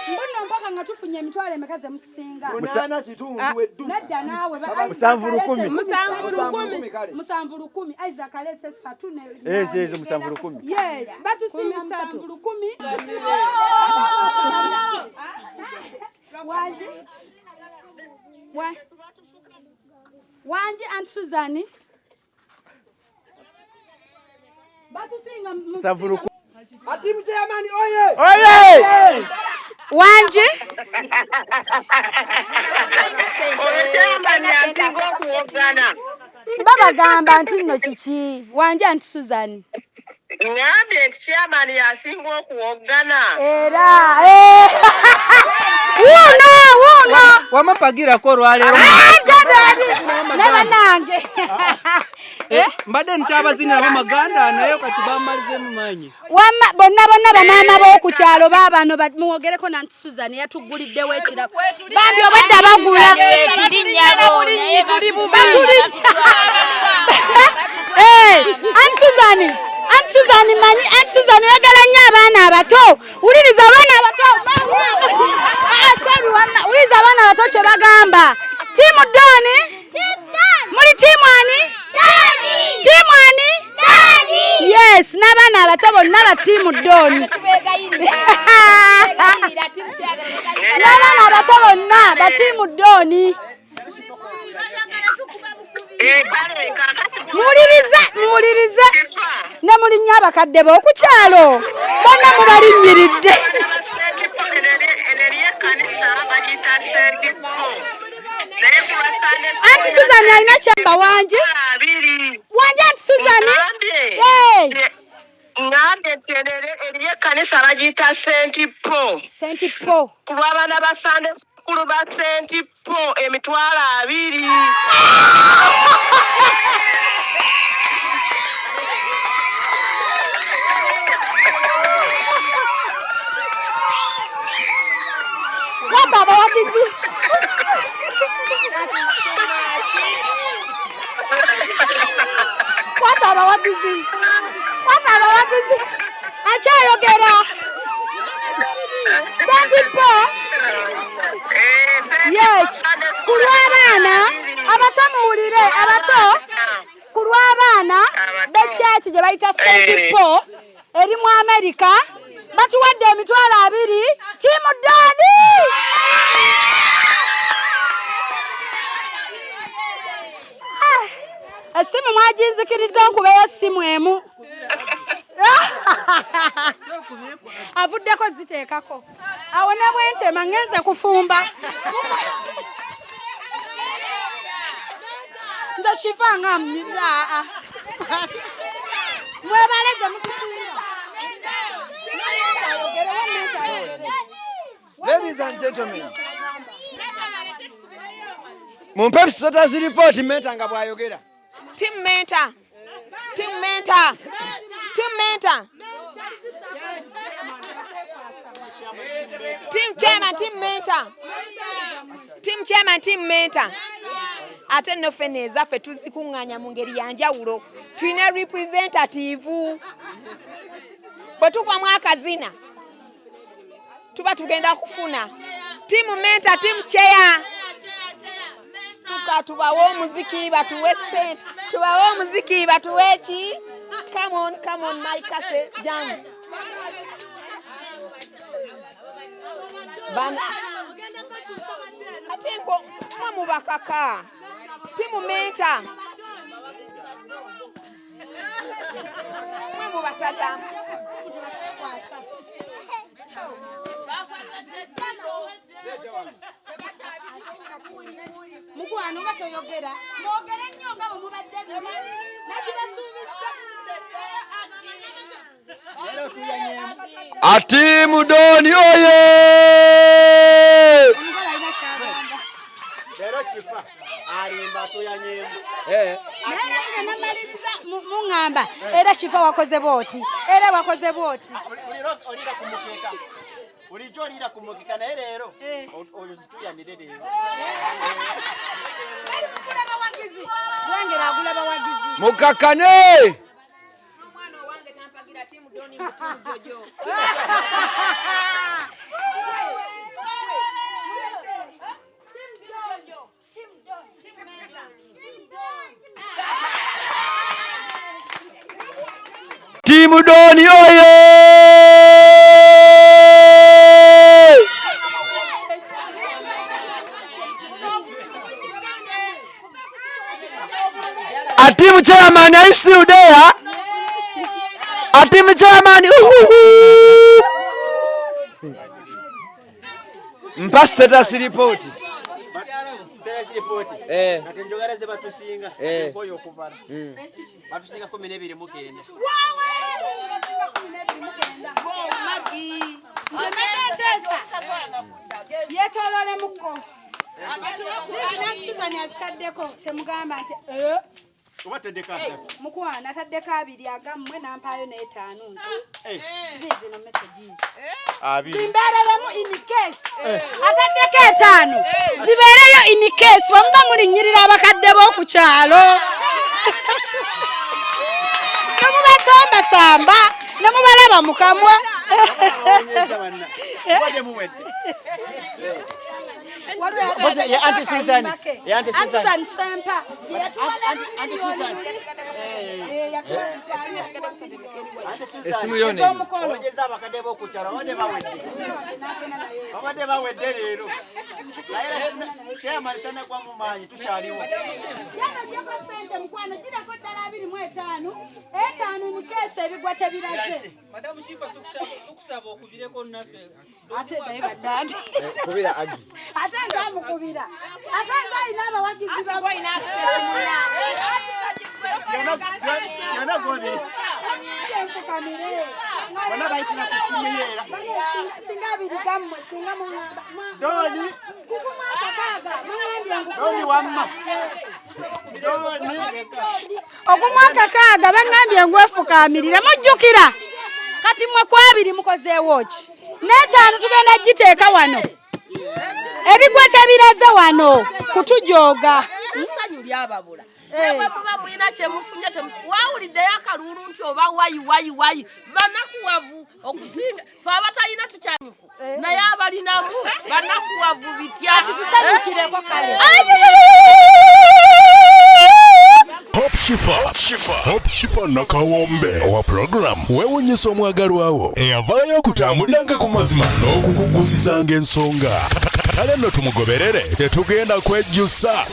[SPEAKER 14] Mbuno mpaka nga tufunye emitwalo emeka ze mutusinga.
[SPEAKER 6] 8.5 weddu.
[SPEAKER 14] Nedda naawe
[SPEAKER 20] 7,000.
[SPEAKER 14] 7,000. 7,000. Isaac alese 3 ne
[SPEAKER 20] Ezo 7,000.
[SPEAKER 14] Yes, batusinga 7,000. Wangi? Wangi Aunt Susan. Batusinga
[SPEAKER 20] 7,000.
[SPEAKER 6] Atimu chairman oye!
[SPEAKER 20] Oye!
[SPEAKER 14] Wangi? Babagamba nti nno kiki? Wangi Aunt Susan.
[SPEAKER 21] Ngambye nti chairman yasinga okuwoggana.
[SPEAKER 14] Era wuuno wuuno.
[SPEAKER 2] Wamapagirako olwaleero.
[SPEAKER 14] Ne bannange.
[SPEAKER 2] Mbadde nkyabazinira ab'amaganda naye kati bamalizeemu maanyi.
[SPEAKER 14] Wamma bonna bonna bamaama b'oku kyalo baabano muwogereko na Aunt Susan yatugguliddewo ekirabo. Bambi obwedda bagula. Aunt Susan, Aunt Susan manyi, Aunt Susan oyagala nnyo abaana abato. Wuliriza abaana abato. Sorry wamma, wuliriza abaana abato kye bagamba. Tiimu Doni? Muli tiimu ani? Tiimu ani? Yes, n'abaana abato bonna ba tiimu Doni. N'abaana abato bonna ba tiimu Doni. Muwulirize, muwulirize. Ne mulinnya abakadde b'oku kyalo bonna mubalinnyiridde. Aunt Susan alina kyamba wangi. Wangi Aunt Susan.
[SPEAKER 21] Ngambye nti eriyo ekkanisa bagiyita St. Paul.
[SPEAKER 14] St. Paul.
[SPEAKER 21] Ku lw'abaana ba Sunday school ba St. Paul 20,000.
[SPEAKER 14] Wata abawagizi. Kwata abawagizi. Kwata abawagizi. Akyayogera. St. Paul. Yes. Ku lw'abaana abato muwulire abato ku lw'abaana b'ekyaki gye bayita St. Paul eri mu Amerika batuwadde 20,000 tiimu Doni. Essimu mwaginzikiriza nkubeyo essimu emu. Avuddeko ziteekako. Awo ne bwentema ngenze kufumba. Nze Shifa nga mwebaleze mututuula.
[SPEAKER 6] Ladies and gentlemen, mumpe status report Menta nga bw'ayogera.
[SPEAKER 5] Team Menta. Team Menta. Team Menta. Team Chairman, Team Menta. Team Chairman, Team Menta. Ate nno ffenna ezaffe tuzikuŋŋaanya mu ngeri ya njawulo. Tulina representative. Bwe tugwamu akazina tuba tugenda kufuna. Team Menta, Team Chair. Tuka tubawe omuziki batuwe ssente. Tubawe omuziki batuwe ki? Come on, come on, my cafe jam. Bana ate nko mwe mubakaka. Team Menta. Mwe mubasaza.
[SPEAKER 14] Mukwano nga toyogera, mwogere nnyo nga bwe mubadde biri. Nakibasuubizza.
[SPEAKER 6] Atimu Doni oye!
[SPEAKER 14] Omukola alina kyagamba.
[SPEAKER 4] Leero Shifa alimba tuyanyemu.
[SPEAKER 14] Naye era mugenda maliriza muŋŋamba era Shifa wakoze bw'oti, era wakoze bw'oti.
[SPEAKER 4] Oliira ku mukeeka. Bulijjo oliira ku mukeeka naye leero oyo zituyanire leero.
[SPEAKER 14] Lwengera agula bawagizi.
[SPEAKER 6] Mukakane! Timu Doni oye! A team chairman, are you still there? A team chairman, uhuhu! Mpa status report.
[SPEAKER 4] Status report.
[SPEAKER 6] Eh.
[SPEAKER 4] Kati njogera ze batusinga.
[SPEAKER 6] Eh.
[SPEAKER 4] Nkoyo okubala. Batusinga 12.
[SPEAKER 14] Yeetoololemukko. Zizi Susan azitaddeko temugamba nti eh.
[SPEAKER 4] Oba teddeko asatu.
[SPEAKER 14] Mukwano ataddeko abiri agammwe n'ampaayo n'etaano nze. Ziizino message.
[SPEAKER 4] Abiri.
[SPEAKER 14] Zimbeereremu in case. Ataddeko etaano zibeereyo in case bwe muba mulinnyirira abakadde b'oku kyalo. Ne mubasambasamba ne mubalaba mu kamwa.
[SPEAKER 4] Mubadde muwedde. Mpozi ye Auntie Susan. Ye Auntie Susan.
[SPEAKER 14] Susan Sempa.
[SPEAKER 4] Auntie Susan.
[SPEAKER 6] Essimu yo nene.
[SPEAKER 4] Owonyeza abakadde b'oku kyalo babadde bawedde. Babadde bawedde leero. Naye era chairman tannagwa mu maanyi tukyaliwo.
[SPEAKER 14] Yanogyeko ssente mukwano girako ddala 25 etaano in case ebigwa tebiraze.
[SPEAKER 2] Madamu Shifa tukusaba okubireko naffe.
[SPEAKER 14] Ate naye bannange.
[SPEAKER 6] Kubira Agi.
[SPEAKER 14] Ate nze amukubira. Ate nze alina abawagizi babe.
[SPEAKER 4] Yona gwobiri.
[SPEAKER 14] Nfukamire.
[SPEAKER 4] Bonna bayitira ku ssimu ye era.
[SPEAKER 14] Singa abiri gammwe singa muŋŋamba.
[SPEAKER 4] Doni.
[SPEAKER 14] Kukumu akakaaga muŋŋambye ngu.
[SPEAKER 4] Doni wamma. Doni.
[SPEAKER 14] Ogumu akakaaga baŋŋambye ngwefukamirire mujjukira. Kati mmwe ku abiri mukozeewo ki? N'etaano tugenda giteeka wano. Ebigwa tebiraze wano kutujooga.
[SPEAKER 3] Essanyu lyababula. Bwe muba mulina kye mufunye wawuliddeyo akaluulu nti oba wayi wayi wayi banakuwavu okusinga fe abatalina tukyanyufu naye abalinamu banakuwavu bitya.
[SPEAKER 14] Kati tusanyukireko kale.
[SPEAKER 1] Hope Shifa, Hope Shifa Nakawombe wa program weewunyisa omwagalwawo eyavaayo okutambuliranga ku mazima n'okukugusizanga ensonga. Kale nno tumugoberere, tetugenda kwejjusa.